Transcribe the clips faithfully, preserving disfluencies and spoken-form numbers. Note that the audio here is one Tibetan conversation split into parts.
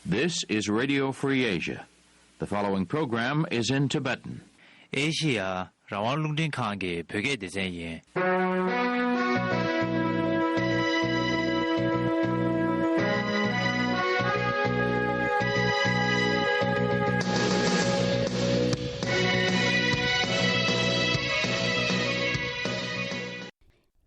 This is Radio Free Asia. The following program is in Tibetan. ཨེ་ཤི་ཡ་རང་དབང་རླུང་འཕྲིན་ཁང་གི་བོད་སྐད་སྡེ་ཚན་ཡིན།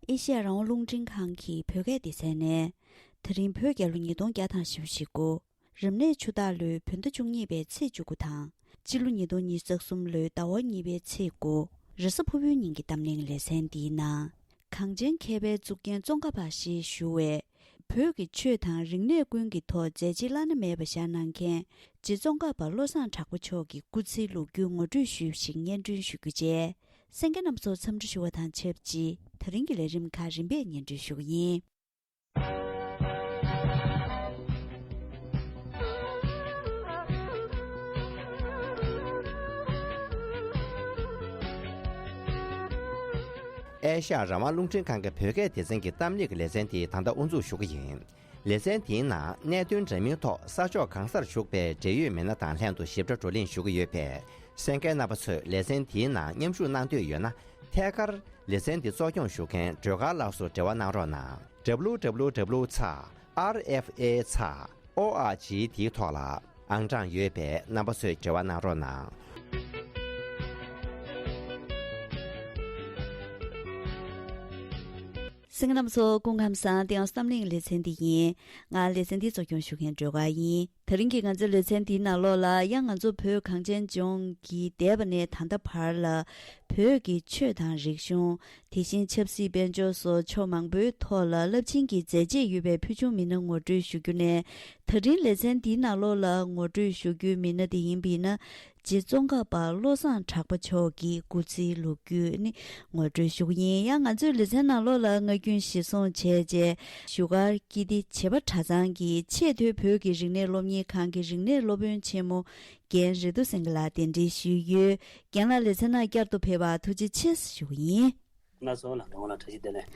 ཨེ་ཤི་ཡ་རང་དབང་རླུང་འཕྲིན་ཁང་གི་བོད་སྐད་སྡེ་ཚན་ནས། དེ་རིང་བོད་རྒྱལ་ལོ་ཉིས་སྟོང་བརྒྱ་དང་བཞི་བཅུ་ཞེ་དགུ། རབ་གནས་ཆུ་སྟག་ལོའི་བོད་ཟླ་བཅུ་གཉིས་པའི་ཚེས་བཅུ་དགུ་དང་། སྤྱི་ལོ་ཉིས་སྟོང་ཉི་ཤུ་རྩ་གསུམ་ལོའི་ཟླ་བ་གཉིས་པའི་ཚེས་དགུ། རེས་གཟའ་ཕུར་བུའི་ཉིན་གྱི་གཏམ་གླེང་ལེ་ཚན་འདིའི་ནང་། གངས་ཅན་མཁས་པའི་གཙུག་རྒྱན་ཙོང་ཁ་པ་ཞེས་ཞུ་བས། བོད་ཀྱི་ཆོས་དང་རིག་གནས་ཀུན་གྱི་ཐོག་མཛད་རྗེས་བླ་ན་མེད་པ་བཞག་གནང་མཁན། རྗེ་ཙོང་ཁ་པ་བློ་བཟང་གྲགས་པ་མཆོག་གི་སྐུ་ཚེའི་ལོ་རྒྱུས་ངོ་སྤྲོད་ཞུས་པ་ཞིག་སྙན་སྒྲོན་ཞུ་རྒྱུ་བཅས། གསན་མཁན་རྣམ་ཚོར་འཚམས་འདྲི་ཞུ་བ་དང་ཆབས་ཅིག་དེ་རིང་གི་ལས་རིམ་ཁག་རིམ་པས་སྙན་སྒྲོན་ཞུ་གི་ཡིན། ཨེ་ཤ་ཡ་རང་དབང་རླུང་འཕྲིན་ཁང་གི་བོད་སྐད་སྡེ་ཚན་གྱི་གཏམ་གླེང་གི་ལེ་ཚན་དེ་ད་ལྟ་དབུ་འཛུགས་ཞུ་གི་ཡིན། ལེ་ཚན་དེའི་ནང་གནད་དོན་འདྲ་མིན་ཐོག་ས་ཕྱོགས་གང་སར་བཞུགས་པའི་འབྲེལ་ཡོད་མི་སྣ་དང་ལྷན་དུ་ཞིབ་ཕྲ་བགྲོ་གླེང་ཞུ་གི་ཡོད་པས། གསན་མཁན་རྣམ་པ་ཚོས་ལེ་ཚན་དེའི་ནང་མཉམ་ཞུགས་གནང་འདོད་ཡོད་ན། ཐད་ཀར་ལེ་ཚན་འདི་གཙོ་སྐྱོང་ཞུ་མཁན་སྒྲོལ་དཀར་ལགས་སུ་འབྲེལ་བ་གནང་རོགས་གནང་། W W W ཚེག་R F A ཚེག་O R G དེའི་ཐོག་ལ་ཨང་གྲངས་ཡོད་པས་རྣམ་པ་ཚོས་འབྲེལ་བ་གནང་རོགས་གནང་། གསན་མཁན་རྣམ་པ་ཚོ་སྐུ་ཁམས་བཟང་། དེ་ཡང་བསམ་གླིང་ལེ་ཚན་འདི་ཡིན། ང་ལེ་ཚན་འདི་གཙོ་སྐྱོང་ཞུ་མཁན་སྒྲོལ་དཀར་ཡིན། དེ་རིང་གི་ང་ཚོའི་ལེ་ཚན་འདིའི་ནང་ལོགས་ལ་ཡང་ང་ཚོ་བོད་གངས་ཅན་ལྗོངས་ཀྱི་འདས་པ་ནས་ད་ལྟ་བར་ལ་བོད་ཀྱི་ཆོས་དང་རིག་གཞུང་། དེ་བཞིན་ཆབ་སྲིད་དཔལ་འབྱོར་སོགས་ཕྱོགས་མང་པོའི་ཐོག་ལ་རླབས་ཆེན་གྱི་མཛད་རྗེས་ཡོད་པའི་ཕུལ་བྱུང་མི་སྣ་ངོ་སྤྲོད་ཞུ་རྒྱུ་ནས། ད་རིང་ལེ་ཚན་འདིའི་ནང་ལོགས་ལ་ངོ་སྤྲོད་ཞུ་རྒྱུའི་མི་སྣ་དེ་ཡིན་པས་ན། རྗེ་ཙོང་ཁ་པ་བློ་བཟང་གྲགས་པ་མཆོག་གི་སྐུ་ཚེའི་ལོ་རྒྱུས་ནི་ངོ་སྤྲོད་ཞུ་གི་ཡིན། ཡང་ང་ཚོའི་ལེ་ཚན་ནང་ལོགས་ལ་སྔ་རྒྱུན་གཞིར་བཟུང་བྱས་རྗེས་བཞུགས་སྒར་ཀིརྟི་བྱེས་པ་གྲྭ་ཚང་གི་ཆེས་མཐོའི་བོད་ཀྱི་རིག་གནས་སློབ་གཉེར་ཁང་གི་རིག་གནས་སློབ་དཔོན་ཆེན་མོ་རྒན་རེ་རྡོ་སེང་གེ་ལགས་གདན་འདྲེན་ཞུས་ཡོད། རྒན་ལགས་ལེ་ཚན་ནང་བསྐྱར་དུ་ཕེབས་པར་ཐུགས་རྗེ་ཆེ་ཞུ་གི་ཡིན། ལགས་སོ་ལགས། འགྲོ་ལ་བཀྲ་ཤིས་བདེ་ལེགས།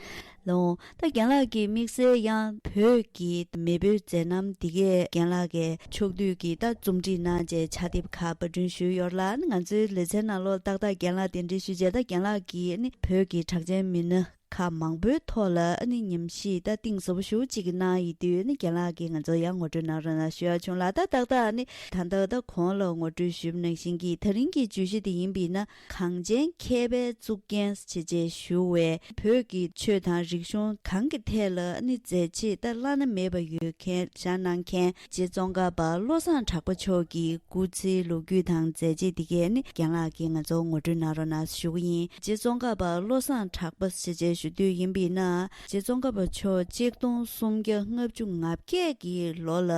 ལགས། ད་རྒན་ལགས་ཀྱི་དམིགས་བསལ་ཡང་བོད་ཀྱི་མེས་པོའི་མཛད་རྣམ་འདི་གས་རྒན་ལགས་ཀྱིས་ཕྱོགས་བསྡུས་ཀྱི་ད་རྩོམ་སྒྲིག་གནང་རྗེས་ཕྱག་དེབ་ཁག་པར་སྐྲུན་ཞུས་ཡོད་ལ། ང་ཚོའི་ལེ་ཚན་ནང་ལོགས་ཏག་ཏག་རྒན་ལགས་གདན་འདྲེན་ཞུས་རྗེས་ད་རྒན་ལགས་ཀྱིས་ནི་བོད་ཀྱི་གྲགས་ཅན་མི་སྣ་ཁག་མང་པོའི་ཐོག་ལ་ནི་ཉམས་ཞིབ་ད་གཏིང་ཟབ་པོ་ཞེ་པོ་ཅིག་གནང་ཡོད་དུས་ནི་རྒན་ལགས་ཀྱིས་ང་ཚོར་ཡང་ངོ་སྤྲོད་གནང་རོགས་གནང་ཞུ་ཡ་བྱུང་ལ། ད་ཏག་ཏག་ནི་ད་ལྟ་ད་གོང་ལ་ངོ་སྤྲོད་ཞུས་པ་ནང་བཞིན་གྱི་ད་རིང་གི་བརྗོད་གཞི་དེ་ཡིན་པས་ན། གངས་ཅན་མཁས་པའི་གཙུག་རྒྱན་ཞེས་བྱས་ཞུ་བའི་བོད་ཀྱི་ཆོས་དང་རིག་གཞུང་གང་གི་ཐད་ལ་ནི་མཛད་རྗེས་ད་བླ་ན་མེད་པ་ཡོད་མཁན་བཞག་གནང་མཁན་རྗེ་ཙོང་ཁ་པ་བློ་བཟང་གྲགས་པ་མཆོག་གི་སྐུ་ཚེའི་ལོ་རྒྱུས་དང་མཛད་རྗེས་འདི་གས་ནི་རྒན་ལགས་ཀྱིས་ང་ཚོར་ངོ་སྤྲོད་གནང་རོགས་གནང་ཞུ་གི་ཡིན། རྗེ་ཙོང་ཁ་པ་བློ་བཟང་གྲགས་པ་ཞེས་བྱས་ཞུ་དུས་ཡིན་པས་ན། རྗེ་ཙོང་ཁ་པ་མཆོག་ཆིག་སྟོང་སུམ་བརྒྱ་ལྔ་བཅུ་ང་བརྒྱད་ཀྱི་ལོ་ལ་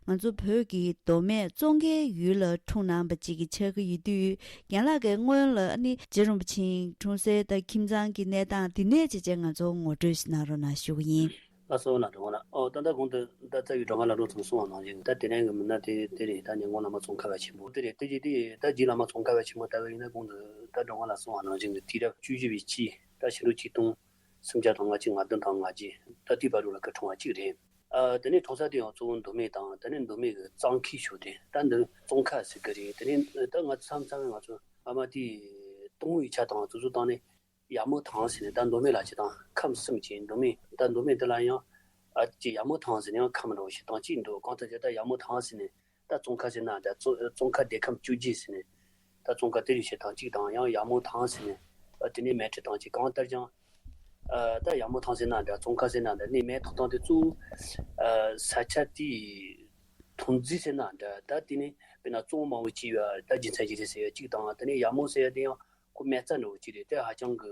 ང་ཚོ་བོད་ཀྱི་མདོ་སྨད་ཙོང་ཁའི་ཡུལ་ལ་འཁྲུངས་གནང་བ་ཅིག་གི་ཆགས་ཀྱི་ཡོད་དུས། རྒན་ལགས་ཀྱིས་སྔོན་ལ་ནི་རྗེ་རིན་པོ་ཆེ་འཁྲུངས་སའི་ད་ཁྱིམ་ཚང་གི་གནས་སྟངས་འདི་ནས་ཅི་བྱས་ང་ཚོར་ངོ་སྤྲོད་ཞིག་གནང་རོགས་གནང་ཞུ་གི་ཡིན། ལགས་སོ་ལགས། འགྲོ་ལགས། ཨོ་ད་ལྟ་གོང་དུ་ད་རྩ་བའི་སྒྲོལ་དཀར་ལགས་རོགས་ཚང་གསུངས་པ་ནང་བཞིན་ད་དེ་རིང་གི་མི་སྣ་དེ་དེ་རེད། ད་ཉིན་གུང་བླ་མ་ཙོང་ཁ་པ་ཆེན་པོ་དེ་རེད། དེ་རྗེས་དེ་ད་རྗེ་བླ་མ་ཙོང་ཁ་པ་ཆེན་པོ་ལྟ་བུ་ཡིན་ན་གོང་དུ་ད་སྒྲོལ་དཀར་ལགས་གསུངས་པ་ནང་བཞིན་གྱི་དུས་རབས་བཅུ་བཞི་པའི་དཀྱིལ་ད་ཕྱི་ལོ་ཆིག་སྟོང་སུམ་བརྒྱ་དང་ལྔ་བཅུ་ང་བདུན་དང་ང་བརྒྱད་ད་དུས་བར་དུ་ལ་སྐུ་འཁྲུངས་པ་གཅིག་རེད། ཨ་དེ་ནས་འཁྲུངས་ས་དེ་ཡང་གཙོ་བོ་མདོ་སྨད་དང་། དེ་ནས་མདོ་སྨད་ཀྱི་གཙང་ཁའི་ཕྱོགས་དེ་ད་འདི་ཙོང་ཁ་ཟེར་གི་རེད། དེ་ནས་ད་ང་ཚོ་མཚམས་མཚམས་ང་ཚོ་ཨ་མ་དེའི་སྟོང་བའི་ཆ་དང་དེ་ཚོ་བཏང་ནས་ཡ་མོ་ཐང་ཟེར་ནས་ད་མདོ་སྨད་ལ་ཅི་དང་ཁམས་གསུམ་གྱི་མདོ་སྨད་ད་མདོ་སྨད་འདི་ལ་ཡང་ཨ་ཅི་ཡ་མོ་ཐང་ཟེར་ནས་ཡང་ཁམས་འདྲ་བོ་ཞིག་དང་གཅིག་འདུག་གང་ལྟར་ཅི་ད་ཡ་མོ་ཐང་ཟེར་ནས་ད་ཙོང་ཁ་ཟེར་ན་ད་ཙོ་ཙོང་ཁ་བདེ་ཁམས་བཅུ་རྒྱལ་ཟེར་ནས་ད་ཙོང་ཁ་དེ་རིང་ཞེས་དང་གཅིག་དང་ཡང་ཡ་མོ་ཐང་ཟེར་ནས་ཨ་དེ་ནས་མལ་ཁྲི་དང་གཅིག་གང་ལྟར་ཀྱང་ཨ་ད་ཡ་མོ་ཐང་ཟེར་ན་འདྲ། ཙོང་ཁ་ཟེར་ན་འདྲ། གནས་མལ་ཐོག་སྟེང་དེ་གཙོ་བོ་ཨ་ས་ཆ་དེའི་ཐོན་རྫས་ཟེར་ན་འདྲ། ད་དེ་ནས་དཔེར་ན་གཙོ་བོ་མང་པོ་སྐྱེས་ཡོད་ད་རྒྱུ་མཚན་ཅི་རེད་ཟེར་ཡ་གཅིག་དང་། དེ་ནས་ཡ་མོ་ཟེར་ཡ་དེ་ཡང་ཁོ་མལ་རྩྭ་འདྲ་བོ་གཅིག་རེད། དེ་ཧ་ཅང་གི་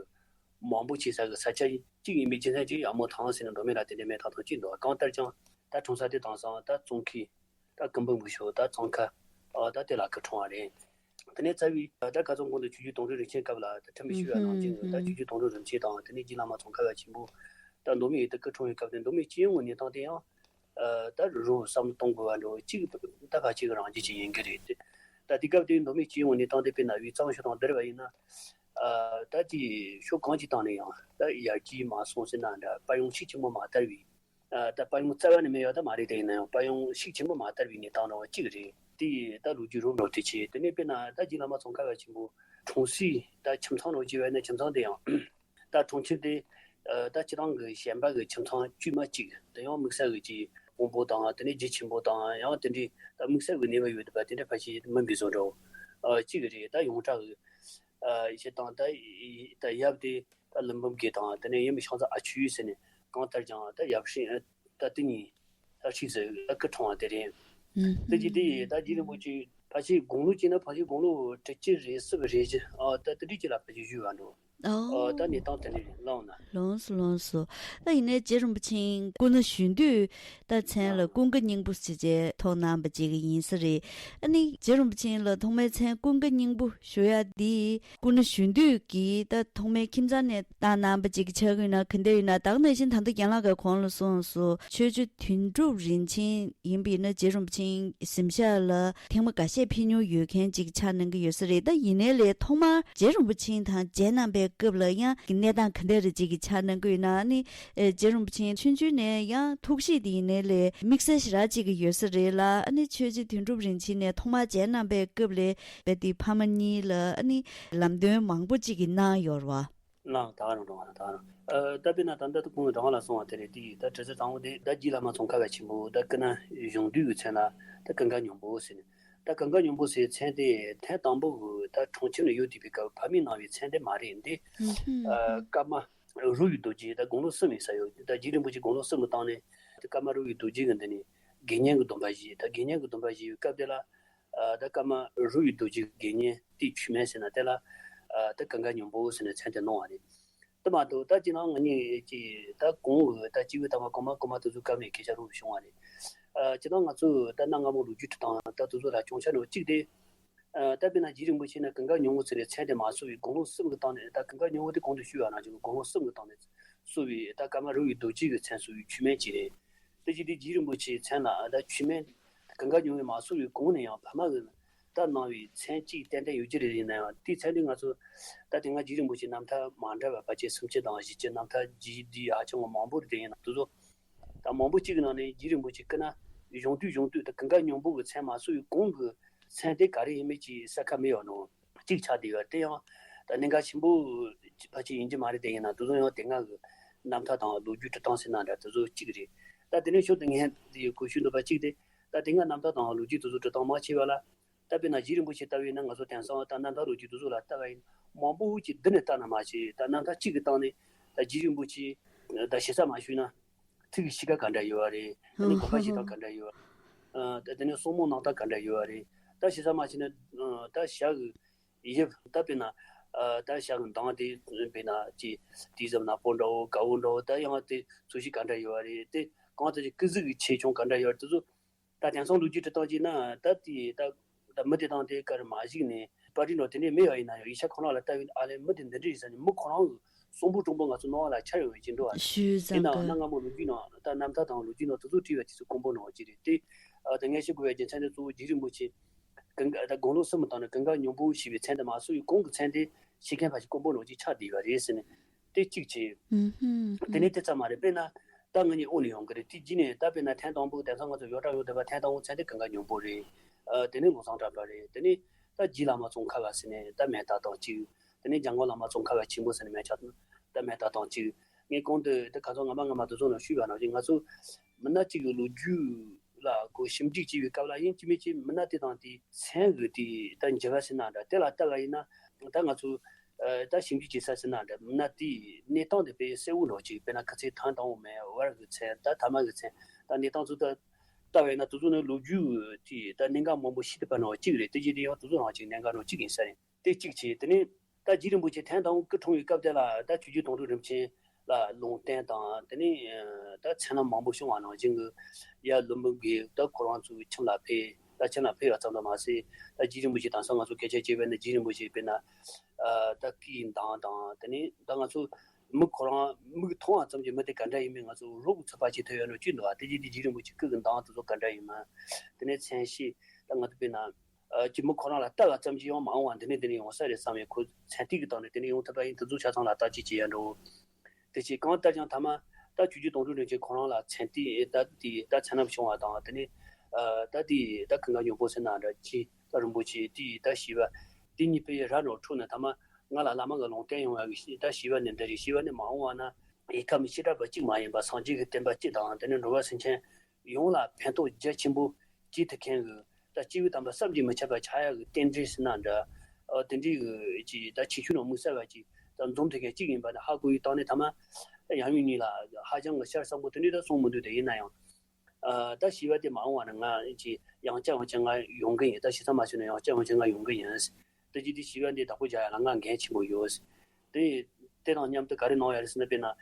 མང་པོ་སྐྱེ་ས་གི་ས་ཆ་གཅིག་ཡིན་པའི་རྒྱུ་མཚན་གྱིས་ཡ་མོ་ཐང་ཟེར་ནས་མདོ་སྨད་ལ་དེ་འདྲའི་མལ་ཐང་ཐང་གཅིག་འདུག་གང་ལྟར་ཀྱང་ད་འཁྲུངས་ས་དེ་དེང་སང་ད་ཙོང་ཁའི་ད་ཀུན་འབུམ་གྱི་ཕྱོགས་ད་ཙོང་ཁ་ཨ་ད་དེ་ལ་སྐུ་འཁྲུངས་པ་རེད། དེ་ནས་རྩ་བའི་ད་ཁ་སང་གོང་དུ་ཆོས་རྗེ་དོན་གྲུབ་རིན་ཆེན་སྐབས་ལ་ད་ཁྲིམས་ཞུ་བ་ནང་བཞིན་ད་ཆོས་རྗེ་དོན་གྲུབ་རིན་ཆེན་དང་དེ་ནས་རྗེ་བླ་མ་ཙོང་ཁ་པ་ཆེན་པོ་ད་མདོ་སྨད་ཡུལ་དུ་སྐུ་འཁྲུངས་པའི་སྐབས་དེ་མདོ་སྨད་སྤྱི་ཡོངས་ཀྱི་གནས་སྟངས་དེ་ཡང་ཨ་ད་རུ་བསམ་བློ་གཏོང་དགོས་པ་འདྲ་བོ་གཅིག་ད་ཕལ་ཆེར་གྱི་རང་རྒྱལ་ཅིག་ཡིན་གྱི་རེད། ད་དེ་སྐབས་དེ་མདོ་སྨད་སྤྱི་ཡོངས་ཀྱི་གནས་སྟངས་དེ་དཔེར་ན་དབུས་གཙང་ཕྱོགས་དང་བསྡུར་བ་ཡིན་ན་ཨ་ད་དེ་ཕྱོགས་གང་ཅིའི་སྟེང་ནས་ཡང་ད་ཡར་རྒྱས་མ་སོང་ཟེར་ན་འདྲ། དཔལ་ཡོན་ཤུགས་ཆེན་པོ་མ་དར་བའི་ ད་དཔལ་ཡོན་རྩ་བ་ནས་མེད་ཡོད་ད་མ་རེད། དེ་ཡིན་ན་ཡང་དཔལ་ཡོན་ཤུགས་ཆེན་པོ་མ་དར་བའི་གནས་སྟངས་འདྲ་བོ་གཅིག་རེད། དེ་ཡིས་ད་ལོ་རྒྱུས་རོབ་འགྲོ་དུས་ཆེ། དེ་ནས་དཔེར་ན་ད་རྗེ་བླ་མ་ཙོང་ཁ་པ་ཆེན་པོ་འཁྲུངས་སའི་ད་ཁྱིམ་ཚང་འདྲ་བོ་གཅིག་ཡོད་ན་ཁྱིམ་ཚང་དེ་ཡང་ད་འཁྲུངས་ཁྱིམ་དེ་ད་སྤྱི་བཏང་གི་གཞན་པ་གི་ཁྱིམ་ཚང་དཀྱུས་མ་གཅིག་དེ་ཡང་དམིགས་བསལ་གི་ཅིག་དཔོན་པོ་དང་དེ་ནས་རྒྱུད་ཆེན་པོ་དང་ཡང་དེ་འདྲའི་ད་དམིགས་བསལ་གི་གནས་བབ་ཡོད་པ་དེ་འདྲ་ཕལ་ཆེར་མིན་པའི་བཟོ་འདྲ་བོ་གཅིག་རེད། ད་ཡོངས་གྲགས་གི་ཨ་བྱེད་སྟངས་ད་ད་ཡབ་དེ་ད་ཀླུ་འབུམ་དགེ་དང་དེ་ནས་ཡུམ་ཤང་ཚ་ཨ་ཆུ་ཟེར་ནས་གང་ལྟར་ཀྱང་ད་ཡབ་སྲས་ད་དེ་གཉིས་ད་ཁྲིག་ཟེར་ད་སྐུ་འཁྲུངས་པ་དེ་རེད། ད་ཅི་དེ་ཡིས་ད་རྗེ་རིན་པོ་ཆེ་ཕལ་ཆེར་དགུང་ལོ་གཅིག་ན་ཕལ་ཆེར་དགུང་ལོ་དྲུག་ཅུ་རེད་གསུམ་རེད་ཀྱི་ཨ་ད་དེ་འདྲའི་ཅིག་ལ་ཕལ་ཆེར་བཞུགས་པ་འགྲོ། ཨོ་ད་གནས་སྟངས་དེ་འདྲ་ལངས་ན། ལོངས་སུ་ལོངས་སུ། ད་ཡིན་ནའི་རྗེ་རིན་པོ་ཆེ་སྐུ་ན་གཞོན་དུས་ད་མཚན་ལ་ཀུན་དགའ་སྙིང་པོ་ཟེར་བྱས་ཐོགས་གནང་བ་ཅིག་ཡིན་ས་རེད། ཨ་ནི་རྗེ་རིན་པོ་ཆེ་ལ་ཐོག་མའི་མཚན་ཀུན་དགའ་སྙིང་པོ་ཞུ་ཡ་འདི་སྐུ་ན་གཞོན་དུས་ཀྱི་ད་ཐོག་མའི་ཁྱིམ་ཚང་ནས་བཏགས་གནང་བ་ཅིག་ཆགས་ཀྱི་ཡོད་ན་ག་འདྲ་ཡོད་ན། ད་ག་ནང་བཞིན་ད་ལྟ་རྒན་ལགས་ཀྱི་གོང་ལ་གསུངས་སོ། ཆོས་རྗེ་དོན་གྲུབ་རིན་ཆེན་ཡིན་པ་ཡིན་ན་རྗེ་རིན་པོ་ཆེ་གཟིམ་ཤག་ལ་ཐེངས་མ་འགའ་ཤས་ཕེབས་མྱོང་ཡོད་མཁན་ཅིག་ཆགས་གནང་གི་ཡོད་ས་རེད། ད་ཡིན་ནའི་ལས་ཐོག་མར་རྗེ་རིན་པོ་ཆེ་དང་མཇལ་གནང་པའི་སྐབས་ལ་ཡང་གི་གནས་སྟངས་ག་འདྲ་རེ་ཅིག་གི་ཆགས་གནང་གི་ཡོད་ན། ཨ་ནི་ཨེ་རྗེ་རིན་པོ་ཆེ་ཆུང་ཆུང་ནས་ཡང་ཐུགས་གཤིས་དེ་ཡིན་ནའི་ལས་དམིགས་བསལ་ཞེ་དྲག་ཅིག་གི་ཡོད་ས་རེད་ལ། ཨ་ནི་ཆོས་རྗེ་དོན་གྲུབ་རིན་ཆེན་ནས་ཐོག་མར་མཇལ་གནང་པའི་སྐབས་ལས་རྦད་དེ་ཕ་མ་གཉིས་ལ་ཨ་ནི་ལམ་སྟོན་མང་པོ་ཅིག་གི་གནང་ཡོད་རེད་བ། གནང་ད་ག་རང་འགྲོ་བ་ད་ག་རང་། ཨ་ད་དཔེར་ན་ད་ལྟ་དུ་ཁོང་རང་ལ་གསུངས་པ་དེ་རེད། དེ་ཡིས་ད་དྲི་ཟ་དང་པོ་དེ་ད་རྗེ་བླ་མ་ཙོང་ཁ་པ་ཆེན་པོ་ད་སྐུ་ན་གཞོན་དུས་ཀྱི་མཚན་ལ་ད་ཀུན་དགའ་སྙིང་པོ་ཟེར་ནས། ད་ཀུན་དགའ་སྙིང་པོ་ཟེར་མཚན་དེ་ཐེངས་དང་པོ་གི་ད་འཁྲུངས་ཁྱིམ་ནས་ཡོད་དུས་པའི་སྐབས་ཕ་མས་གནང་བའི་མཚན་དེ་མ་རེད་འདི། ཨ་ཀརྨ་རོལ་པའི་རྡོ་རྗེ་ད་དགུང་ལོ་གསུམ་ཡིན་ས་ཡོད། ད་རྗེ་རིན་པོ་ཆེ་དགུང་ལོ་གསུམ་གི་སྟེང་ནས་ད་ཀརྨ་རོལ་པའི་རྡོ་རྗེ་གི་འདི་ནས་དགེ་བསྙེན་གི་སྡོམ་པ་བཞེས། ད་དགེ་བསྙེན་གི་སྡོམ་པ་བཞེས་པའི་སྐབས་དེ་ལ་ཨ་ད་ཀརྨ་རོལ་པའི་རྡོ་རྗེ་གི་དགེ་བསྙེན་དེའི་མཆོད་མེ་ཟེར་ན་དེ་ལ་ཨ་ད་ཀུན་དགའ་སྙིང་པོ་ཟེར་ནས་མཚན་དེ་གནང་བ་རེད། དེ་མ་གཏོགས་ད་ཅི་ནང་ང་གཉིས་ཀྱིས་ད་གོང་གི་ད་སྐྱེས་བུ་དམ་པ་གོང་མ་གོང་མ་དེ་ཚོའི་སྐབས་ནས་སྐད་ཆ་རོབ་བྱུང་བ་རེད། ཨ་ཅི་ནང་ང་ཚོས་ད་གནའ་སྔ་མོ་ལོ་རྒྱུས་འབྲི་སྟངས་ད་དེ་ཚོ་ལ་སྐྱོན་ཆ་ནོར་གཅིག་དེ། ཨ་ད་དཔེར་ན་རྗེ་རིན་པོ་ཆེ་ནས་ཀུན་དགའ་སྙིང་པོ་ཟེར་ནས་མཚན་དེ་མ་གསོལ་བའི་དགུང་ལོ་གསུམ་གྱི་སྟེང་ནས་ད་ཀུན་དགའ་སྙིང་པོ་དེ་གོང་དུ་ཞུས་པ་ནང་བཞིན་དགུང་ལོ་གསུམ་གྱི་སྟེང་ནས་གསོལ་བའི་ད་ཀརྨ་རོལ་པའི་རྡོ་རྗེ་གི་མཚན་གསོལ་བའི་མཆོད་མེ་གཅིག་རེད། དེ་བཞིན་དུ་རྗེ་རིན་པོ་ཆེའི་མཚན་ལ་ད་མཆོད་མེ་ཀུན་དགའ་སྙིང་པོ་མ་གསོལ་བའི་གོང་ནས་ཡང་ཕ་མ་གི་ད་གནང་བའི་མཚན་གཅིག་ཏན་ཏན་ཡོད་ཀྱི་རེད། ཡིན་ན་ཡང་དེའི་མཚན་དེ་ང་ཚོ་ད་དེ་སྔ་རྗེ་རིན་པོ་ཆེའི་རྣམ་ཐར་མ་འདྲ་བ་ཕལ་ཆེར་སུམ་ཅུ་དང་བཞི་བཅུ་རྣམ་ཐར་རྗེས་འདི་ཧ་ཅང་གི་མང་པོ་རེད། དེ་ཡིན་ན་དེ་ཚོ་ད་མང་པོ་གཅིག་གི་ནང་ནས་རྗེ་རིན་པོ་ཆེ་སྐུ་ན་གཞོན་དུས་གཞོན་དུས་ད་ཀུན་དགའ་སྙིང་པོ་གི་མཚན་མ་གསོལ་བའི་གོང་གི་མཚན་དེ་ག་རེ་ཡིན་མིན་གྱི་གསལ་ཁ་མེད་ཡོད་ནོ། གཅིག་ཆགས་བསྡད་ཡོད་དེ་ཡང་ད་གནད་འགག་ཆེན་པོ་ཕལ་ཆེར་ཡིན་གྱི་མ་རེད། དེ་ཡིན་ན་དེ་ཚོ་ཡང་དེ་སྔ་གི་རྣམ་ཐར་དང་ལོ་རྒྱུས་འབྲི་སྟངས་ཟེར་ན་འདྲ་དེ་ཚོ་གཅིག་རེད། ད་དེ་ནས་ཤོག་དེ་ངས་དེ་གོ་ཤུགས་འདོད་པ་གཅིག་དེ་ད་དེ་སྔ་རྣམ་ཐར་དང་ལོ་རྒྱུས་དེ་ཚོ་འབྲི་སྟངས་མང་ཆེ་བ་ལ་ད་དཔེར་ན་རྗེ་རིན་པོ་ཆེ་ལྟ་བས་ན་ང་ཚོ་དེང་སང་ད་རྣམ་ཐར་ལོ་རྒྱུས་དེ་ཚོ་ལ་ལྟ་བ་ཡིན་མང་པོ་ཅིག་འདི་ནས་ལྟ་ན་མ་ཤེས། ད་རྣམ་ཐར་གཅིག་གི་སྟེང་ནས་ད་རྗེ་རིན་པོ་ཆེ་ད་ཞེ་ས་མ་ཞུས་ན། ཐུགས་ཀྱི་གཤིས་ཀ་ག་འདྲ་ཡོད་པ་རེད། དེ་ནས་གོམ་པ་བྱེད་སྟངས་ག་འདྲ་ཡོད་པ། ཨ་ད་དེ་ནས་གསུང་མོ་གནང་སྟངས་ག་འདྲ་ཡོད་པ་རེད། ད་ཞེ་ས་མ་བྱས་ན་ཨ་ད་ཞྭ་གི་དབྱིབས་ད་དཔེར་ན་ཨ་ད་ཞྭ་གི་མདངས་དེ་དཔེར་ན་ཅི་དེ་ཙམ་ནག་པོ་འདྲ་བོ་དཀར་བོ་འདྲ་བོ་ད་ཡང་དེ་ཚོས་གཤིས་ག་འདྲ་ཡོད་པ་རེད། དེ་གང་ལྟར་གྱི་སྐུ་གཟུགས་ཀྱི་ཆེ་ཆུང་ག་འདྲ་ཡོད་པ་དེ་ཚོ་ད་དེང་སང་ལོ་རྒྱུས་འབྲི་སྟངས་ཀྱིས་ན་ད་དེ་ད་ད་མི་དེ་དང་དེ་གར་མ་གཞིགས་ནས། པར་རིས་ནང་དེ་འདྲས་མེད་པ་ཡིན་ན་ཡང་ཡིག་ཆ་ཁོ་རང་ལ་ལྟ་བས་ཨ་ལས་མི་དེ་འདི་འདྲས་ཡིན་ཟེར་ནས་མི་ཁོ་རང་གི་གསོན་པོ་གྲོང་པོ་ང་ཚོ་སྣང་བ་ལ་འཆར་ཡོང་བའི་ཅི་འགྲོ་བ་རེད། ཞུས་ཡིན་ཙང་ནའང་གི་གནའ་སྔ་མོ་ལོ་རྒྱུས་ནང་ད་རྣམ་ཐར་དང་ལོ་རྒྱུས་ནང་དེ་ཚོ་བྲིས་པ་དེ་ཚོ་དཀོན་པོ་ནང་ཅི་རེད་དེ། ཨ་ད་ངས་ཤེས་དགོས་པའི་རྒྱུ་མཚན་དེ་གཙོ་བོ་རྗེ་རིན་པོ་ཆེ་ཀུན་དགའ་ད་དགུང་ལོ་གསུམ་དང་ནི་ཀུན་དགའ་སྙིང་པོ་ཞེས་པའི་མཚན་དེ་མ་གསོལ་བའི་གོང་གི་མཚན་དེ་ཤེས་མཁན་ཕལ་ཆེར་དཀོན་པོ་ནང་ཅི་ཆགས་བསྡད་ཡོད་རེད་ཟེར་ནས། དེ་གཅིག་བྱས། ཨུམ་ཧུམ། དེ་ནས་དེ་ཙམ་མ་རེད། དཔེར་ན་ད་ང་གཉིས་དབུ་ནས་ཡོང་གི་རེད། དེ་རྗེས་ནས་ད་དཔེར་ན་ཐེངས་དང་པོ་དེང་སང་ང་ཚོ་ཡོངས་གྲགས་ཡོང་བསྡད་པ་ཐེངས་དང་པོ་མཚན་དེ་ཀུན་དགའ་སྙིང་པོ་རེད། ཨ་དེ་ནས་ལོ་བཟང་གྲགས་པ་རེད། དེ་ནས་ད་རྗེ་བླ་མ་ཙོང་ཁ་པ་ཟེར་ནས་ད་མེ་སྟག་དང་གཅིག་དེ་ནས་འཇམ་མགོན་བླ་མ་ཙོང་ཁ་པ་ཆེན་པོ་ཟེར་ནས་མེ་ལྕགས་ད་མེ་སྟག་དང་གཅིག་ངས་གོང་དུ་དེ་ཁ་སང་ང་མ་ང་མ་དེ་ཚོ་ནང་ཞུས་པ་ནང་བཞིན་ང་ཚོ་མི་སྣ་གཅིག་གི་ལོ་རྒྱུས་ལ་གོ་ཞིབ་འཇུག་བྱེད་པའི་སྐབས་ལ་ཡིན་གཅིག་མིན་གཅིག་མི་སྣ་དེ་དང་དེའི་མཚན་གི་དེ་ད་འགྱུར་བ་ཟེར་ན་འདྲ་དེ་ལ་ལྟ་བ་ཡིན་ན་ད་ང་ཚོ། ཨ་ད་ཞིབ་འཇུག་བྱེད་ས་ཟེར་ན་འདྲ་མི་སྣ་དེའི་གནས་སྟངས་དེ་དཔེ་གསལ་བོ་འདྲ་ཅིག་དཔེར་ན་ཁ་ཚིག་ཐང་དང་བོ་མེད་བར་གི་མཚན་ད་ཐ་མ་གི་མཚན་ད་གནས་སྟངས་ཚོ་ད་ལྟ་བས་ན་དེ་ཚོ་ནི་ལོ་རྒྱུས་དེ་ད་གནད་འགག་མང་པོ་ཤེས་ཐུབ་པ་འདྲ་ཅིག་རེད། དེ་རྗེས་དེ་ཡང་དེ་ཚོ་རང་ཅིག་གནད་འགག་འདྲ་ཅིག་ཡིན་ས་རེད། དེ་གཅིག་བྱས། དེ་ནས་ད་རྗེ་རིན་པོ་ཆེ་ཐེངས་དང་པོ་སྐུ་འཁྲུངས་པའི་སྐབས་དེ་ལ་ད་ཆོས་རྗེ་དོན་གྲུབ་རིན་ཆེན་ལ་ལུང་བསྟན་དང་དེ་ནས་ད་མཚན་ལམ་མང་པོ་བྱུང་བ་ནང་བཞིན་གྱི་ཡ་ལུམ་བུ་དགེ་ད་ཁོ་རང་ཚོའི་ཁྱིམ་ལ་ཕེབས། ད་ཁྱིམ་ལ་ཕེབས་པ་ཙམ་དུ་མ་ཟད་ད་རྗེ་རིན་པོ་ཆེ་དེང་སང་ང་ཚོ་སྐད་ཆ་བྱས་པས་ན་རྗེ་རིན་པོ་ཆེ་དཔེར་ན་ཨ་ད་སྐུའི་མདངས་དང་དེ་ནས་ད་ང་ཚོ་མིག་ཁོ་རང་མིག་མཐོང་བ་ཙམ་གྱིས་མི་དེ་ག་འདྲ་ཡིན་མིན་ང་ཚོ་རོབ་ཀྱི་ཚོད་དཔག་བྱེད་ཐུབ་ཡོད་ནོ་ཅི་འདུག་ཨ། དེ་རྗེས་དེ་རྗེ་རིན་པོ་ཆེ་སྐུ་གི་མདངས་དེ་ཚོ་ག་འདྲ་ཡིན་མིན་དེ་ནས་མཚན་ཤས་ད་ང་ཚོ་དཔེར་ན་ཨ་ཅི་མི་ཁོ་རང་ལ་ལྟ་བ་ཙམ་གྱིས་ཡང་མ་འོང་བ་འདི་ནས་འདི་ནས་ཡོང་ས་རེད་བསམ་ཡས་ཁོ་མཚན་ཐིག་གི་སྟེང་ནས་དེ་ནས་ཡོང་ཐུབ་པ་ཡིན། དེ་ཚོ་ཆ་ཚང་ལ་བརྟག་དཔྱད་བྱེད་ཡ་འགྲོ། དེ་བྱས་གང་ལྟར་ཀྱང་ཐ་མ་ ད་ཆོས་རྗེ་དོན་གྲུབ་རིན་ཆེན་ཁོ་རང་ལ་མཚན་ལྟས་ད་དེ་ད་མཚན་རྣམས་བྱུང་བ་དང་དེ་ནས་ད་དེ་ད་ཀུན་དགའ་སྨྱོ་པོ་ཟེར་ན་འདྲ་ཅི་ད་རིན་པོ་ཆེ་དེ་ད་ཞི་བ་དེ་གཉིས་པོའི་ར་འགྲོ་འཕྲོད་ནས་ཐ་མ་ང་ལ་བླ་མ་གི་ལུང་བསྟན་ཡོང་བ་གི་ད་ཞི་བ་ནི་འདི་རེད། ཞི་བ་ནི་མ་འོངས་པ་ན་ཡུལ་ཁམས་བྱེ་བྲག་པ་གཅིག་མ་ཡིན་པ་སངས་རྒྱས་ཀྱི་བསྟན་པ་གཅིག་དང་དེ་ནས་འགྲོ་བ་སེམས་ཅན་ཡོངས་ལ་ཕན་ཐོགས་རྒྱ་ཆེན་པོ་སྐྱེ་ཐུབ་མཁན་གྱི་ད་སྐྱེས་བུ་དམ་པ་བསམ་གྱིས་མི་ཁྱབ་པ་ཆགས་ཡག་གི་རྟེན་འབྲེལ་ཟེར་ན་འདྲ། ཨ་དེ་འདྲའི་གི་ཅིག་ད་ཁྱད་ཆོས་ནང་དམིགས་བསལ་བ་ཅིག་ད་འཛོམས་ཐུབ་མཁན་གཅིག་ཡིན་པ་ནི་ཧ་གོ་བའི་སྟེང་ནས་ཐ་མ་ཡང་མིན་གཉིས་ལ་ཧ་ཅང་གི་ཤར་གསང་པོ་དེ་འདྲའི་ད་གསུང་མི་འདུག་དེ་ཡིན་ན་ཡང་། ཨ་ད་ཞི་བ་དེ་མ་འོངས་པ་ནི་ང་ཅིག་ཡང་བསྐྱར་ཡང་བསྐྱར་ང་ཡོང་གི་ཡིན། ད་ཞི་ས་མ་བྱུང་ན་ཡང་བསྐྱར་ཡང་བསྐྱར་ང་ཡོང་གི་ཡིན། དེ་ཅི་དེ་ཞི་བ་འདི་བདག་པོ་རྒྱག་ཡ་ལ་ང་འགན་ཆེན་པོ་ཡོད། དེ་དེ་དང་མཉམ་དུ་ག་རེ་གནང་ཡ་རེད་ཟེར་ན་དཔེར་ན་ཨ་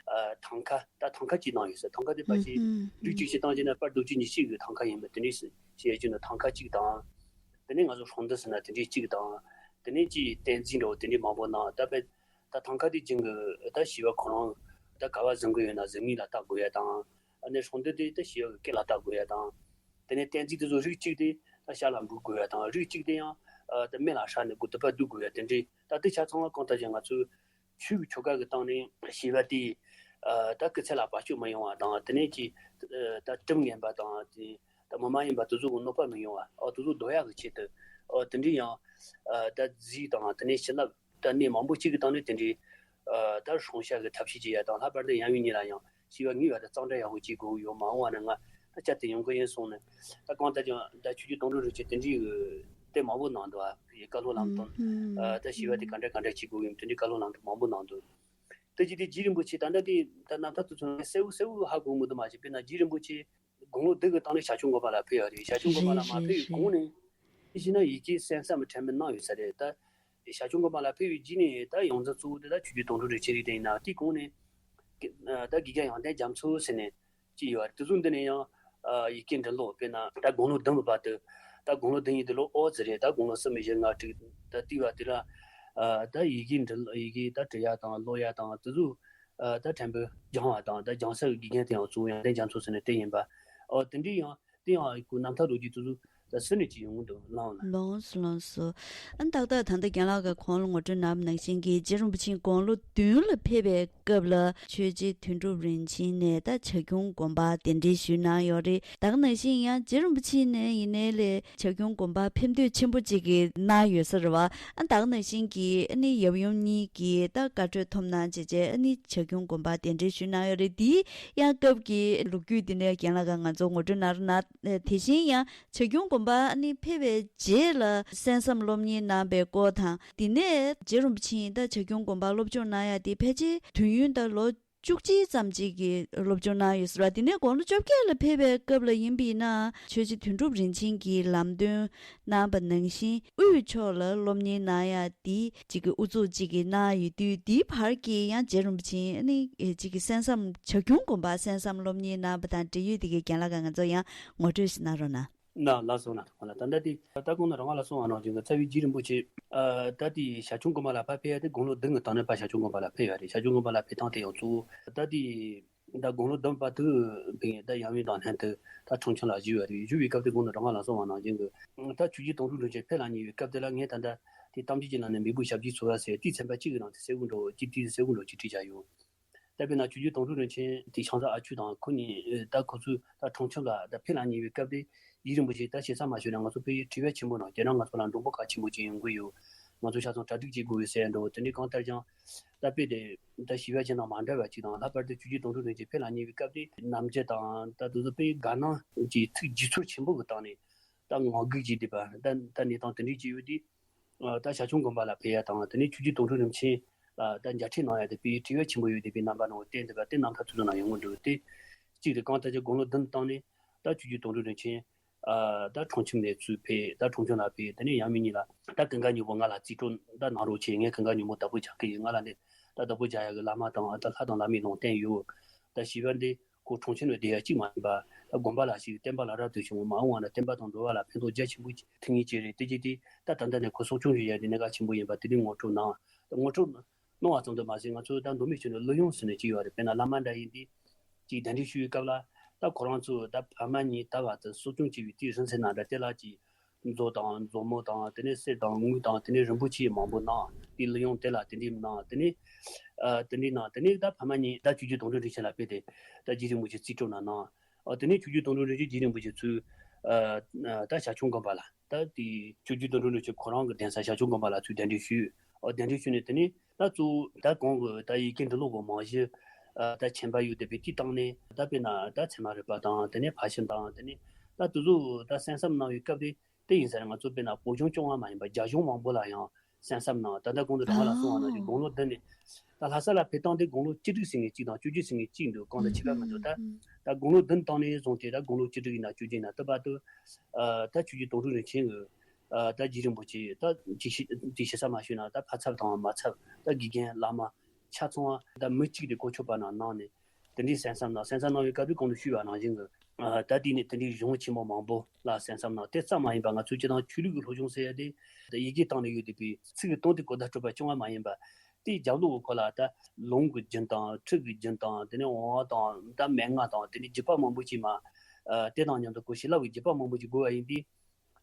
ཐང་ཀ་ད་ཐང་ཀ་གཅིག་གནང་ཡོད་ཟེར། ཐང་ཀ་དེ་ཕལ་ཆེར་ལུགས་གཅིག་བྱེད་སྟངས་བྱས་ན་དཔལ་རྡོ་རྗེ་ཉི་ཤུ་གི་ཐང་ཀ་ཡིན་པ་དེ་འདྲའི་བྱས་ཀྱི་ནི་ཐང་ཀ་གཅིག་དང་། དེ་ནས་ང་ཚོ་སྲུང་འདི་ཟེར་ན་དེ་འདྲའི་གཅིག་དང་། དེ་ནས་ཅིག་བསྟན་འཛིན་འདྲ་བོ་དེ་འདྲའི་མང་པོ་གནང་། ད་དཔེ་ད་ཐང་ཀ་དེ་སྦྱིན་གི་ད་ཞི་བ་ཁོ་རང་ད་ག་བ་གཟིམ་གི་ཡོད་ན་གཟིམ་གཉིས་ལ་བཏགས་དགོས་ཡ་དང་། ཨ་ནི་སྲུང་འདི་དེ་ད་ཞི་བ་གི་སྐེ་ལ་བཏགས་དགོས་ཡ་དང་། དེ་ནས་བསྟན་འཛིན་དེ་ཚོ་རིགས་གཅིག་དེ་ད་ཤ་ལ་འབུལ་དགོས་ཡ་དང་། རིགས་གཅིག་དེ་ཡང་ཨ་ད་སྨན་ལ་ཧྲ་ནས་དགོས་དུ་པ་བསྡུ་དགོས་ཡ་དེ་འདྲའི་ད་དེ་ཆ་ཚང་བ་གང་ལྟར་ཀྱང་ང་ཚོའི་ཆོས་ཀྱི་ཆོ་ག་གི་སྟེང་ནས་ཞི་བ་དེ་ཨ་ད་སྐུ་ཚེ་ལ་བར་གཅོད་མི་ཡོང་བ་དང་། དེ་ནས་ཀྱི་ཨ་ད་གྲིབ་ངན་པ་དང་དེ་ད་མི་མ་ཡིན་པ་དེ་ཚོ་གི་གནོད་པ་མི་ཡོང་བ། ཨ་དེ་ཚོ་ཟློག་ཡག་གི་ཆེད་དུ་ཨ་དེ་འདྲའི་ཡང་ཨ་ད་རྫས་དང་དེ་ནས་བྱིན་རླབས་ད་གནས་མང་པོ་གཅིག་གི་སྟེང་ནས་དེ་འདྲའི་ཨ་ད་སྲུང་བྱ་གི་ཐབས་ཤེས་བྱེད་ཡ་དང་། ལྷག་པར་དུ་ཡང་མིན་གཉིས་ལ་ཡང་ཞི་བ་ངེས་པར་དུ་གཙང་སྦྲ་ཡག་པོ་བྱེད་དགོས་ཡོད། མ་འོངས་པ་ན་ང་ད་བསྐྱར་དུ་ཡོང་གི་ཡིན་གསུངས་ནས། ད་གང་ལྟར་ཀྱང་ད་ཆོས་རྗེ་དོན་གྲུབ་རིན་ཆེན་དེ་འདྲའི་གི་དེ་མང་པོ་གནང་འདུག་ཨ་ཡི་བཀའ་སློབ་ལམ་སྟོན། ཨ་ད་ཞི་བ་དེ་ག་འདྲ་ག་འདྲ་བྱེད་དགོས་ཡིན་དེ་འདྲའི་བཀའ་སློབ་ལམ་སྟོན་མང་པོ་གནང་འདུག་དེ་ཅི་དེ་རྗེ་རིན་པོ་ཆེ་ད་ལྟ་དེ་ད་རྣམ་ཐར་དུ་ཚོ་གསལ་བོ་གསལ་བོ་ཧ་གོ་མི་འདུག་མ་གཞི་དཔེར་ན་རྗེ་རིན་པོ་ཆེ་དགུང་ལོ་བདུན་གྱི་སྟེང་ནས་ཞབས་ཞུ་དགོན་པ་ལ་ཕེབས་ཡོད་རེད། ཞབས་ཞུ་དགོན་པ་ལ་མ་ཕེབས་པའི་གོང་ནས་ཅི་ཞིག་ན་ཡི་གེ་གསན་བསམ་ཕྲན་བུ་གནང་ཡོད་ས་རེད། ད་ཞབས་ཞུ་དགོན་པ་ལ་ཕེབས་པའི་རྗེས་ནས་ད་ཡོངས་འཛིན་གཙོ་བོ་དེ་ད་ཆོས་རྗེ་དོན་གྲུབ་རིན་ཆེན་རེད། དེ་ཡིན་ན་དེའི་གོང་ནས་ད་དགེ་རྒན་ཡོན་ཏན་རྒྱ་མཚོ་ཟེར་ནས་ཅི་ཡོད་རེད། དེ་ཚོ་འདི་ནས་ཡང་ཡི་གེ་འབྲི་ཀློག་དཔེར་ན་ད་དགུང་ལོ་བདུན་པའི་བར་དུ་ད་དགུང་ལོ་བདུན་ཡིན་དུས་ལོ་ཨོ་ཙི་རེད། ད་དགུང་ལོ་གསུམ་བཞི་ལྔ་དྲུག་ད་དེའི་བར་དུ་ལ་ད་ཡི་གེ་འབྲི་ཡི་གེ་ད་འབྲི་ཡ་དང་ཀློག་ཡ་དང་དེ་ཚོ། ཨ་ད་ཕྲན་བུ་སྦྱང་བ་དང་ད་སྦྱང་སའི་དགེ་རྒན་དེ་ཡང་གཙོ་བོ་ཡོན་ཏན་རྒྱ་མཚོ་ཟེར་ནས་དེ་ཡིན་པ། ཨོ་དེ་འདྲའི་ཡང་དེ་ཡང་ཁོའི་རྣམ་ཐར་ལོ་རྒྱུས་དེ་ཚོ་ད་སུ་ནས་ཅི་ཡོང་གི་འདུག་ལགས་ན། ལགས་སོ་ལགས་སོ། ཨ་ཏག་ཏག་ད་ལྟ་རྒན་ལགས་ཀྱིས་གོང་ལ་ངོ་སྤྲོད་གནང་བ་ནང་བཞིན་གྱི་རྗེ་རིན་པོ་ཆེ་དགུང་ལོ་བདུན་ལ་ཕེབས་པའི་སྐབས་ལ་ཆོས་རྗེ་དོན་གྲུབ་རིན་ཆེན་ནས་ད་བྱ་ཁྱུང་དགོན་པ་གདན་འདྲེན་ཞུས་གནང་ཡོད་རེད། ད་ག་ནང་བཞིན་ཡང་རྗེ་རིན་པོ་ཆེ་ནས་ཡིན་ནའི་ལས། བྱ་ཁྱུང་དགོན་པ་ཕེབས་འདོད་ཆེན་པོ་གཅིག་གིས་གནང་ཡོད་ས་རེད་བ། ཨ་ད་ག་ནང་བཞིན་གྱི་ཨ་ནི་ཡབ་ཡུམ་གཉིས་ཀྱིས་ད་བཀའ་འཁྲོལ་ཐོབ་གནང་བྱས་བྱས་ཨ་ནི་བྱ་ཁྱུང་དགོན་པ་གདན་འདྲེན་ཞུས་གནང་ཡོད་རེད། དེའི་ཡང་སྐབས་ཀྱི་ལོ་རྒྱུས་དེ་འདྲ་རྒན་ལགས་ཀྱིས་ང་ཚོ་ངོ་སྤྲོད་གནང་རོགས་གནང་། དེ་བཞིན་ཡང་བྱ་ཁྱུང་དགོན་པ་ཨ་ནི་ཕེབས་པའི་རྗེས་ལ་གསན་བསམ་སློབ་གཉེར་གནང་བའི་སྐོར་དང་། དེ་ནས་རྗེ་རིན་པོ་ཆེས་ད་བྱ་ཁྱུང་དགོན་པ་སློབ་སྦྱོང་གནང་ཡ་དེ་ཕལ་ཆེར་དུས་ཡུན་ད་ལོ་བཅུ་གཅིག་ཙམ་ཅིག་གི་སློབ་སྦྱོང་གནང་ཡོད་ཟེར་བ། དེ་ནས་དགུང་ལོ་བཅོ་བརྒྱད་ལ་ཕེབས་པའི་སྐབས་ལ་ཡིན་པས་ན་ཆོས་རྗེ་དོན་གྲུབ་རིན་ཆེན་གྱིས་ལམ་སྟོན་གནང་བ་ནང་བཞིན་དབུས་ཕྱོགས་ལ་སློབ་གཉེར་གནང་ཡ་དེ་གཅིག་གི་དབུ་ཚུགས་གཅིག་གིས་གནང་ཡོད་དུས། དེའི་བར་གྱི་ཡང་རྗེ་རིན་པོ་ཆེས་ནི་གཅིག་གི་གསན་བསམ་བྱ་ཁྱུང་དགོན་པ་གསན་བསམ་སློབ་གཉེར་གནང་བ་དང་འབྲེལ་ཡོད་དེ་གའི་རྒན་ལགས་ཀྱིས་ང་ཚོ་ཡང་ངོ་སྤྲོད་ཞིག་གནང་རོགས་གནང་། ན་ལགས་སོ་ན་ཁོང་ལ་ད་ལྟ་དེ་ད་གོང་ན་རང་ལ་གསུངས་པ་ནང་བཞིན་གྱི་རྩ་བའི་རྗེ་རིན་པོ་ཆེ་ཨ་ད་དེ་བྱ་ཁྱུང་དགོན་པ་ལ་ཕར་ཕེབས་ཡ་དེ་དགུང་ལོ་བདུན་གྱི་སྟེང་ནས་ཕར་བྱ་ཁྱུང་དགོན་པ་ལ་ཕེབས་ཡ་རེད། བྱ་ཁྱུང་དགོན་པ་ལ་ཕེབས་སྟངས་དེ་ཡང་གཙོ་བོ་ད་དེ་ད་དགུང་ལོ་བདུན་བར་དུ་ཕེབས་ད་ཡང་མིན་དང་ལྷན་དུ་ད་ཁྲོམ་ཆེན་ལ་བཞུགས་ཡ་རེད། བཞུགས་པའི་སྐབས་དེ་གོང་ན་རང་ལ་གསུངས་པ་ནང་བཞིན་གྱི་ད་ཆོས་རྗེ་དོན་གྲུབ་རིན་ཆེན་ཕེབས་ལ་ཉེ་བའི་སྐབས་དེ་ལ་ངས་ད་ལྟ་དེ་གཏམ་རྒྱུད་ཀྱི་ནང་ནས་མི་བུ་ཞབས་ཀྱིས་འཚོ་བ་ཟེར་དེའི་ཚན་པ་གཅིག་གི་ནང་དུ་གསལ་བོ་འགྲོ་གཅིག་དེའི་གསལ་བོ་འགྲོ་གཅིག་བྲིས་བཞག་ཡོད། ད་དཔེར་ན་ཆོས་རྗེ་དོན་གྲུབ་རིན་ཆེན་དེ་ཤང་ཚ་ཨ་ཆུ་དང་ཁོ་གཉིས་ད་ཁོ་ཚོས་ད་གྲོང་ཁྱེར་ལ་ད་ཕེབས་ལ་ཉེ་བའི་སྐབས་དེ་ཡིད་རིན་པོ་ཆེ་ད་ཞེ་ས་མ་ཞུས་ན་ང་ཚོ་དཔེ་དྲི་བ་ཆེན་པོ་ནང་དེ་ན་ང་ཚོ་ལ་མགྲོན་པོ་ཁག་ཆེན་པོ་ཅིག་ཡོང་གི་ཡོད། ང་ཚོ་ཆ་ཚང་གྲ་སྒྲིག་བྱེད་དགོས་ཡོད་ཟེར་འགྲོ་དེ་འདྲའི་གང་ལྟར་ཀྱང་ད་དཔེ་དེ་ད་ཞི་བ་ཅན་དང་མ་འདྲ་བ་ཅིག་དང་། ལྷག་པར་དུ་ཆོས་རྗེ་དོན་གྲུབ་རིན་ཆེན་ཕེབས་ལ་ཉེ་བའི་སྐབས་དེ་ནམ་རྒྱུན་དང་ད་དུ་དཔེ་དགའ་སྣང་གི་ཚིག་བརྗེད་ཚུལ་ཆེན་པོ་གི་སྟེང་ནས་ད་ངང་སྒུག་བྱས་བསྡད་པ་ད་ད་གནས་སྟངས་དེ་འདྲའི་ཅིག་ཡོད་དུས། ཨ་ད་བྱ་ཁྱུང་དགོན་པ་ལ་ཕེབས་ཡ་དང་དེ་ནས་ཆོས་རྗེ་དོན་གྲུབ་རིན་ཆེན་ལ་ད་མཇལ་འཕྲད་གནང་ཡ་དེ་དཔེ་དྲི་བ་ཆེན་པོ་ཡོད་དེ་དཔེ་རྣམ་པ་ནང་བསྟན་འདུག་པ་དེ་རྣམ་ཐར་ཚོ་ཚོ་ནང་ཡོང་གི་འདུག་དེ་གཅིག་དེ་གང་ལྟར་ཀྱང་དགུང་ལོ་བདུན་བཏང་ནས་ད་ཆོས་རྗེ་དོན་གྲུབ་རིན་ཆེན་ཨ་ད་ཁྲོམ་ཆེན་ནས་ཚུར་ཕེབས། ད་ཁྲོམ་ཆེན་ལ་ཕེབས། དེ་ནས་ཡང་མིན་གཉིས་ལ་ད་ཀུན་དགའ་སྨྱོ་པོ་ང་ལ་རྩིས་སྤྲོད་ད་གནང་རོགས་བྱེད། ངས་ཀུན་དགའ་སྨྱོ་པོ་བདག་པོ་རྒྱག་གི་ཡིན། ང་ལ་ནི་ད་བདག་པོ་རྒྱག་ཡ་གི་བླ་མ་དང་ཨ་ད་ལྷ་དང་བླ་མའི་ལུང་བསྟན་ཡོད། ད་ཞི་བ་འདི་ཁོ་གྲོང་ཁྱེར་ནས་བསྡད་ཡ་གཅིག་མ་ཡིན་པ། ད་དགོན་པ་ལ་ཞིག་བསྟན་པ་ལ་རབ་ཏུ་བྱུང་བ་མ་འོངས་པ་ན་བསྟན་པ་དང་འགྲོ་བ་ལ་ཕན་ཐོགས་རྒྱ་ཆེན་པོ་ཐུབ་ངེས་ཅིག་རེད། དེ་རྗེས་དེ་ད་ད་ལྟ་ནས་ཁོ་གསོ་སྐྱོང་བྱེད་ཡ་དེ་གནད་འགག་ཆེན་པོ་ཡིན་པ་དེ་རིང་ངོ་སྤྲོད་གནང་། ད་ངོ་སྤྲོད་གནང་བ་ཙམ་དུ་མ་ཟད་ང་ཚོ་ད་མདོ་སྨད་ཆོས་ལུགས་གླུ་དབྱངས་ཟེར་ནས་ཅིག་ཡོད་རེད། དཔེར་ན་བླ་མ་འདྲ་ཡིན་དེ་ཅིག་གདན་འདྲེན་ཞུ་བའི་སྐབས་ལ་ད་ཁོ་རང་ཚོ་ད་ཕ་མ་གཉིས་ད་བར་དུ་གསོ་སྐྱོང་བྱས་པའི་དེའི་རིང་ཚད་ན་འདྲ་དེ་ལ་ཅིག་ མཛོ་དང་མཛོ་མོ་དང་དེ་ནས་གསེར་དང་དངུལ་དང་དེ་ནས་རིན་པོ་ཆེ་མང་པོ་གནང་། དེ་གླུ་དབྱངས་དེ་ལ་དེ་འདྲས་གནང་། དེ་ནས་ཨ་དེ་འདྲས་གནང་། དེ་ནས་ད་ཕ་མ་གཉིས་ད་ཆོས་རྗེ་དོན་གྲུབ་རིན་ཆེན་ལ་ཕེབས་ཏེ་ད་རྗེ་རིན་པོ་ཆེ་རྩིས་སྤྲོད་གནང་གནང་། ཨ་དེ་ནས་ཆོས་རྗེ་དོན་གྲུབ་རིན་ཆེན་རྗེ་རིན་པོ་ཆེ་ཚུར་ཨ་ད་ཞར་བྱུང་དགོན་པ་ལ། ད་དེ་ཆོས་རྗེ་དོན་གྲུབ་རིན་ཆེན་ཁོ་རང་གི་གདན་ས་ཞར་བྱུང་དགོན་པ་ལ་ཚུར་གདན་འདྲེན་ཞུས། ཨོ་གདན་འདྲེན་ཞུས་ནས་དེ་ནས་ད་གཙོ་བོ་ད་གོང་གི་ད་ཡི་གེ་འབྲི་ཀློག་གི་རྨང་གཞི་ཨ་ད་མཁྱེན་པ་ཡོད་བསྡད་པའི་དེའི་སྟེང་ནས། ད་དཔེར་ན་ད་ཚད་མ་རིག་པ་དང་དེ་ནས་ཕར་ཕྱིན་དང་དེ་ནས་ད་དེ་ཚོ་ད་གསན་བསམ་གནང་བའི་སྐབས་དེ་དེ་ཡིན་ས་རེད། ང་ཚོ་དཔེར་ན་བོད་གཞུང་སྐྱོང་བ་མ་ཡིན་པ་རྒྱ་གཞུང་མང་པོ་ལ་ཡང་གསན་བསམ་གནང་། ད་ལྟ་གོང་དུ་དྲ་བ་ལ་གསུངས་པ་ནང་བཞིན་དགུང་ལོ་བདུན་ནས། ད་ལྷ་ས་ལ་ཕེབས་སྟངས་དེ་དགུང་ལོ་བཅུ་དྲུག་ཟིན་ནས་གཅིག་དང་བཅུ་བཞི་ཟིན་ནས་གཅིག་འདུག་གང་དང་ཁྱད་པར་མི་འདུག་ད་ད་དགུང་ལོ་བདུན་བཏང་ནས་བཟུང་སྟེ་ད་དགུང་ལོ་བཅུ་དྲུག་ཡིན་ན་བཅུ་བཞི་ཡིན་ན་ད་བར་དུ་ཨ་ད་ཆོས་རྗེ་དོན་གྲུབ་རིན་ཆེན་གྱི་ཨ་ད་རྗེ་རིན་པོ་ཆེ་ད་དེ་ཤི་དེ་ཤི་ས་མ་ཞུས་ན་ད་ཕ་ཚབ་དང་མ་ཚབ་ད་དགེ་རྒན་བླ་མ་ཆ་ཚང་བ་ད་མི་གཅིག་དེ་གོ་ཆོད་པ་ན་གནང་ནས་དེ་འདྲའི་གསན་བསམ་གནང་། གསན་བསམ་གནང་བའི་སྐབས་དུས་གོང་དུ་ཞུས་པ་ནང་བཞིན་གྱི་ཨ་ད་དེ་ནས་དེ་འདྲའི་གཞུང་ཆེན་མོ་མང་པོ་ལ་གསན་བསམ་གནང་། དེ་ཙམ་མ་ཡིན་པ་ང་ཚོའི་སྤྱི་དང་ཆོས་ལུགས་ཀྱི་སློབ་སྦྱོང་ཟེར་ཡ་དེ་ད་ཡི་གེ་སྟེང་ནས་ཡོད་བསྡད་པའི་ཚིག་གི་དོན་དེ་གོ་བརྡ་སྤྲོད་པ་བྱུང་བ་མ་ཡིན་པ། དེའི་རྒྱབ་ལོགས་ཀྱི་སྐོར་ལ་ད་ལུང་གི་རྒྱུན་དང་ཁྲིད་ཀྱི་རྒྱུན་དང་དེ་ནས་དབང་དང་ད་མན་ངག་དང་དེ་ནས་རྒྱུད་པ་མང་པོ་ཞིག་མ་ཨ་དེ་དང་མཉམ་དུ་གོ་བྱིན་རླབས་ཀྱི་རྒྱུད་པ་མང་པོ་ཞིག་དགོས་པ་ཡིན་དུས།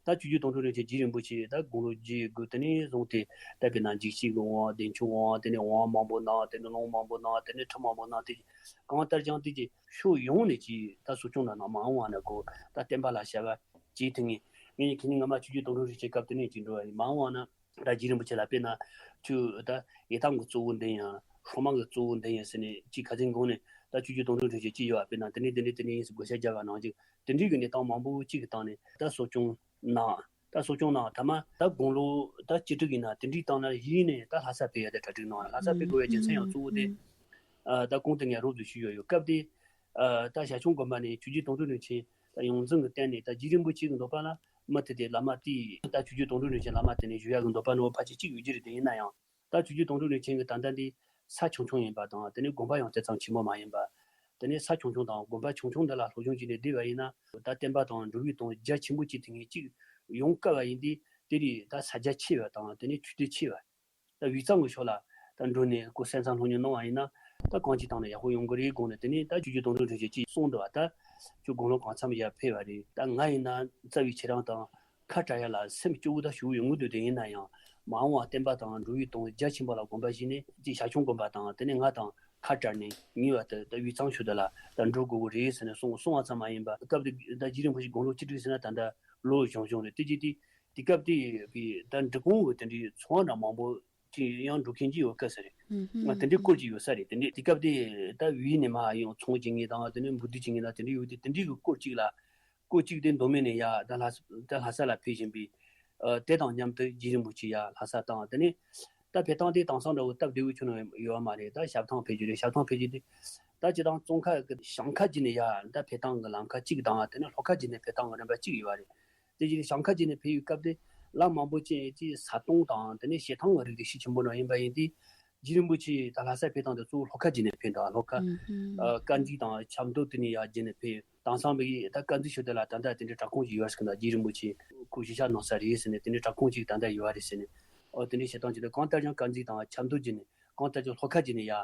ད་ཆོས་རྗེ་དོན་གྲུབ་རིན་ཆེན་རྗེ་རིན་པོ་ཆེ་ད་དགུང་ལོ་བརྒྱད་དགུ་དེ་ནས་བཟུང་སྟེ་ད་དཔེར་ན་འཇིགས་བྱེད་ཀྱི་དབང་བདེ་མཆོག་དབང་དེ་ནས་དབང་མང་པོ་གནང་། དེ་ནས་ལུང་མང་པོ་གནང་། དེ་ནས་ཁྲིད་མང་པོ་གནང་། དེ་གང་ལྟར་ཀྱང་དེ་གྱི་ཕྱོགས་ཡོངས་ནས་ཀྱི་ད་གསོ་སྐྱོང་གནང་གནང་། མ་འོངས་པ་ན་ཁོ་ད་བསྟན་པ་ལ་ཞབས་པ་བྱེད་ཐུབ་ངེས། ངེད་གཉིས་ཁེ་ཉིན་སྔ་མ་ཆོས་རྗེ་དོན་གྲུབ་རིན་ཆེན་སྐབས་དེ་ནས་ཀྱི་འགྲོ་བ་ཡིན། མ་འོངས་པ་ན། ད་རྗེ་རིན་པོ་ཆེ་ལ་དཔེར་ན་ཁྱོད་ད་ཡི་དམ་གྱི་གཙོ་བོ་འདི་ཡིན་ཡང་སྲུང་མ་གི་གཙོ་བོ་འདི་ཡིན་ཟེར་ནས་ཅིག་ཁ་སང་གོང་ནས་ད་ཆོས་རྗེ་དོན་གྲུབ་རིན་ཆེན་ཅིག་ཡོད་པ་དཔེར་ན་དེ་འདྲས་དེ་འདྲས་དེ་འདྲས་ཡིན་ཟེར་བགོ་བཤའ་རྒྱག་པ་ནང་བཞིན་དེ་འདྲས་ཀྱི་གནས་སྟངས་མང་པོ་ཅིག་གི་སྟེང་ནས་ད་གསོ་སྐྱོང་གནང་། ད་གསོ་སྐྱོང་གནང་། ཐ་མ་ད་དགུང་ལོ་ད་བཅུ་དྲུག་ཡིན་ན་དེ་འདྲས་བཏང་ན་གཞི་ནས་ད་ལྷ་ས་ཕེབས་ཡ་དེ་གྲ་སྒྲིག་གནང་བ། ལྷ་ས་ཕེབས་དགོས་པའི་རྒྱུ་མཚན་ཡང་གཙོ་བོ་དེ་ཨ་ད་གོང་དུ་ངས་རོབ་ཙམ་ཞུས་ཡོད་ཡོད་སྐབས་དེ། ཨ་ད་ཞར་བྱུང་དགོན་པ་ནས་ཆོས་རྗེ་དོན་གྲུབ་རིན་ཆེན་ད་ཡོངས་འཛིན་གྱི་སྟེང་ནས་ད་རྗེ་རིན་པོ་ཆེ་གི་འདོད་པ་ལ་མུ་མཐུད་དེ་བླ་མ་དེས་ད་ཆོས་རྗེ་དོན་གྲུབ་རིན་ཆེན་བླ་མ་དེ་ནས་བཞུགས་ཡག་གི་འདོད་པ་ནོར་བ་ཕལ་ཆེར་གཅིག་ཡོད་ཀྱི་རེད། དེ་ཡིན་ན་ཡང་ད་ཆོས་རྗེ་དོན་གྲུབ་རིན་ཆེན་གྱི་ད་ལྟ་འདི་ས་ཆུང་ཆུང་ཡིན་པ་དང་དེ་ནས་དགོན་པ་ཡང་དེ་ཙམ་ཆེན་པོ་མ་ཡིན་པ། དེ་ནས་ས་ཆུང་ཆུང་དང་དགོན་པ་ཆུང་ཆུང་འདི་ལ་སློབ་སྦྱོང་བྱས་ནས་བསྡད་པ་ཡིན་ན་ད་བསྟན་པ་དང་འགྲོ་བའི་དོན་རྒྱ་ཆེན་པོ་ཅིག་དེ་ངས་གཅིག་ཡོང་དཀའ་བ་ཡིན་དུས་དེ་རིགས་ད་ས་རྒྱ་ཆེ་བ་དང་དེ་ནས་ཆོས་དད་ཆེ་བ། ད་དབུས་གཙང་གི་ཕྱོགས་ལ་ད་འགྲོ་ནས་ཁོ་གསན་བསམ་སློབ་གཉེར་གནང་བ་ཡིན་ན་ད་གང་ཅིའི་སྟེང་ནས་ཡག་པོ་ཡོང་གི་རེད་དགོངས་ནས། དེ་ནས་ད་ཆོས་རྗེ་དོན་གྲུབ་རིན་ཆེན་གྱིས་གསུངས་འདུག་བ། ད་ཁྱོད་དགུང་ལོ་གང་འཚམ་ཡར་ཕེབས་པ་རེད། ད་ང་ཡིན་ན་རྩ་བའི་ཁྱེད་རང་དང་ཁ་བྲལ་ཡ་ལ་སེམས་སྐྱོ་བོ་ད་ཞེ་པོ་ཡོང་གི་འདུག་དེ་ཡིན་ན་ཡང་མ་འོངས་པ་བསྟན་པ་དང་འགྲོ་བའི་དོན་རྒྱ་ཆེན་པོ་ལ་དགོངས་པ་བཞེས་ནས་དེ་ཞར་བྱུང་དགོན་པ་དང་དེ་ནས་ང་དང་ཁ་བྲལ་ནས་ངེས་པར་དུ་ད་དབུས་གཙང་ཕྱོགས་དེ་ལ་ད་འགྲོ་དགོས་ཀྱི་རེད་ཟེར་ནས་གསུངས། གསུངས་པ་ཙམ་མ་ཡིན་པ་སྐབས་དེ་ད་རྗེ་རིན་པོ་ཆེ་དགུང་ལོ་བཅུ་དྲུག་ཟེར་ན་ད་ལྟ་ལོ་གཞོན་གཞོན་རེད། དེ་རྗེས་དེ་དེ་སྐབས་དེ་ཡོད་པའི་ད་འབྲི་གུང་གི་དེ་འདྲའི་ཚོང་བ་འདྲ་མང་པོ་ཅིག་ཡང་འགྲོ་མཁན་ཅིག་ཡོད་སྐད་ས་རེད། ང་དེ་འདྲའི་སྐོར་ཅིག་ཡོད་ས་རེད། དེ་འདྲའི་དེ་སྐབས་དེ་ད་དབུས་ནས་མར་ཡང་ཚོང་བྱེད་མཁན་དང་དེ་ནས་འབུལ་སྡུད་བྱེད་མཁན་དང་དེ་འདྲའི་ཡོད་དེ། དེ་འདྲའི་གི་སྐོར་ཅིག་ལ་སྐོར་ཅིག་དེ་མདོ་སྨད་ནས་ཡར་ད་ལྷ་ད་ལྷ་ས་ལ་ཕེབས་བཞིན་པའི་ཨ་དེ་དང་མཉམ་དུ་རྗེ་རིན་པོ་ཆེ་ཡར་ལྷ་ས་བཏང་། དེ་ནས་ད་ཕེབས་སྟངས་དེ་དེང་སང་འདྲ་བོ་སྟབས་བདེ་བོ་ཁྱོན་ནས་ཡོད་པ་མ་རེད། ད་ཞབས་ཐང་ཕེབས་རྒྱུ་རེད། ཞབས་ཐང་ཕེབས་རྒྱུ་དེ་ད་སྤྱིར་བཏང་ཙོང་ཁ་གི་ཞིང་ཁ་བརྒྱུད་ནས་ཡར་ད་ཕེབས་སྟངས་གི་ལམ་ཁ་གཅིག་དང་དེ་ནས་ལྷོ་ཁ་བརྒྱུད་ནས་ཕེབས་སྟངས་གི་རིམ་པ་གཅིག་ཡོད་པ་རེད། དེ་བཞིན་ཞིང་ཁ་བརྒྱུད་ནས་ཕེབས་ཡོད་སྐབས་དེ་ལམ་མང་པོ་ཅན་ཅིག་ས་དོང་དང་དེ་ནས་བྱེ་ཐང་གི་རིགས་དེ་ཤུགས་ཆེན་པོ་ནང་ཡིན་པ་ཡིན་དུས་རྗེ་རིན་པོ་ཆེ་ད་ལྷ་ས་ཕེབས་སྟངས་དེ་གཙོ་བོ་ལྷོ་ཁ་བརྒྱུད་ནས་ཕེབས་འདུག་ལྷོ་ཁ་ཨ་དཀར་མཛེས་དང་ཆབ་མདོ་དེ་ནས་ཡར་བརྒྱུད་ནས་ཕེབས། དེང་སང་བའི་ད་དཀར་མཛེས་ཕྱོགས་དེ་ལ་ད་ལྟ་དེ་འདྲའི་བྲག་ཁུང་ཞིག་ཡོད་ཟེར་གི་འདུག་རྗེ་རིན་པོ་ཆེ་སྐུ་གཞིས་ཆགས་གནང་ས་རེད་ཟེར་ནས་དེ་འདྲའི་བྲག་ཁུང་ཅིག་ད་ལྟ་ཡོད་རེད་ཟེར་ནས། ཨོ་དེ་འདྲའི་བྱེད་སྟངས་ཅིག་དང་གང་ལྟར་ཀྱང་དཀར་མཛེས་དང་ཆབ་མདོ་བརྒྱུད་ནས་གང་ལྟར་ཀྱང་ལྷོ་ཁ་བརྒྱུད་ནས་ཡར་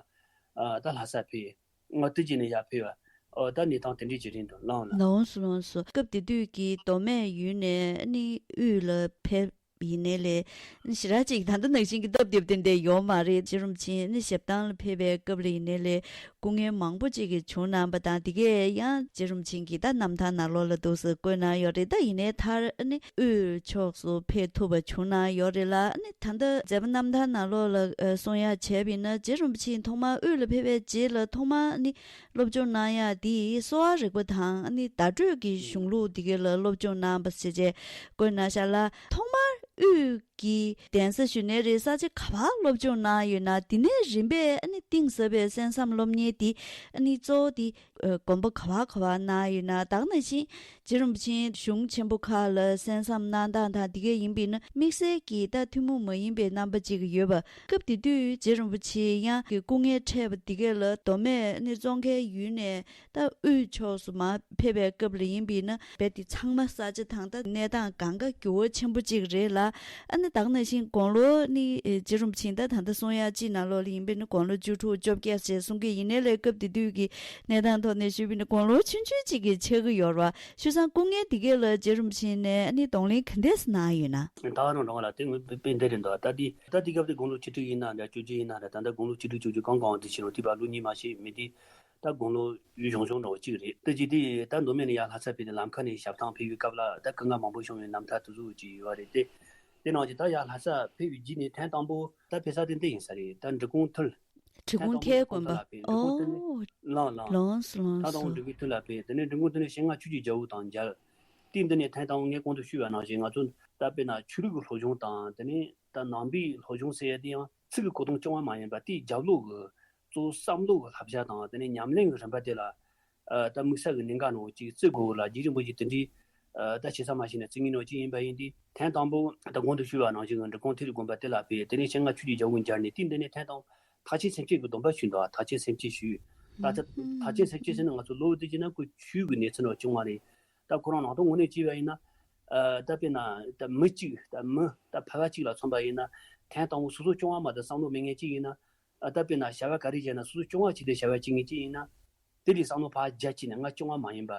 ཨ་ད་ལྷ་ས་ཕེབས། ཨོ་དེ་བརྒྱུད་ནས་ཡར་ཕེབས་པ། ཨོ་ད་གནས་སྟངས་དེ་འདྲས་ཅིག་རེད་འདུག་ལགས་ལགས། ལགས་སོ་ལགས་སོ། སྐབས་དེ་དུས་ཀྱི་མདོ་སྨད་ཡུལ་ནས་ནི་དབུས་ལ་ཕེབས་ཡིན་ནའི་ལས་ཞེ་དྲག་ཅིག་ད་ལྟ་ནང་བཞིན་གྱི་སྟབས་བདེ་པོ་དེ་འདྲ་ཡོད་མ་རེད། རྗེ་རིན་པོ་ཆེ་ནི་ཞབས་ཐང་ལ་ཕེབས་པའི་སྐབས་ལ་ཡིན་ནའི་ལས་སྐུ་ངལ་མང་པོ་ཅིག་གི་བྱུང་གནང་བ་དང་། དེ་གས་ཡང་རྗེ་རིན་པོ་ཆེ་གིས་ད་རྣམ་ཐར་ནང་ལོགས་ལ་འདུག་སེ་བཀོད་གནང་ཡོད་རེད། ད་ཡིན་ནའི་མཐར་ནི་དབུས་ཕྱོགས་སུ་ཕེབས་ཐུབ་པ་བྱུང་གནང་ཡོད་རེད་ལ། ནི་ད་ལྟ་མཛད་པ་རྣམ་ཐར་ནང་ལོགས་ལ་གསུང་ཡ་བྱས་པ་ཡིན་ན་རྗེ་རིན་པོ་ཆེ་ཐོག་མར་དབུས་ལ་ཕེབས་པའི་རྗེས་ལ་ཐོག་མར་ནི་སློབ་སྦྱོང་གནང་ཡ་དེ་གསོ་བ་རིག་པ་དང་ནི་བརྡ་སྤྲོད་ཀྱི་གཞུང་ལུགས་དེ་གས་ལ་སློབ་སྦྱོང་གནང་བ་ཞེས་བྱས་བཀོད་གནང་ཤག་ལ། ཐོག་མར་དབུས་ཀྱི་གདན་ས་ཞུ་ནའི་རེད། ས་ཆ་ག་པར་སློབ་སྦྱོང་གནང་ཡོད་ན། དེ་ནས་རིམ་པས་ཨ་ནི་གཏིང་ཟབ་པའི་གསན་བསམ་སློབ་གཉེར་དེ་ཨ་ནི་གཙོ་བོ་དེ་ཨ་དགོན་པ་ག་པར་ག་པར་གནང་ཡོད་ན། ད་ག་ནང་བཞིན་རྗེ་རིན་པོ་ཆེའི་གཞུང་ཆེན་པོ་ཁག་ལ་གསན་བསམ་གནང་སྟངས་དང་དེ་གས་ཡིན་པས་ན་དམིགས་བསལ་གྱི་ད་ཐུན་མོང་མ་ཡིན་པའི་རྣམ་པ་ཅིག་ཡོད་པ། སྐབས་དེ་དུས་རྗེ་རིན་པོ་ཆེ་ཡང་གི་སྐུ་ངལ་འཕྲད་པ་དེ་གས་ལ་མདོ་སྨད་ཨ་ནི་ཙོང་ཁའི་ཡུལ་ནས་ད་དབུས་ཕྱོགས་སུ་མར་ཕེབས་པའི་སྐབས་ལ་ཡིན་པས་ན་རྦད་དེ་ཚང་མ་ས་ཆ་དང་ད་གནས་སྟངས་གང་ག་འགྱུར་བ་ཆེན་པོ་གཅིག་རེད་ལ། ཨ་ནི་ ད་ག་ནང་བཞིན་དགུང་ལོ་ནི་ཨེ་རྗེ་རིན་པོ་ཆེ་ད་ད་ལྟ་གསུང་ཡག་ཅིག་ནང་ལོགས་ལ་ཡིན་པས་ན་དགུང་ལོ་བཅུ་དྲུག་བཅོ་བརྒྱད་ཅེས་གསུང་གི་ཡིན་ནའི་ལས་སྐབས་དེ་དུས་ཀྱི་གནས་སྟངས་ཐོག་ནས་ཞུས་པས་ན་དགུང་ལོ་ཆུང་ཆུང་ཅིག་གི་ཆགས་ཀྱི་ཡོད་རེད་བ། བྱས་ཙང་སྐུ་ངལ་འདི་གས་ལ་རྗེ་རིན་པོ་ཆེ་ནས་ཨ་ནི་གདོང་ལེན་ག་འདྲས་གནང་ཡོད་ན། ད་རང་རང་ལ་དེ་ངོས་དཔེ་འདི་རེད་འདུག་ད་དེ་ད་དེ་སྐབས་དེ་དགུང་ལོ་བཅུ་དྲུག་ཡིན་ན་འདྲ། བཅུ་བཞི་ཡིན་ན་འདྲ། ད་ལྟ་དགུང་ལོ་བཅུ་དྲུག་བཅུ་བཞི་གང་གང་དེ་བྱས་རུང་དེ་བར་ལོ་གཉིས་མ་ཞིག་མི་དེ། ད་དགུང་ལོ་གཞོན་གཞོན་འདྲ་བོ་གཅིག་རེད། ད་ཅི་དེ་ད་མདོ་སྨད་ནས་ཡར་ལྷ་ས་ཕེབས་ཏེ་ལམ་ཁ་ནས་ཞབས་ཐང་ཕེབས་ཡུལ་སྐབས་ལ་ད་སྐུ་ངལ་མང་པོ་བྱུང་བའི་རྣམ་ཐར་དེ་ཚོ་ཅིག་ཡོད་རེད་དེ། དེ་ནང་བཞིན་ད་ཡར་ལྷ་ས་ཕེབས་ཡུལ་རྗེས་ནས་ཐེངས་དང་པོ་ད་ཕེབས་ས་དེ་འདི་ཡིན་ས་རེད། ད་འབྲི་གུང་མཐིལ། འབྲི་གུང་མཐིལ་དགོན་པ། འབྲི་གུང་མཐིལ་ནས། ཨོ། ལགས་ལགས། ལགས་སོ་ལགས་སོ། ཐེངས་དང་པོ་འབྲི་གུང་མཐིལ་ལ་ཕེབས། དེ་ནས་འབྲི་གུང་མཐིལ་ནས་ཞལ་སྔ་ཆོས་ཀྱི་རྒྱལ་པོ་དང་མཇལ། དེ་འདི་ནས་ཐེངས་དང་པོ་ངས་གོང་དུ་ཞུས་པ་ནང་བཞིན་ང་ཚོ་ད་དཔེར་ན་ཆོས་ལུགས་ཀྱི་སློབ་སྦྱོང་དང་དེ་ནས་ད་ནང་པའི་སློབ་སྦྱོང་ཟེར་ཡ་དེ་ཡང་ཚིག་གི་གོ་དོན་རྐྱང་པ་མ་ཡིན་པ་དེའི་རྒྱབ་ལོགས་ཀྱི་གཙོ་བོ་བསམ་བློ་གི་བསླབ་བྱ་དང་དེ་ནས་ཉམས་ལེན་གྱི་རིམ་པ་དེ་ལ། ཨ་ད་དམིགས་བསལ་གྱི་གནད་འགག་ནང་ཅིག་བརྩི་དགོས་ལ། རྗེ་རིན་པོ་ཆེ་དེ་འདྲའི་ཨ་ད་ཆེ་ས་མ་ཞིག་ནས་བརྩི་ངེས་ནང་ཅིག་ཡིན་པ་ཡིན་དུས། ཐེངས་དང་པོ་ད་གོང་དུ་ཞུས་པ་ནང་བཞིན་གྱི་འབྲི་གུང་མཐིལ་དགོན་པ་དེ་ལ་ཕེབས། དེ་ནས་ཞལ་སྔ་ཆོས་ཀྱི་རྒྱལ་པོ་མཇལ་ནས་དེའི་མདུན་ནས་ཐེངས་དང་པོ་ཐེག་ཆེན་སེམས་བསྐྱེད་ཀྱི་སྡོམ་པ་ཞུས་འདུག་ཐེག་ཆེན་སེམས་བསྐྱེད་ཞུས། ད་ཐེག་ཐེག་ཆེན་སེམས་བསྐྱེད་ཟེར་ན་ང་ཚོ་ལོ་དེ་བྱས་ན་ཁོ་ཆོས་ཀྱི་གནས་ཚུལ་ནང་བྱུང་བ་རེད། ད་ཁོ་རང་ནང་དོན་ངོས་ནས་བྱས་པ་ཡིན་ན། ཨ་ད་དཔེར་ན་ད་མི་གཅིག་ད་མི་ད་ཕལ་པ་གཅིག་ལ་མཚོན་པ་ཡིན་ན། ཐེངས་དང་པོ་སོ་སོ་སྐྱོང་བ་མ་གཏོགས་བསམ་བློ་མེད་མཁན་གཅིག་ཡིན་ན། ཨ་ད་དཔེར་ན་བྱ་བ་ག་རེ་བྱས་ན་སོ་སོ་སྐྱོང་བ་བྱས་ཏེ་བྱ་བ་བྱེད་མཁན་གཅིག་ཡིན་ན། དེ་ལས་བསམ་བློ་ཕར་རྒྱ་བསྐྱེད་ནས་ང་སྐྱོང་བ་མ་ཡིན་པ།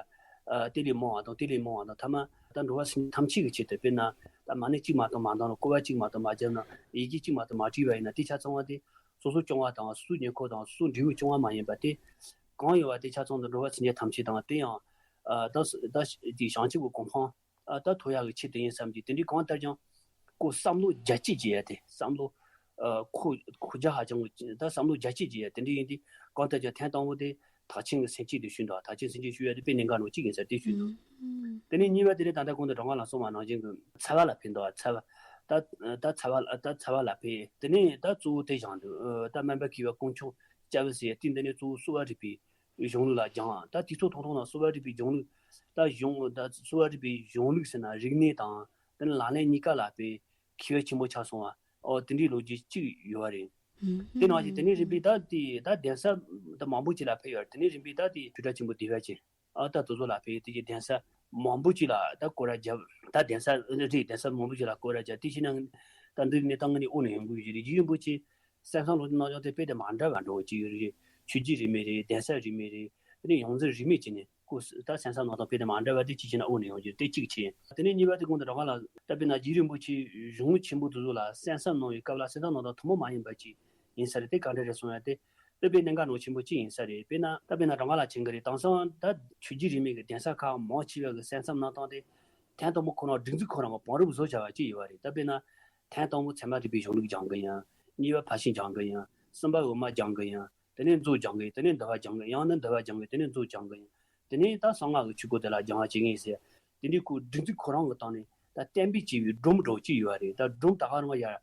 ཨ་དེ་ལས་མང་བ་དང་དེ་ལས་མང་བ་དང་། ཐ་མ་ད་འགྲོ་བ་སེམས་ཅན་ཐམས་ཅད་ཀྱི་ཆེད་དུ་དཔེར་ན་ད་མ་ཎི་གཅིག་མ་གཏོགས་མ་འདོན་ན། བསྐོར་བ་གཅིག་མ་གཏོགས་མ་བརྒྱབ་ན། ཡི་གེ་གཅིག་མ་གཏོགས་མ་བྲིས་པ་ཡིན་ན། དེ་ཆ་ཚང་བ་དེ་སོ་སོ་སྐྱོང་བ་དང་། སོ་སོའི་ཉེ་འཁོར་དང་། སོ་སོའི་འབྲས་བུ་སྐྱོང་བ་མ་ཡིན་པ་དེ་གང་ཡོད་པ་དེ་ཆ་ཚང་དུ་འགྲོ་བ་སེམས་ཅན་ཐམས་ཅད་དང་། དེ་ཡང་ཨ་ད་ད་དེ་བྱང་ཆུབ་ཀྱི་གོ་འཕང་ཨ་ད་ཐོབ་ཡག་གི་ཆེད་དུ་ཡིན་བསམ་གྱི། དེ་འདྲའི་གང་ལྟར་ཀྱང་ཁོ་བསམ་བློ་རྒྱ་བསྐྱེད་བྱེད་ཡ་དེ། བསམ་བློ་ཨ་ཁོ་ཁོ་རྒྱ་ཧ་ཅང་གི་ད་བསམ་བློ་རྒྱ་བསྐྱེད་བྱེད་ཡ་དེ་འདྲ་ཡིན་དུས། གང་ལྟར་ཀྱང་ཐེངས་དང་པོ་དེ་ཐེག་ཆེན་གྱི་སེམས་བསྐྱེད་དེ་ཞུས་འདུག་ཐེག་ཆེན་སེམས་བསྐྱེད་ཞུ་ཡ་དེ་དཔེ་གནད་འགག་ནོ་གཅིག་ཡིན་ས་དེ་ཞུས་འདུག་དེ་ནས་གཉིས་པ་དེ་ནས་ད་ལྟ་གོང་དུ་རང་ག་ལ་གསུངས་པ་ནང་བཞིན་གྱི་ཚ་བ་ལ་ཕེབས་འདུག་ཚ་བ་ད་ད་ཚ་བ་ད་ཚ་བ་ལ་ཕེབས། དེ་ནས་ད་གཙོ་བོ་དེ་བཞེངས་འདུག་ད་སྨན་པ་མཁས་པ་དཀོན་མཆོག་སྐྱབས་ཟེར་ཡ་དེ་འདི་ནས་གཙོ་བོ་གསོ་བ་རིག་པའི་གཞུང་ལུགས་ལ་སྦྱངས། ད་དུས་ཚོད་ཐུང་ཐུང་ནང་གསོ་བ་རིག་པའི་གཞུང་ལུགས། ད་གཞུང་ད་གསོ་བ་རིག་པའི་གཞུང་ལུགས་ཟེར་ན་རིག་གནས་དང་དེ་ནས་ལག་ལེན་གཉིས་ཀ་ལ་དཔེ་མཁས་པ་ཆེན་པོ་ཆགས་སོང་བ། ཨོ་དེ་འདྲའི་ལོ་རྒྱུས་གཅིག་ཡོད་པ་རེད། དེ་ནང་བཞིན་དེ་ནས་རིམ་པས་ད་དེ་ད་གདན་ས་ད་མང་པོ་ཅིག་ལ་ཕེབས་ཡོད་རེད། དེ་ནས་རིམ་པས་ད་དེ་ཆོས་གྲྭ་ཆེན་པོ་བདེ་བ་ཅན་ཨ་ད་དེ་ཚོ་ལ་ཕེབས། དེ་གའི་གདན་ས་མང་པོ་ཅིག་ལ་ད་སྐོར་ར་བརྒྱབ། ད་གདན་ས་རེད། གདན་ས་མང་པོ་ཅིག་ལ་སྐོར་ར་བརྒྱབ། དེ་བྱས་ན་ད་འདི་གནས་སྟངས་ངོས་ནས་དབུ་ནས་ཡོང་གི་ཡོད་ཀྱི་རེད། རྗེ་རིན་པོ་ཆེ་གསན་བསམ་སློབ་སྟོན་གནང་སྦྱོང་དེ་དཔེ་དེ་མ་འདྲ་བ་འགྲོ་གི་ཡོད་རེད། ཆོས་བརྒྱུད་རིས་མེད་རེད། གདན་ས་རིས་མེད་རེད། དེ་ནས་ཡོངས་འཛིན་རིས་མེད་ཅིག་ནས་སྐུ་ད་གསན་བསམ་གནང་སྟངས་དཔེ་དེ་མ་འདྲ་བ་དེ་གཅིག་བྱས་ན་དབུ་ནས་ཡོང་རྒྱུ་དེ་གཅིག་བྱས། དེ་ནས་གཉིས་པ་དེ་གོང་དུ་རང་ག་ལ་ད་དཔེར་ན་རྗེ་རིན་པོ་ཆེ་གཞུང་ཆེན་པོ་དེ་ཚོ་ལ་གསན་བསམ་གནང་བའི་སྐབས་ལ་གསན་བསམ་གནང་སྟངས་ཐུན་མོང་མ་ཡིན་པ་ཅིག་ཡིན་ས་རེད། དེ་ག་འདྲ་རེད་གསུང་ཡ་དེ་དེ་དཔེ་གནད་འགག་ནང་ཆེན་པོ་གཅིག་ཡིན་ས་རེད། དཔེར་ན་ད་དཔེར་ན་རང་ག་ལ་མཁྱེན་གྱི་རེད། དེང་སང་ད་ཆོས་བརྒྱུད་རིས་མེད་ཀྱི་གདན་ས་ཁག་མང་ཆེ་བ་གི་གསན་བསམ་གནང་སྟངས་དེ་ཐེངས་དང་པོ་ཁོ་རང་སྒྲིག་འཛུགས་ཁོ་རང་གི་བང་རིམ་བཟོ་བྱ་བ་ཅིག་ཡོད་པ་རེད། ད་དཔེར་ན་ཐེངས་དང་པོ་ཚད་མ་རིག་པའི་གཞུང་ལུགས་སྦྱང་གི་ཡིན། གཉིས་པ་ཕར་ཕྱིན་སྦྱང་གི་ཡིན། གསུམ་པ་དབུ་མ་སྦྱང་གི་ཡིན། དེ་ནས་མཛོད་སྦྱང་གི། དེ་ནས་འདུལ་བ་སྦྱང་གི། ཡང་ན་འདུལ་བ་སྦྱང་གི། དེ་ནས་མཛོད་སྦྱང་གི། དེ་ནས་ད་གསང་སྔགས་ཀྱི་ཆོས་སྐོར་དེ་ལ་སྦྱང་བ་བྱེད་ངེས་ཟེར། དེ་འདྲའི་ཁོ་སྒྲིག་འཛུགས་ཁོ་རང་གི་སྟེང་ནས་ད་གཏན་འབེབས་བྱས་པའི་སྒྲོམ་འདྲ་བོ་གཅིག་ཡོད་རེད། ད་སྒྲོམ་ད་ག་རང་ཡར་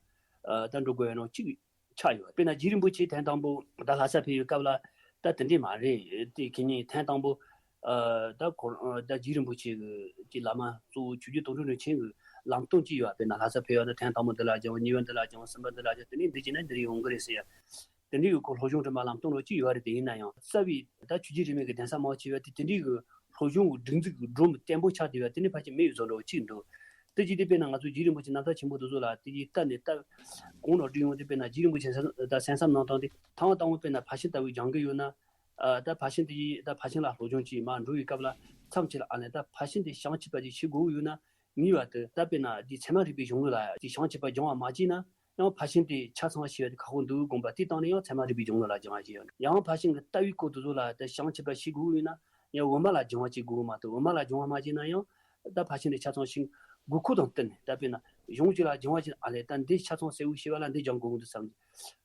ད་འགྲོ་དགོས་ཡ་ནང་གཅིག་ཆགས་ཡོད། དཔེར་ན་རྗེ་རིན་པོ་ཆེ་ཐེངས་དང་པོ་ད་ལྷ་ས་ཕེབས་ཡོད་སྐབས་ལ་ད་དེ་འདྲས་མ་རེད། དེ་ཁེ་ཉིན་ཐེངས་དང་པོ་ད་ཁོ་ད་རྗེ་རིན་པོ་ཆེ་གི་ཀྱི་བླ་མ་གཙོ་བོ་ཆོས་རྗེ་དོན་གྲུབ་རིན་ཆེན་གྱི་ལམ་སྟོན་གཅིག་ཡོད། དཔེར་ན་ལྷ་ས་ཕེབས་ཡོད་ན་ཐེངས་དང་པོ་འདི་ལ་སྦྱང་། གཉིས་པ་འདི་ལ་སྦྱང་། གསུམ་པ་འདི་ལ་སྦྱང་། དེ་ནས་འདི་བྱས་ན་འདི་རེད་ཡོང་གི་རེད་ཟེར་ཡ། དེ་འདྲའི་ཡོད་ཁོ་སློབ་སྦྱོང་རིམ་པ་ལམ་སྟོན་རོགས་ཅིག་ཡོད་རེད། དེ་ཡིན་ན་ཡང་རྩ་བའི་ད་ཆོས་བརྒྱུད་རིས་མེད་ཀྱི་གདན་ས་མང་ཆེ་བ་དེ་དེ་འདྲའི་གི་སློབ་སྦྱོང་གི་སྒྲིག་འཛུགས་ཀྱི་སྒྲོམ་བརྟན་པོ་ཆགས་བསྡད་པ་དེ་ནི་ཕལ་ཆེར་མེད་ཡོད་བཟོ་འདྲ་བོ་ཅིག་འདུག་དེ་ཅི་སྟེ་དཔེར་ན་ང་ཚོ་རྗེ་རིན་པོ་ཆེ་རྣམ་ཐར་ཆེན་པོ་དེ་ཚོ་ལ་དེ་ཡི་ལྟ་ནས་ལྟ་གོང་ནས་བསྒྲིགས་ཡོང་དུས་དཔེར་ན་རྗེ་རིན་པོ་ཆེ་ད་གསན་བསམ་གནང་སྟངས་དེ་ཐང་དང་པོ་དཔེར་ན་ཕར་ཕྱིན་ལྟ་བུའི་སྦྱང་གི་ཡོད་ན། ད་ཕར་ཕྱིན་དེ་ཡི་ད་ཕར་ཕྱིན་ལ་སློབ་སྦྱོང་གྱིས་མར་འགྲོ་བའི་སྐབས་ལ་མཚམས་ཅིག་ལ་ཨ་ནི་ད་ཕར་ཕྱིན་དེ་བྱང་ཆུབ་པ་ཅིག་ཤེས་དགོས་ཡོད་ན། གཉིས་པ་དེ་ད་དཔེར་ན་དེ་ཚད་མ་རིག་པའི་གཞུང་ལུགས་ལ་དེ་བྱང་ཆུབ་པ་སྦྱོང་བ་མ་བྱས་ན། ཡང་ཕར་ཕྱིན་དེ་ཆ་ཚང་ཤེས་པ་དེ་ཁག་པོ་འདུག་དགོངས་པ་དེའི་སྟེང་ནས་ཡང་ཚད་མ་རིག་པའི་གཞུང་ལུགས་ལ་སྦྱང་བ་བྱེད་ཡོད། ཡང་ཕར་ཕྱིན་གྱི་ལྟ་བའི་སྐོར་དེ་ཚོ་ལ་དེ་བྱང་ཆུབ་པ་ཤེས་དགོས་ཡོད་ན། ཡང་དབུ་མ་ལ་སྦྱང་བ་བྱེད་དགོས་མ་གཏོགས། དབུ་མ་ལ་སྦྱང་བ་མ་བྱས་ན་ཡང་ད་ཕར་ཕྱིན་དེ་ཆ་ཚང་ཤེས་དགོས་ཁུལ་དང་བསྟུན་ནས། ད་དཔེར་ན་གཞུང་གཅིག་ལ་སྦྱང་བ་བྱས་ན་ཨ་ལས་ད་འདི་ཆ་ཚང་གསལ་བོ་ཤེས་པ་ལ་འདི་སྦྱང་དགོས་ཀྱི་འདུག་བསམ།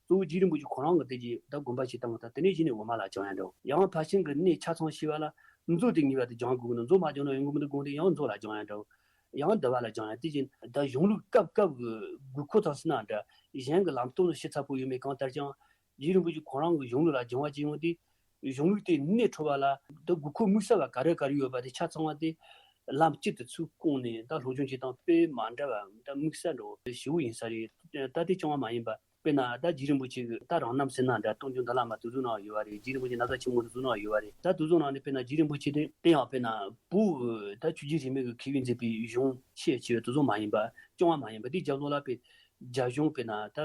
གཙོ་བོ་རྗེ་རིན་པོ་ཆེ་ཁོ་རང་གི་དེ་རྗེས་ད་དགོངས་པ་བཞེས་བཏང་གི། ད་དེ་ནས་གཞི་ནས་དབུ་མ་ལ་སྦྱང་ཡ་འདྲ་བོ། ཡང་ཕར་ཕྱིན་གྱི་གནད་ཆ་ཚང་ཤེས་པ་ལ་མཛོད་དེ་ངེས་པར་དུ་སྦྱང་དགོས་ཀྱི་འདུག་མཛོད་མ་སྦྱང་ན་ཡོང་གི་མི་འདུག་དགོངས་ཏེ་ཡང་མཛོད་ལ་སྦྱང་ཡ་འདྲ་བོ། ཡང་འདུལ་བ་ལ་སྦྱང་ཡ། དེ་བཞིན་ད་གཞུང་ལུགས་སྐབས་སྐབས་ཀྱི་དགོས་མཁོ་དང་བསྟུན་ན་འདྲ། གཞན་གྱི་ལམ་སྟོན་ལ་ཤེས་ཚ་པོ་ཡོད་མེད་གང་ལྟར་ཀྱང་། རྗེ་རིན་པོ་ཆེ་ཁོ་རང་གི་གཞུང་ལུགས་ལ་སྦྱང་བ་བྱེད་ཡོང་དུས། གཞུང་ལུགས་དེ་གནད་འཕྲོ་བ་ལ་ད་དགོས་མཁོ་དམིགས་བསལ་བ་ག་རེ་ག་རེ་ཡོད་པ་དེ་ཆ་ཚང་བ་དེ་ལམ་གཅིག་ཏུ་ཚུར་བསྐུངས་ནས་ད་སློབ་སྦྱོང་བྱེད་སྟངས་དཔེ་མ་འདྲ་བ་ད་དམིགས་བསལ་འདྲ་བོ་ཞེ་པོ་ཡིན་ས་རེད། ད་དེ་རྐྱང་བ་མ་ཡིན་པ། དཔེར་ན་ད་རྗེ་རིན་པོ་ཆེ་གི་ད་རང་རྣམ་ཟེར་ན་འདྲ། སྟོང་རྒྱུ་འདི་ལ་མ་དེ་ཚོ་ནང་ཡོད་པ་རེད། རྗེ་རིན་པོ་ཆེ་ན་བཟའ་ཆེན་མོ་དེ་ཚོ་ནང་ཡོད་པ་རེད། ད་དེ་ཚོ་ནང་ནས་དཔེར་ན་རྗེ་རིན་པོ་ཆེ་དེ་དེ་ཡང་དཔེར་ན་བོད་ཀྱི་ད་ཆོས་རྗེ་རིས་མེད་ཀྱི་མཁས་པས་མཛད་པའི་གཞུང་ཆེ་ཆེ་བ་དེ་ཚོ་མ་ཡིན་པ། རྐྱང་བ་མ་ཡིན་པ། དེའི་རྒྱབ་ལོགས་ལ་དཔེ་རྒྱ་གཞུང་དཔེར་ན་ད་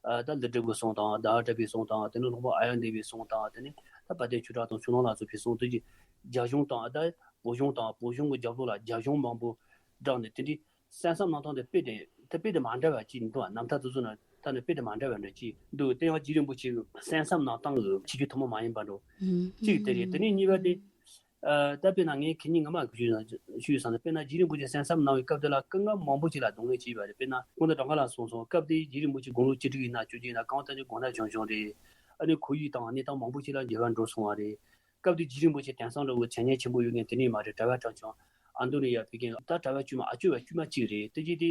ཨ་ད་ཀླུ་སྒྲུབ་ཀྱི་གསུང་དང་། ཟླ་བ་གྲགས་པའི་གསུང་དང་། དེ་ནས་ལྷུན་པོ་ཨཱརྱ་དེ་བའི་གསུང་དང་། དེ་ནས་ད་དཔལ་ལྡན་ཆོས་གྲགས་དང་ཆོས་ནོར་ལ་སོགས་པའི་གསུང་དེ་གི་རྒྱ་གཞུང་དང་། ད་བོད་གཞུང་དང་། བོད་གཞུང་གི་རྒྱབ་ལོགས་ལ་རྒྱ་གཞུང་མང་པོ་བསྒྲགས་ནས། དེ་འདྲའི་གསན་བསམ་གནང་སྟངས་དེ་དཔེ་དེ་དེ་དཔེ་དེ་མ་འདྲ་བ་ཅིག་འདུག་པ། རྣམ་ཐར་དེ་ཚོ་ནང་ད་ནི་དཔེ་དེ་མ་འདྲ་བ་འདྲ་ཅིག་འདུག་དེ་ཡང་རྗེ་རིན་པོ་ཆེ་གི་གསན་བསམ་གནང་སྟངས་གི་ཁྱད་ཆོས་ཐུན་མོང་མ་ཡིན་པ་འདྲ་ཅིག་དེ་རེད། དེ་ནས་གཉིས་པ་དེ། ཨ་ད་དཔེར་ན་ངས་ཁེ་ཉིན་ངོ་མ་ཞུས་ཞུས་ཙང་། དཔེར་ན་རྗེ་རིན་པོ་ཆེ་གསན་བསམ་གནང་བའི་སྐབས་དེ་ལ་སྐུ་ངལ་མང་པོ་ཅིག་ལ་གདོང་ལེན་བྱས་པ་རེད། དཔེར་ན་སྐུ་མདུན་གྲངས་ཀ་ལ་གསུངས་སོང་། སྐབས་དེ་རྗེ་རིན་པོ་ཆེ་དགུང་ལོ་བཅུ་དྲུག་ཡིན་ན་བཅོ་བརྒྱད་ཡིན་ན་གང་ལྟར་ཀྱང་དགོངས་གནད་བྱུང་བྱུང་རེད། ཨ་ནི་ཁོར་ཡུག་དང་གནས་སྟངས་མང་པོ་ཅིག་ལ་འགྱུར་བ་འགྲོ་སོང་བ་རེད། སྐབས་དེ་རྗེ་རིན་པོ་ཆེ་དེང་སང་འདྲ་བོ་མཚན་སྙན་ཆེན་པོ་ཡོད་མཁན་དེ་ནས་མ་རེད། གྲྭ་པ་གྲྭ་ཆུང་ཨ་མདོ་ནས་ཡར་ཕེབས་མཁན་ད་གྲྭ་པ་དཀྱུས་མ་ཨ་དཀྱུས་པ་དཀྱུས་མ་གཅིག་རེད། དེ་རྗེས་དེ་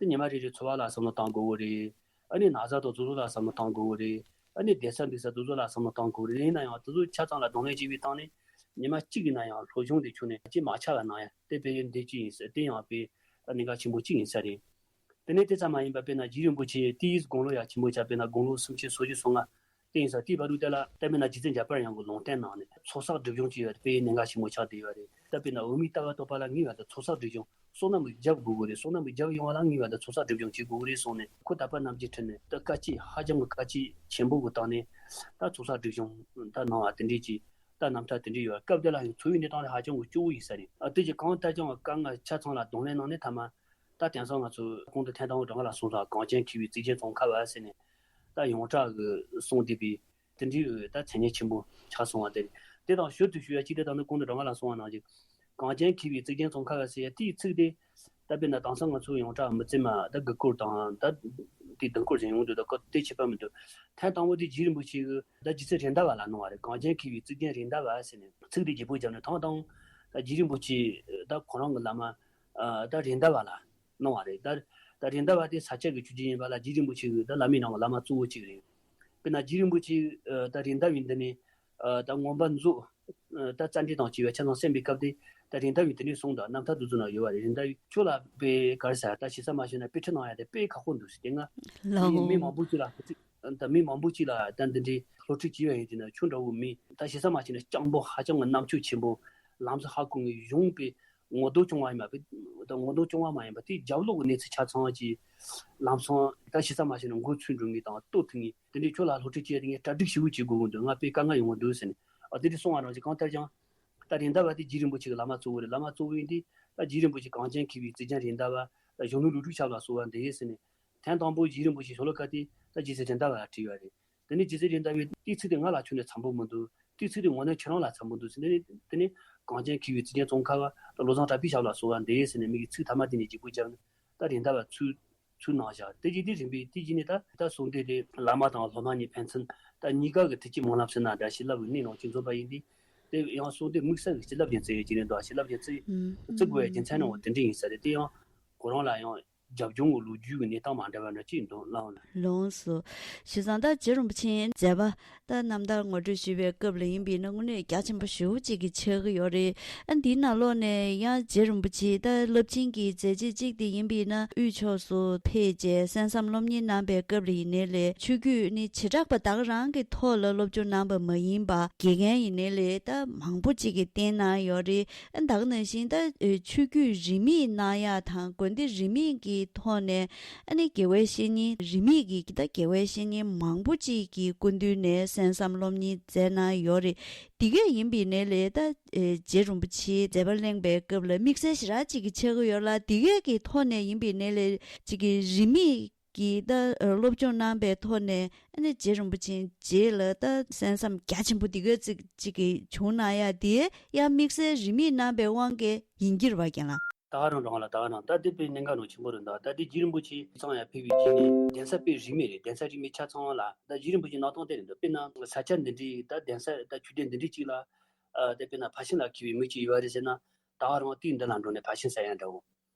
དེ་ཉི་མ་རེ་རེ་འཚོ་བ་ལ་བསམ་བློ་བཏང་དགོས་བོ་རེད། ཨ་ནི་ན་བཟའ་དང་དེ་ཚོ་ལ་བསམ་བློ་བཏང་དགོས་བོ་རེད། ཨ་ནི་བསྡད་ས་འདུག་ས་དེ་ཚོ་ལ་བསམ་བློ་བཏང་དགོས་རེད། ཡིན་ན་ཡང་དེ་ཚོ་ཆ་ཚང་ལ་གདོང་ལེན་བྱས་པའི་སྟེང་ནས་ཉི་མ་གཅིག་ཡིན་ན་ཡང་སློབ་སྦྱོང་དེ་ཁྱོན་ནས་ཅིག་མ་ཆག་པ་གནང་ཡ་དེ་དཔེ་འདི་ཅིག་ཡིན་ཟེར། དེ་ཡང་དཔེ་གནད་འགག་ཆེན་པོ་གཅིག་ཡིན་ས་རེད། དེ་ནས་དེ་ཙམ་མ་ཡིན་པ་དཔེར་ན་རྗེ་རིན་པོ་ཆེ་དེའི་དགུང་ལོ་ཡང་ཆེན་པོ་ཆགས། དཔེར་ན་དགུང་ལོ་སུམ་ཅུ་སོ་བཞི་སོ་ལྔ་དེ་ཡིན་ས། དེའི་བར་དུ་དེ་ལ་དཔེར་ན་རྗེ་བཙུན་འཇམ་དཔལ་དབྱངས་ཀྱིས་ལུང་བསྟན་གནང་ནས་ཚོགས་བསགས་སྒྲིབ་སྦྱོང་བྱས་པ་དཔེ་གནད་འགག་ཆེན་པོ་ཆགས་བསྡད་ཡོད་རེད། ད་དཔེར་ན་འོད་མའི་ལྟ་བ་རྟོགས་པ་ལ་ངེས་པར་དུ་ཚོགས་བསགས་སྒྲིབ་སྦྱོང་བསོད་ནམས་ཀྱི་རྒྱབ་དགོས་དགོས་རེད། བསོད་ནམས་ཀྱི་རྒྱབ་ཡོང་བ་ལ་ངེས་པར་དུ་ཚོགས་བསགས་སྒྲིབ་སྦྱོང་བྱེད་དགོས་ཀྱི་རེད་གསུངས་ནས། ཁོ་དད་པ་རྣམ་འབྱེད་ཁྲིད་ནས་ད་དཀའ་སྤྱད་ཧ་ཅང་གི་དཀའ་སྤྱད་ཆེན་པོ་གི་སྟེང་ནས་ད་ཚོགས་བསགས་སྒྲིབ་སྦྱོང་ད་གནང་བ་དེ་འདྲས་ཀྱི་ད་རྣམ་ཐར་དེ་འདྲས་ཡོད། སྐབས་དེ་ལ་ཡང་འཚོ་བའི་གནས་སྟངས་དེ་ཧ་ཅང་གི་སྐྱོ་བོ་ཡིན་ས་རེད། ཨ་དེ་ཀྱི་གང་ལྟར་ཀྱང་དཀའ་ངལ་ཆ་ཚང་ལ་གདོང་ལེན་གནང་ནས་མཐའ་མ་ད་དེང་སང་ང་ཚོ་གོང་དུ་ཐེངས་དང་པོ་གྲངས་ཀ་ལ་གསུངས་སོང་། གངས་ཅན་མཁས་པའི་གཙིགས་ཆེན་ཙོང་ཁ་པ་ཟེར་ནས་ད་ཡོངས་གྲགས་ཀྱི་གསུངས་བསྡད་པའི་དེ་འདྲའི་ད་མཚན་སྙན་ཆེན་པོ་ཆགས་སོང་བ་དེ་རེད། དེ་དང་ཞོར་དུ་ཞུ་ཡ་གཅིག་དེ་ད་ནི་གོང་དུ་གྲངས་ཀ་ལ་གསུངས་པ་ནང་བཞིན་གངས་ཅན་མཁས་པའི་གཙིགས་ཆེན་ཙོང་ཁ་པ་ཟེར་ཡ་དེའི་ཚིག་དེ་ད་དཔེར་ན་དེང་སང་ང་ཚོ་ཡོངས་གྲགས་མི་ཚེ་མ་ད་དགུ་སྐོར་དང་ད་དེ་བདུན་སྐོར་ཟེར་ཡོང་དུས་ད་ཁོ་དེ་ཁྱད་པར་མི་འདུག་ཐེངས་དང་པོ་དེ་རྗེ་རིན་པོ་ཆེ་གི་ད་རྗེ་བཙུན་རེད་མདའ་བ་ལ་གནང་བ་རེད། གངས་ཅན་མཁས་པའི་གཙིགས་ཆེན་རེད་མདའ་བ་ཟེར་ནས་ཚིག་དེ་བརྗེ་པོ་བརྒྱབ་ནས་ཐང་ཐང་ད་རྗེ་རིན་པོ་ཆེ་ད་ཁོ་རང་གི་བླ་མ་ད་རེད་མདའ་བ་ལ་གནང་བ་རེད། ད་ད་རེད་མདའ་བ་དེ་ས་སྐྱ་གི་ཆོས་རྗེ་ཡིན་པ་ལ་རྗེ་རིན་པོ་ཆེ་གི་ད་བླ་མའི་ནང་གི་བླ་མ་གཙོ་བོ་གཅིག་རེད། དཔེར་ན་རྗེ་རིན་པོ་ཆེ་ད་རེད་མདའ་བའི་འདི་ནས་ད་མངོན་པ་མཛོད་ད་བཙལ་འབྲས་དང་བཅས་པའི་ཆ་ཚང་གསན་པའི་སྐབས་དེ་ད་རེད་མདའ་བའི་འདི་ནས་གསུངས་དང་རྣམ་ཐར་དེ་ཚོ་ན་ཡོད་པ་རེད། རེད་མདའ་བའི་ཁྱོད་ལ་དཔེ་ག་རེ་ཟེར་ད་ཞེ་ས་མ་ཞུས་ན་དཔེ་ཁྲིད་གནང་ཡ་དེ་དཔེ་ཁག་པོ་འདུག་ཟེར། དེ་སྔ་ལའོ། མི་མང་པོ་ཅིག་ལ་ད་མི་མང་པོ་ཅིག་ལ་ད་འདི་འདྲའི་སློབ་ཁྲིད་བྱས་པ་ཡིན་དུས་ན་ཁྱོད་འདྲ་བོ་མི་ད་ཞེ་ས་མ་ཞུས་ན་སྤྱང་པོ་ཧ་ཅང་གི་རྣམ་དཔྱོད་ཆེན་པོ་ལམ་སང་ཧ་གོ་ངེས་གཞུང་དཔེ་ངོ་ཐོག་བྱུང་བ་ཡིན་པ་དཔེ་ད་ངོ་ཐོག་བྱུང་བ་མ་ཡིན་པ་དེ་རྒྱབ་ལོགས་ཀྱི་གནས་ཚུལ་ཆ་ཚང་གི་ལམ་སང་ད་ཞེ་ས་མ་ཞུས་ན་མགོ་ཚོས་འགྲོ་ངེས་དང་ལྟོ་ཐུག་ངེས། དེ་འདྲའི་ཁྱོད་ལ་སློབ་ཁྲིད་བྱས་ཏེ་ངས་གྲ་སྒྲིག་ཞིབ་པོ་བྱེད་དགོས་ཀྱི་འདུག་ང་དཔེ་དཀའ་ངལ་ཡོང་གི་འདུག་ཟེར་ནས་ཨ་དེ་འདྲ་གསུང་བ་རང་བཞིན་གང་ལྟར་ཀྱང་ད་རེད་མདའ་བ་དེ་རྗེ་རིན་པོ་ཆེ་གི་བླ་མ་གཙོ་བོ་རེད། བླ་མ་གཙོ་བོ་ཡིན་དུས་ད་རྗེ་རིན་པོ་ཆེ་གངས་ཅན་མཁས་པའི་གཙིགས་ཆེན་རེད་མདའ་བ་ད་གཞོན་ནུ་ལོ་དྲུག་ཆགས་ལ་གསོལ་བ་འདེབས་ཟེར་ནས་ཐེངས་དང་པོ་རྗེ་རིན་པོ་ཆེ་ཤོ་ལོ་ཀ་དེ་ད་རྗེ་བཙུན་རེད་མདའ་བ་ལ་བྲིས་པ་རེད། དེ་ནས་རྗེ་བཙུན་རེད་མདའ་བས་དེའི་ཚིག་དེ་ང་ལ་ཁྱོན་ནས་འཚམ་པོ་མི་འདུག་དེའི་ཚིག་དེ་དངོས་གནས་ཁྱོད་རང་ལ་འཚམ་པོ་འདུག་ཟེར་ནས་དེ་ནས་གངས་ཅན་མཁས་པའི་གཙིགས་ཆེན་ཙོང་ཁ་པ་ད་བློ་བཟང་གྲགས་པའི་ཞབས་ལ་གསོལ་བ་འདེབས་ཟེར་ནས་མི་གི་ཚིག་ཐ་མ་དེ་ནས་བརྗེ་པོ་བརྒྱབ་ནས་ད་རེད་མདའ་བ་ཚུར་ཚུར་གནང་བཞག་དེ་རྗེས་དེ་རིམ་པས་དེ་རྗེས་ནས་ད་ད་གསུང་སྡེ་དེ་བླ་མ་དང་སློབ་མ་གཉིས་ཕན་ཚུན་ད་གཉིས་ཀ་གི་ཐུགས་ཀྱི་སྨོན་ལམ་ཟེར་ན་འདྲ་ཞིག་བསླབ་པའི་གནས་ནང་ཅིག་འཛོམས་པ་ཡིན་དུས་དེ་ཡང་གསུང་སྡེ་དམིགས་བསལ་གྱི་བྱིན་རླབས་ཅན་བརྩི་ཡས་ཀྱི་རེད་འདུག་བྱིན་རླབས་ཅན་བརྩི་བརྩི་དགོས་ཡས་རྒྱུ་མཚན་ནི་འོ་དེ་འདྲ་ཡིན་ས་རེད། དེ་ཡང་ཁོ་རང་ལ་ཡང་རྒྱབ་ལྗོངས་ཀྱི་ལོ་རྒྱུས་ཀྱི་གནས་སྟངས་མ་འདྲ་བ་འདྲ་ཅིག་འདུག་ལགས་འོ་ན། ལགས་སོ། བྱས་ཙང་ད་རྗེ་རིན་པོ་ཆེའི་མཛད་པ་ད་རྣམ་ཐར་ངོ་སྤྲོད་ཞུས་པའི་སྐབས་ལ་ཡིན་པས་ན་དངོས་གནས་རྒྱ་ཆེན་པོ་ཞེ་པོ་ཅིག་གི་ཆགས་ཀྱི་ཡོད་རེད། ཨ་འདིའི་ནང་ལོགས་ནས་ཡང་རྗེ་རིན་པོ་ཆེ་ད་རླབས་ཆེན་གྱི་མཛད་རྗེས་གཅིག་དེ་ཡིན་པས་ན་དབུས་ཕྱོགས་སུ་ཕེབས་རྗེས་གསན་བསམ་སློབ་གཉེར་གནང་པའི་སྐབས་ལ་ཡིན་ནའི་ལས་ཆོས་བརྒྱུད་ནི་བྱེ་བྲག་པ་ད་ག་རང་གི་ཐོག་ལ་སློབ་སྦྱོང་གནང་པ་མ་ཡིན་པ་དགེ་རྒན་ཡིན་ནའི་ལས་ད་མང་པོ་ཅིག་གིས་བསྟེན་གནང་ཡོད་རེད། ཨ་ད་ག་ནང་བཞིན་ད་ཆོས་བརྒྱུད་རིས་མེད་གནང་ཡག་དང་དགོན་སྡེ་རིས་མེད་ཀྱི་ཐོག་ནས་ཨ་ནི་དགེ་བའི་བཤེས་གཉེན་རིས་མེད་ཀྱི་ད་དགེ་བའི་བཤེས་གཉེན་མང་པོ་ཅིག་གི་སྐུ་མདུན་ནས་གསན་བསམ་སློབ་གཉེར་མཛད་གནང་ཡོད་རེད། དེ་གས་ཡིན་པའི་ནས་ལས་ད་རྗེ་རིན་པོ་ཆེའི་མཛད་པ་གླེང་པའི་སྐབས་ལ་དམིགས་བསལ་ཞེ་དྲག་ཅིག་གི་ཆགས་ཀྱི་ཡོད་ལ་དེ་གས་ཀྱི་ཐོག་ནས་ཡིན་པའི་ནས་ལས་ཅིག་གི་རིས་མེད་ཀྱི་ད་སློབ་སྦྱོང་གནང་པའི་ཐོག་ནས་ཨ་ནི་རྗེ་རིན་པོ་ཆེའི་རྗེས་ལ་ད་གསན་བསམ་རྒྱ་ཆེན་པོ་འདི་ག་ཅིག་ཅིག་གི་བྱུང་གནང་ཡ་དེ་ཡང་དམིགས་བསལ་རིས་མེད་གནང་པའི་དབང་གིས་ཡིན་གྱི་རེད་པ་རྒན་ལགས། ད་ག་རང་རང་ལ་ད་ག་རང་ད་དེ་དཔེ་གནད་འགག་ནང་ཆེན་པོ་རེད། ད་ད་དེ་རྗེ་རིན་པོ་ཆེ་ཚང་ཡ་ཕེབས་པའི་རྗེས་ནས་གདན་ས་དཔེ་རིས་མེད་རེད། གདན་ས་རིས་མེད་ཆ་ཚང་ལ་ད་རྗེ་རིན་པོ་ཆེ་གནང་སྟངས་དེ་རེད་འདུག་དཔེར་ན་ས་ཆ་འདི་འདྲའི་ད་གདན་ས་ད་ཆོས་སྡེ་འདི་འདྲའི་གཅིག་ལ་ཨ་དེ་དཔེར་ན་ཕར་ཕྱིན་ལ་འཁེལ་བའི་མི་གཅིག་ཡོད་རེད་ཟེར་ན་ད་ག་རང་དེའི་མདུན་ལ་འགྲོ་ནས་ཕར་ཕྱིན་ཟེར་ཡ་འདྲ་བོ།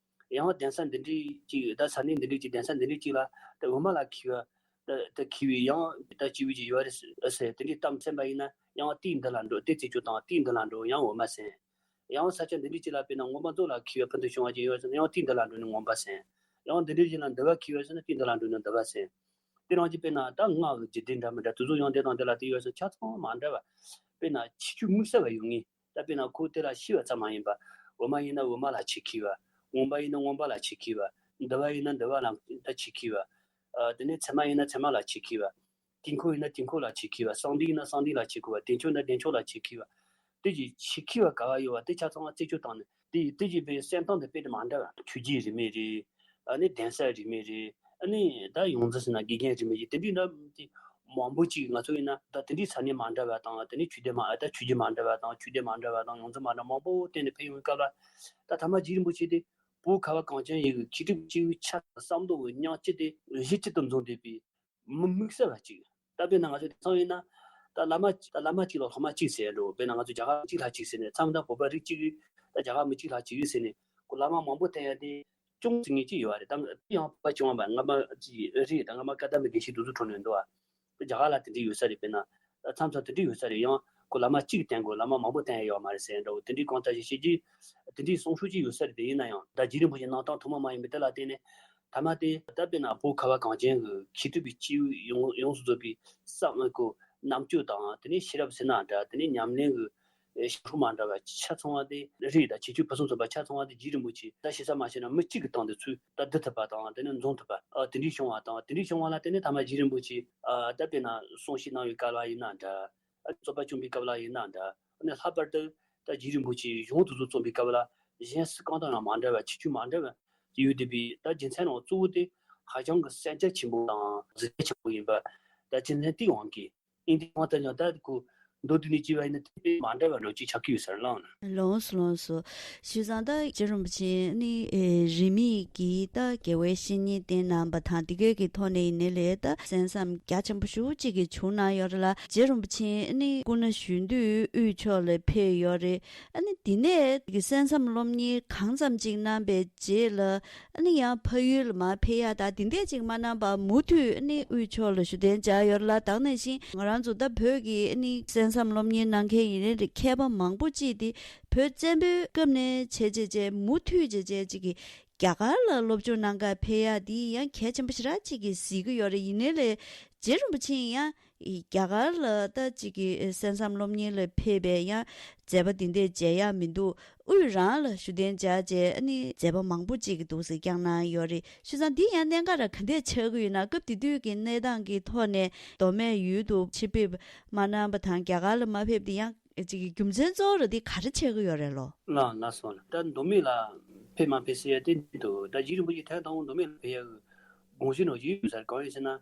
ཡང་གདན་ས་འདི་འདྲའི་ཅིག་ད་ས་གནས་འདི་འདྲའི་ཅིག་གདན་ས་འདི་འདྲའི་ཅིག་ལ་ད་འོ་མ་ལ་འཁེལ་བ་ད་ད་འཁེལ་བའི་ཡང་ད་སྐྱེས་བུ་ཅིག་ཡོད་རེད་ཟེར་དེ་འདྲའི་གཏམ་གསན་པ་ཡིན་ན་ཡང་དེའི་མདུན་ལ་འགྲོ་དེ་རྩད་གཅོད་དང་དེའི་མདུན་ལ་འགྲོ་ཡང་འོ་མ་གསན། ཡང་ས་ཆ་འདི་འདྲའི་ཅིག་ལ་དཔེར་ན་མངོན་པ་མཛོད་ལ་འཁེལ་བའི་ཕན་ཐོགས་བྱུང་བ་ཅིག་ཡོད་ཟེར་ན་ཡང་དེའི་མདུན་ལ་འགྲོ་ནས་མངོན་པ་གསན། ཡང་འདི་འདྲའི་ཅིག་ལ་འདུལ་བ་འཁེལ་བ་ཟེར་ན་དེའི་མདུན་ལ་འགྲོ་ནས་འདུལ་བ་གསན། དེ་རང་གི་དཔེར་ན་ད་སྔགས་ཀྱི་རྒྱུད་སྡེ་འདྲ་མི་འདྲ་དེ་ཚོ་ཡང་དེ་དང་དེ་ལ་དེ་ཡོད་ས་ཆ་ཚང་མ་འདྲ་བ། དཔེར་ན་ཁྱད་ཆོས་དམིགས་བསལ་བ་ཡོད་ངེས། ད་དཔེར་ན་ཁོ་དེ་ལ་ཤེས་པ་ཙམ་མ་ཡིན་པ། འོ་མ་ཡིན་ན་འོ་མ་ལ་ཆོས་ཁེགས་པ། རྔོན་པ་ཡིན་ན་རྔོན་པ་ལ་ཆོས་ཁེགས་པ། འདུལ་བ་ཡིན་ན་འདུལ་བ་ལ་ད་ཆོས་ཁེགས་པ། ཨ། དེ་ནས་ཚད་མ་ཡིན་ན་ཚད་མ་ལ་ཆོས་ཁེགས་པ། དུས་འཁོར་ཡིན་ན་དུས་འཁོར་ལ་ཆོས་ཁེགས་པ། གསང་འདུས་ཡིན་ན་གསང་འདུས་ལ་ཆོས་ཁེགས་པ། བདེ་མཆོག་ན་བདེ་མཆོག་ལ་ཆོས་ཁེགས་པ། དེ་གི་ཆོས་ཁེགས་པ་ག་བ་ཡོད་པ་དེ་ཆ་ཚང་བ་རྩད་གཅོད་བཏང་ནས། དེ་ཡི་དེ་གི་བའི་སེམས་སྟངས་དེ་དཔེ་དེ་མ་འདྲ་བ། ཆོས་བརྒྱུད་རིས་མེད་རེད། ཨ་ནི་གདན་ས་རིས་མེད་རེད། ཨ་ནི་ད་ཡོངས་འཛིན་ཟེར་ན་དགེ་རྒན་རིས་མེད་ཀྱི་དེ་འདྲའི་འདྲ་དེ་མང་པོ་ཅིག་ང་ཚོ་ཡིན་ན་ད་དེ་འདྲའི་ས་གནས་མ་འདྲ་བ་དང་། དེ་ནས་ཆོས་སྡེ་མ། ཨ། ད་ཆོས་བརྒྱུད་མ་འདྲ་བ་དང་། ཆོས་སྡེ་མ་འདྲ་བ་དང་། ཡོངས་འཛིན་མ་འདྲ་མང་པོ་བསྟེན་ནས་ཕེབས་ཡོང་བའི་སྐབས་ལ། ད་ཐ་མ་རྗེ་རིན་པོ་ཆེ་དེ་བོད་ཁ་བ་གངས་ཅན་ཡུལ་གྱི་མཁས་གྲུབ་སྐྱེས་བུའི་ཆ་དང་བསམ་མདོ་གི་སྙིང་བཅུད་དེ་གཞི་གཅིག་ཏུ་འཛོམས་བསྡད་པའི་མི་དམིགས་བསལ་བ་ཅིག། ད་དཔེར་ན་ང་ཚོ་དེང་སང་ཡིན་ན་ད་བླ་མ། ད་བླ་མ་གཅིག་ལ་སློབ་མ་གཅིག་ཟེར་འགྲོ། དཔེར་ན་ང་ཚོ་རྒྱ་གར་གཅིག་ལྷག་གཅིག་ཟེར་ནས། མཚམས་དང་བོད་པ་རིགས་གཅིག་གིས་ད་རྒྱ་གར་མི་གཅིག་ལྷག་གཅིག་ཡོད་ཟེར་ནས། ཁོ་བླ་མ་མང་པོ་བསྟེན་ཡ་དེ་ཅུང་ཟད་ངེས་ཀྱི་ཡོད་རེད། ད་དེ་ཡང་བོད་པ་བྱུང་བ་ང་མ་ཅིག་རེད། ད་ང་མ་ཀ་ད་མི་དགེ་བཤེས་དུ་ཚོ་འཕྲོ་ནས་འདུག་ཨ། རྒྱ་གར་ལ་དེ་འདྲའི་ཡོད་ས་རེད། དཔེར་ན་མཚམས་མཚམས་དེ་འདྲའི་ཡོད་ས་རེད། ཡང་ཁོ་བླ་མ་གཅིག་བསྟེན་དགོས། བླ་མ་མང་པོ་བསྟེན་ཡ་ཡོད་མ་རེད་ཟེར་འདྲ་བོ། དེ་འདྲའི་གང་ལྟར་ཞིག་བྱེད་ཀྱི་དེ་འདྲའི་གསུང་སྲོལ་ཅིག་ཡོད་ས་རེད། དེ་ཡིན་ན་ཡང་ད་རྗེ་རིན་པོ་ཆེ་གནང་སྟངས་ཐུན་མོང་མ་ཡིན་པའི་དེ་ལ་བརྟེན་ནས། ཐ་མ་དེ་ད་དཔེར་ན་བོད་ཁ་བ་གངས་ཅན་གྱི་མཁས་གྲུབ་པའི་སྐྱེས་བུ་ཡོངས་ཡོངས་སུ་རྫོགས་པའི་བསམ་ཁོ་རྣམ་དཔྱོད་དང་། དེ་ནས་ཤེས་རབ་ཟེར་ན་འདྲ། དེ་ནས་ཉམས་ལེན་གྱི་ཤེས་རབ་མ་འདྲ་བ་ཆ་ཚང་བ་དེ་རེད། ད་ཁྱད་ཆོས་ཕུན་སུམ་ཚོགས་པ་ཆ་ཚང་བ་དེ་རྗེ་རིན་པོ་ཆེ་ད་ཞེ་ས་མ་བྱས་ན་མི་གཅིག་གི་སྟེང་དུ་ཚུར་ད་བསྡུ་ཐུབ་པ་དང་། དེ་ནས་འཛོམས་ཐུབ་པ། ཨ། དེ་འདྲའི་བྱུང་བ་དང་། དེ་འདྲའི་བྱུང་བ་ལ་བརྟེན་ནས་ཐ་མ་རྗེ་རིན་པོ་ཆེ། ཨ། ད་དཔེར་ན་གསུང་བཤད་གནང་བའི་སྐབས་ལ་ཡིན་ན་འདྲ། ཨ། རྩོད་པ་བྱུང་བའི་སྐབས་ལ་ཡིན་ན་འདྲ། ཨ་ནི་ལྷག་པར་དུ་ད་རྗེ་རིན་པོ་ཆེ་གཞུང་དེ་ཚོ་རྩོམ་པའི་སྐབས་ལ་གཞན་སུ་གང་དང་ཡང་མ་འདྲ་བ། ཁྱད་ཆོས་མ་འདྲ་བ་ཅིག་ཡོད་བསྡད་པའི་ད་རྒྱུ་མཚན་ནང་གཙོ་བོ་དེ་ཧ་ཅང་གི་གསན་རྒྱ་ཆེན་པོ་དང་གཟིགས་རྒྱ་ཆེན་པོ་ཡིན་པ། ད་རྒྱུ་མཚན་དེའི་དབང་གིས་ཡིན། དེའི་དབང་དུ་ཡང་ད་ཁོ་མདོ་སྡེ་ནས་བྱས་པ་ཡིན་ན་དེ་དཔེ་མ་འདྲ་བ་འདྲ་ཅིག་ཆགས་ཀྱི་ཡོད་ས་རེད་ལགས། ལགས་སོ། ལགས་སོ། བྱས་ཙང་ད་རྗེ་རིན་པོ་ཆེ་ནི་ཨེ་རིས་མེད་ཀྱི་ད་དགེ་བའི་བཤེས་གཉེན་བསྟེན་གནང་བ་དང་། དེ་གའི་གི་ཐོག་ནས་ཡིན་ནའི་ལས་ད་གསན་བསམ་རྒྱ་ཆེན་པོ་ཞེ་པོ་ཅིག་གི་བྱུང་གནང་ཡོད་རེད་ལ། རྗེ་རིན་པོ་ཆེ་ནི་སྐུ་ན་གཞོན་དུས་དབུས་ཕྱོགས་ལ་ཕེབས་ཡོད་རེད། ཨ་ནི་དེ་ནས་གི་གསན་བསམ་སློབ་གཉེར་གང་ཙམ་ཅིག་གནང་པའི་རྗེས་ལ། ཨ་ནི་ཡང་ཕ་ཡུལ་ལ་མར་ཕེབས་ཡ་ད་དེ་འདྲས་ཅིག་མ་གནང་པར་མུ་མཐུད་ཨ་ནི་དབུས་ཕྱོགས་ལ་བཞུགས་གདན་འཇགས་ཡོད་རེད་ལ། ད་ག་ནང་བཞིན་ང་རང་ཚོ་ད་བོད་ཀྱི་ཨ་ནི་གསན་བསམ་སློབ་གཉེར་གནང་མཁན་ཡིན་ནའི་མཁས་པ་མང་པོ་ཅིག་དེ་བོད་བཙན་པོའི་སྐབས་ནས་བྱས་བྱས་བྱས་མུ་མཐུད་བྱས་བྱས་ཅིག་གི་རྒྱ་གར་ལ་སློབ་སྦྱོང་གནང་གར་ཕེབས་ཡ་དེ་ཡང་གལ་ཆེན་པོ་ཞེ་དྲག་ཅིག་གི་གཟིགས་ཀྱི་ཡོད་རེད། ཡིན་ནའི་ལས་རྗེ་རིན་པོ་ཆེ་ཡང་རྒྱ་གར་ལ་ད་ཅིག་གི་གསན་བསམ་སློབ་གཉེར་ལ་ཕེབས་པའི་ཡང་མཛད་པ་འདི་འདྲས་མཇལ་ཡག་མི་འདུག། དབུས་རང་ལ་བཞུགས་གདན་འཇགས་བྱས་ཨ་ནི་མཛད་པ་མང་པོ་ཅིག་གི་འདུག་སེ་བསྐྱངས་གནང་ཡོད་རེད། བྱས་ཙང་འདི་ཡང་གནད་འགག་ར་ག་འདྲས་ཆགས་ཀྱི་ཡོད་ན། སྐབས་དེ་དུས་ཀྱི་གནས་སྟངས་ཀྱི་ཐོག་ནས་མདོ་སྨད་ཡུལ་དུ་ཕྱིར་ཕེབས་མ་གནང་པ་དང་རྒྱ་གར་ལ་མ་ཕེབས་དེ་ཡང་ཅིག་གི་རྒྱུ་མཚན་གཙོ་བོ་ར་དེ་ག་རེ་ཆགས་ཀྱི་ཡོད་རེད་ལོ། ལགས་ལགས་སོ། ད་མདོ་སྨད་ལ་ཕེབས་མ་ཕེབས་ཟེར་ཡ་དེ་འདི་འདུག། ད་རྗེ་རིན་པོ་ཆེ་ཐེངས་དང་པོ་མདོ་སྨད་ལ་ཕེབས་ཡ་གི་དགོངས་གཞི་ནང་བཞིན་ཡོད་ས་རེད། གང་ཡིན་ཟེར་ན།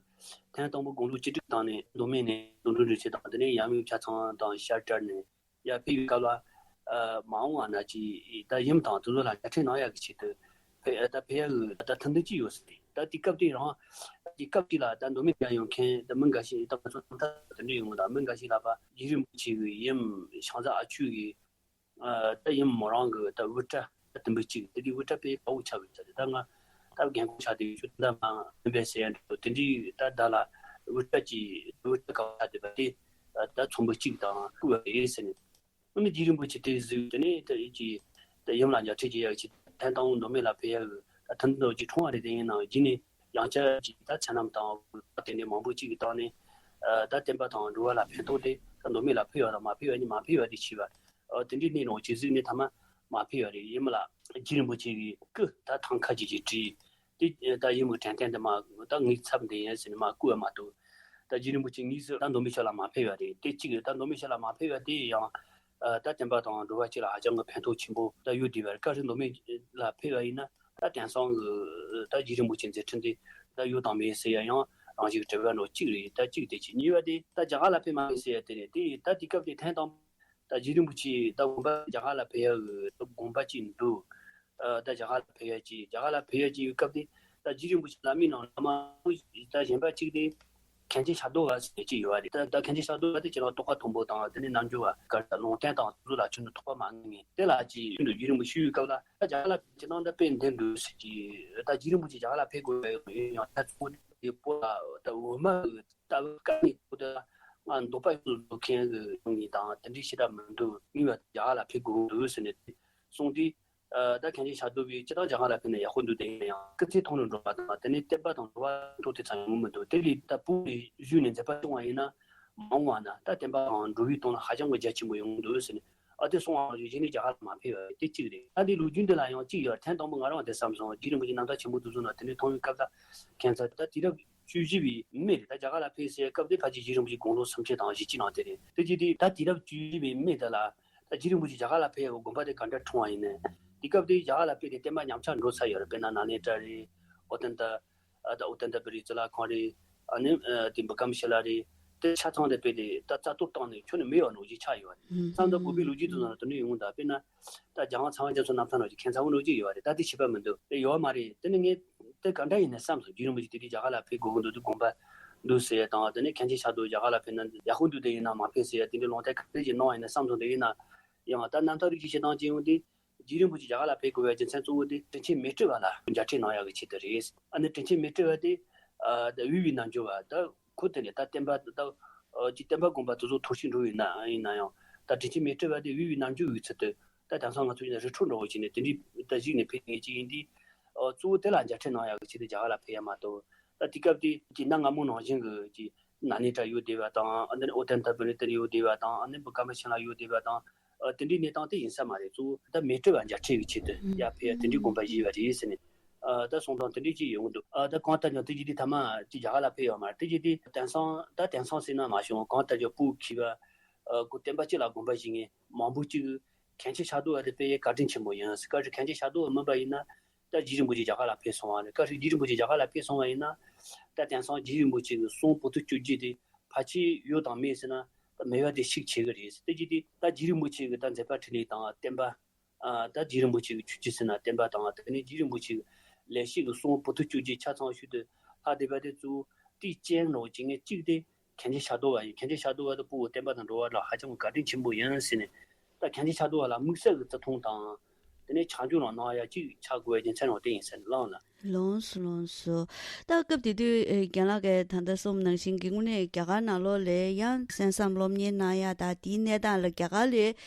ཐེངས་དང་པོ་དགུང་ལོ་བཅུ་དྲུག་སྟེང་ནས་མདོ་སྨད་ནས་དོན་གྲུབ་རིན་ཆེན་དང་། དེ་ནས་ཡབ་མེས་ཆ་ཚང་དང་ཤར་བྲལ་ནས་ཡར་ཕེབས་པའི་སྐབས་ལ། ཨ། མ་འོངས་པ་ན་ཅིག་ད་ཡུམ་དང་དེ་ཚོ་ལ་ཉ་ཁྲིད་གནང་ཡག་གི་ཆེད་དུ་ཕེ་ད་ཕེབས་ཡག་གི་ད་ཐུགས་འདུན་ཅིག་ཡོད་ས་རེད། ད་དེ་སྐབས་དེ་རང་དེ་སྐབས་དེ་ལ་ད་མདོ་སྨད་ཡར་ཡོང་མཁན་ད་མི་འགའ་ཤས། ད་ང་ཚོ་ད་དེ་འདྲ་ཡོང་གི། ད་མི་འགའ་ཤས་ལ་ཕར་རྗེ་རིན་པོ་ཆེ་གི་ཡུམ་ཤང་ཛ་ཨ་ཆུ་གི། ཨ། ད་ཡུམ་མོ་རང་གི་ད་དབུ་སྐྲ་ད་དུམ་བུ་གཅིག། དེ་དུས་དབུ་སྐྲ་དཔེ་དགའ་བོ་ཆགས་པའི་ཆ་རེད། ད་ང་ད་རྒན་གོག་ཆགས་དུས་ཆུ་ད་མ་མི་འབད་ཟེར་ཡ་འདྲ་པོ་དེ་འདྲའི། ད་ད་ལ་དབུ་སྐྲ་གི་དབུ་སྐྲ་དགའ་བོ་ཆགས་བསྡད་པ་དེ་ད་ཚོམ་བུ་གཅིག་དང་བསྐུར་བ་རེད་ཟེར་ནས། ཨ་ནི་རྗེ་རིན་པོ་ཆེ་དེ་གཟིགས། དེ་ནས་ད་ཡི་གི་ད་ཡུམ་ལ་ཉ་ཁྲིད་ཀྱི་ཡག་ཆེད་ཐེངས་དང་པོ་མདོ་སྨད་ལ་ཕེབས་ཡག་གི་ད་ཐུགས་འདུན་ཅིག་འཁྲུངས་པ་རེད། དེ་ཡིན་ནའང་རྗེས་ནས་ཡང་བསྐྱར་ཅིག་ད་མཚན་ལམ་དང་དེ་འདྲའི་མང་པོ་ཅིག་གི་སྟེང་ནས། ཨ། ད་བསྟན་པ་དང་འགྲོ་བ་ལ་ཕན་ཐོགས་དེ་ད་མདོ་སྨད་ལ་ཕེབས་ཡག་དང་མ་ཕེབས་ཡག་དེ་མ་ཕེབས་པ་དེ་བྱས་པ། ཨ། དེ་འདྲའི་གནས་ནང་ཅིག་གཟིགས་ནས་ཐ་མ་མ་ཕེབས་པ་རེད། ཡིན་མིན་ལ་རྗེ་རིན་པོ་ཆེ་གི་སྐུ་ད་ཐང་ཁ་ཅིག་གིས་བྲིས་ཏེ། ད་ཡུམ་གྱི་དྲན་རྟེན་དེ་མར་ད་ངའི་ཚབ་འདི་ཡིན་ཟེར་ནས་མར་བསྐུར་བ་མ་གཏོགས། ད་རྗེ་རིན་པོ་ཆེ་དངོས་སུ་ད་མདོ་སྨད་ཕྱོགས་ལ་མ་ཕེབས་པ་རེད། དེ་གཅིག་རེད། ད་མདོ་སྨད་ཕྱོགས་ལ་མ་ཕེབས་པ་དེ་ཡང་ཨ་ད་བསྟན་པ་དང་འགྲོ་བ་སྤྱི་ལ་ཧ་ཅང་གི་ཕན་ཐོགས་ཆེན་པོ་ད་ཡོད་བསྡད་པ་རེད། གལ་སྲིད་མདོ་སྨད་ལ་ཕེབས་པ་ཡིན་ན་ད་དེང་སང་གི་ད་རྗེ་རིན་པོ་ཆེ་མཛད་འཕྲིན་དེ་ད་ཡོད་དང་མེད་ཟེར་ཡ་ཡང་རང་བཞིན་གྱི་དྲི་བ་འདྲ་གཅིག་རེད། ད་གཅིག་དེ་གཅིག། གཉིས་པ་དེ་ད་རྒྱ་གར་ལ་ཕེབས་མ་ཕེབས་ཟེར་ཡ་དེ་རེད། དེ་ད་དེ་སྐབས་དེ་ཐེངས་དང་པོ་ད་རྗེ་རིན་པོ་ཆེ་ད་དགོངས་པ་རྒྱ་གར་ལ་ཕེབས་ཡ་གི་དགོངས་པ་ཅིག་འདུག། ཨ། ད་རྒྱ་གར་ལ་ཕེབས་ཡ་ཅིག། རྒྱ་གར་ལ་ཕེབས་ཡ་ཅིག་ཡོད་སྐབས་དེ་ད་རྗེ་རིན་པོ་ཆེ་བླ་མའི་ནང་བླ་མ་ད་གཞན་པ་གཅིག་དེ་མཁན་ཆེན་ཤར་རྡོ་བ་ཟེར་གཅིག་ཡོད་པ་རེད། ད་ད་མཁན་ཆེན་ཤར་རྡོ་བ་དེ་ཁྱེད་རང་རྟོགས་པ་མཐོན་པོ་དང་། དེ་ནས་རྣལ་འབྱོར་བ་ག་རེ་ད་ལུང་བསྟན་དང་དེ་ཚོ་ལ་ཁྱོན་ནས་ཐོགས་པ་མ་ངེས་ངེས། དེ་ལ་ཅིག་ཁྱོན་ནས་རྗེ་རིན་པོ་ཆེ་ཞུས་སྐབས་ལ་ད་རྒྱ་གར་ལ་ཁྱེད་རང་ད་དཔེ་འདི་འདུག་ཟེར་གྱི། ད་རྗེ་རིན་པོ་ཆེ་རྒྱ་གར་ལ་ཕེབས་དགོས་པ་ཡོད་ཡང་ད་གཙོ་བོ་དེ་བོད་ལ་ད་འོ་མ་གི་ལྟ་བུ་དཀའ་ངལ་ཐུག་དུས་ང་འདོད་པ་ཡོངས་སུ་རྫོགས་མཁན་གྱི་ཡོང་ངེས་དང་། དེ་འདྲའི་ཞེ་དྲག་མི་འདུག། ངེས་པར་རྒྱ་གར་ལ་ཕེབས་དགོས་འདུག་ཟེར་ནས་གསུངས་དུས། ཨ་ད་མཁན་ཆེན་ཤར་རྡོ་པས་སྤྱིར་བཏང་རྒྱ་གར་ལ་ཕེབས་ནས་ཡག་པོ་འདུག་དེ་ཡིན་ན་ཡང་སྐུ་ཚེ་ཐུང་རུ་འགྲོ་བ་དང་དེ་ནས་བསྟན་པ་དང་འགྲོ་བ་ཐོག་དེ་ཚང་ཡོང་མི་འདུག་དེ་ལས་ད་བོད་ལ་བཞུགས་ནས་མཛད་པ་སྐྱོང་བ་ཡིན་ན་མ་འོངས་པ་ན་ད་བསྟན་པའང་འགྲོ་བའི་དོན་ལ་ཧ་ཅང་གི་རྒྱ་ཆེན་པོ་ཡོང་གི་འདུག་ཟེར་ནས། ཨ་དེ་སོང་བ་ཞིག་གཞི་ནས་རྒྱ་གར་ལ་མ་ཕེབས་པ་དེ་གཅིག་རེད། ད་འདི་ལོ་རྒྱུས་འདི་ལ་ཡང་གཅིག་ཡོད། ཐེངས་དང་པོ་ང་རང་དེ་བསམ་སོང་། རྗེ་རིན་པོ་ཆེ་རྣམ་ཐར་ཆེན་པོ་དེ་ཚོ་ནང་དེ་ནས་མཐོང་བའི་སྐབས་ལ་ཁྱད་མཚར། ད་དུས་རབས་བཅུ་བཞི་པའི་སྨད་རེད། ད་རྒྱ་གར་ལ་ཕེབས་སའི་སྐབས་དེ་ཕལ་ཆེར་རྗེ་རིན་པོ་ཆེ་དགུང་ལོ་སུམ་ཅུ་དང་བཞི་བཅུ་ནང་དེ་རེད། དེ་རྗེས་དེ་ད་དུས་རབས་བཅུ་བཞི་པའི་སྨད་དེ་ལ་ད་རྗེ་རིན་པོ་ཆེ་རྒྱ་གར་ལ་ཕེབས་པའི་དགོངས་པ་དེ་ག་འདྲ་འཁྲུངས་པ་ཡིན་ནའི་དེ་སྐབས་དེ་རྒྱ་གར་ལ་ཕེབས་ཏེ་བསྟན་པ་ཉམས་ཆག་འགྲོ་ཚར་ཡོད་རེད། དཔེར་ན་ནཱ་ལེནྡྲ་རེད། ཨོ་ཏནྟ། ཨ་ད་ཨོ་ཏནྟ་པུ་རི་ཙི་ལ་ཁང་རེད། ཨ་ནི་ཨ་དེ་བི་ཀྲ་མ་ཤི་ལ་རེད། དེ་ཆ་ཚང་དེ་དཔེ་དེ་ད་རྩ་གཏོར་བཏང་ནས་ཁྱོན་ནས་མེད་པ་ནང་བཞིན་ཆགས་ཡོད་རེད། ཨུམ། བསམ་ད་བོད་པའི་ལོ་རྒྱུས་དེ་ཚོ་ནང་དུ་ནི་ཡོང་ད་དཔེར་ན་ད་རྒྱལ་དབང་ཚངས་པ་རྒྱ་མཚོ་རྣམ་ཐར་ནང་བཞིན་ཁྱད་མཚར་པོ་ནང་བཞིན་ཡོད་རེད། ད་དེ་བྱས་པ་མི་འདུག་དེ་ཡོད་མ་རེད། དེ་ནི་ངས་དེ་ག་འདྲ་ཡིན་ནས་བསམ་སོང་། རྗེ་རིན་པོ་ཆེ་དེ་དུས་རྒྱ་གར་ལ་ཕེབས་དགོས་ཀྱི་འདུག་དེ་དགོངས་པ་འདུག་ཟེར་ཡ་དང་དེ་ནས་མཁན་ཆེན་ཤར་རྡོ་རྒྱ་གར་ལ་ཕེབས་ན་ཡག་པོ་འདུག་དེ་ཡིན་ན་མ་ཕེབས་ཟེར་ཡ་དེ་འདྲའི་ལུང་བསྟན་ག་འདྲ་ཞིག་གནང་ཡིན་ནས་བསམ་སོང་། དེ་ཡིན་ན་ཡང་ད་རྣམ་ཐར་རིགས་ཀྱི་བྱེད་སྟངས་ཅན་ཡོང་དུས། རྗེ་རིན་པོ་ཆེ་རྒྱ་གར་ལ་ཕེབས་དགོས་པའི་རྒྱུ་མཚན་གཙོ་བོ་དེ་དྲིན་ཆེན་མཻ་ཏྲི་པ་ལ་མཇལ་འཕྲད་གནང་ཡག་གི་ཆེད་དུ་རེད། ཨ་ནི་དྲིན་ཆེན་མཻ་ཏྲི་པ་དེ་ཨ་ད་དབུས་པའི་རྣལ་འབྱོར་པ་ད་ཁོ་དེ་ནས་ད་བསྟན་པ་ད་ཨ་ཅིག་བསྟན་པ་དགོན་པ་དེ་ཚོ་འཐོར་ཞིག་འགྲོ་བའི་ན་ཡིན་ན་ཡང་ད་དྲིན་ཆེན་མཻ་ཏྲི་པ་དེ་དབུས་པའི་རྣལ་འབྱོར་པའི་ཚུལ་དུ་ད་དེང་སང་ང་ཚོ་ཡིན་ན་རི་ཁྲོད་འདྲ་བོ་བྱས་ནས་དེ་འདྲའི་ད་གཞུག་ནས་ཕེབས་མཁན་ཅིག་ཡིན་དུས། ཨ་གཙོ་བོ་དེ་ལ་མཇལ་འཕྲད་གནང་ཡག་གི་ཆེད་དུ་རྒྱ་གར་ལ་ཕེབས་ཡ་མ་གཏོགས། ད་དེ་སྐབས་དེ་ཀྱི་གནའ་སྔ་མོ་ནང་བཞིན་གྱི་ཀྱི་ནཱ་ལེནྡྲ་ཡོད་བསྡད་པ་དང་། ཨ་ནི་ཨོ་ཏནྟ་པུ་རི་དེར་ཡོད་བསྡད་པ་དང་། ཨ་ནི་བི་ཀྲ་མ་ཤི་ལ་ཡོད་བསྡད་པ་དང་། ཨ་དེ་འདྲའི་གནས་སྟངས་དེ་ཡིན་ས་མ་རེད། གཙོ་བོ་ད་མཻ་ཏྲི་པ་མཇལ་འཕྲད་ཀྱི་ཆེད་དུ་ཡར་ཕེབས་ཡ་དེ་འདྲའི་དགོངས་པ་བཞེས་པ་རེད་ཟེར་ནས། ཨ་ད་གསུང་སྟངས་དེ་འདྲའི་ཅིག་ཡོང་གི་འདུག་ཨ་ད་གང་ལྟར་ཀྱང་དེ་རྗེས་དེ་ཐ་མ་ཅིག་རྒྱ་གར་ལ་ཕེབས་ཡོད་མ་རེད། དེ་རྗེས་དེ་དེང་སང་ད་དེང་སང་ཟེར་ན་མ་བྱུང་། གང་ལྟར་ཀྱང་སྤུ་གུ་གིས་པ་ཨ་ཁོ་བསྟན་པ་སྤྱི་ལ་དགོངས་པ་བཞེས་མཁན་མང་པོ་ཅིག་མཁན་ཆེན་ཤར་རྡོ་པ་དེ་དཔེ་བཀའ་དྲིན་ཆེན་པོ་ཡིན། སྐབས་རེ་མཁན་ཆེན་ཤར་རྡོ་པ་མིན་པ་ཡིན་ན། ད་རྗེ་རིན་པོ་ཆེ་རྒྱ་གར་ལ་ཕེབས་སོང་བ་རེད། སྐབས་རེ་རྗེ་རིན་པོ་ཆེ་རྒྱ་གར་ལ་ཕེབས་སོང་བ་ཡིན་ན། ད་དེང་སང་རྗེ་རིན་པོ་ཆེ་གི་གསུང་བོད་དུ་བསྒྱུར་རྒྱུ་དེ་ཕལ་ཆེར་ཡོད་དང་མེད་ཟེར་ན། ད་མེད་པ་དེ་ཤུགས་ཆེ་གི་རེད། དེ་རྗེས་དེ་ད་རྗེ་རིན་པོ་ཆེ་གི་ད་མཛད་པ་འཕྲིན་ལས་དང་བསྟན་པ། ཨ་ད་རྗེ་རིན་པོ་ཆེ་གི་ཆོས་བརྒྱུད་ཟེར་ན་བསྟན་པ་དང་། དེ་ནས་རྗེ་རིན་པོ་ཆེ་གི་ལེགས་བཤད་ཀྱི་གསུང་བོད་དུ་བསྒྱུར་རྒྱུ་ཆ་ཚང་ཤུལ་དུ་ལྷག་བསྡད་པ་དེ་གཙོ་བོ་དེའི་རྐྱེན་རོགས་བྱེད་མཁན་གཅིག་དེ་མཁན་ཆེན་ཤར་རྡོ་པ་ཡིན། མཁན་ཆེན་ཤར་རྡོ་པ་དེ་སྤུ་གུ་བསྟན་པ་དང་འགྲོ་བ་ལ་ཧ་ཅང་བཀའ་དྲིན་ཆེན་པོ་ཡིན་ཟེར་ནས། ད་མཁན་ཆེན་ཤར་རྡོ་པ་ལ་དམིགས་བསལ་གྱི་བརྩི་མཐོང་དང་། དེ་ནས་ཆ་འཇོག་རང་གནང་ཡ་གཅིག་ཆགས་དགོས་པའི་རྒྱུ་མཚན་རང་དེ་ཡིན་ཟེར་ནས་བླངས་ལ། ལགས་སོ་ལགས་སོ། ད་སྐབས་དེ་དུས་ཨེ་རྒན་ལགས་ཀྱིས་ད་ལྟ་གསུངས་ནང་བཞིན་གྱི་དངོས་གནས་རྒྱ་གར་ནང་ལོགས་ལ་ཡང་གསན་བསམ་སློབ་གཉེར་གནང་ཡ་དང་དེའི་གནས་སྟངས་ལ་རྒྱ་གར་ལ་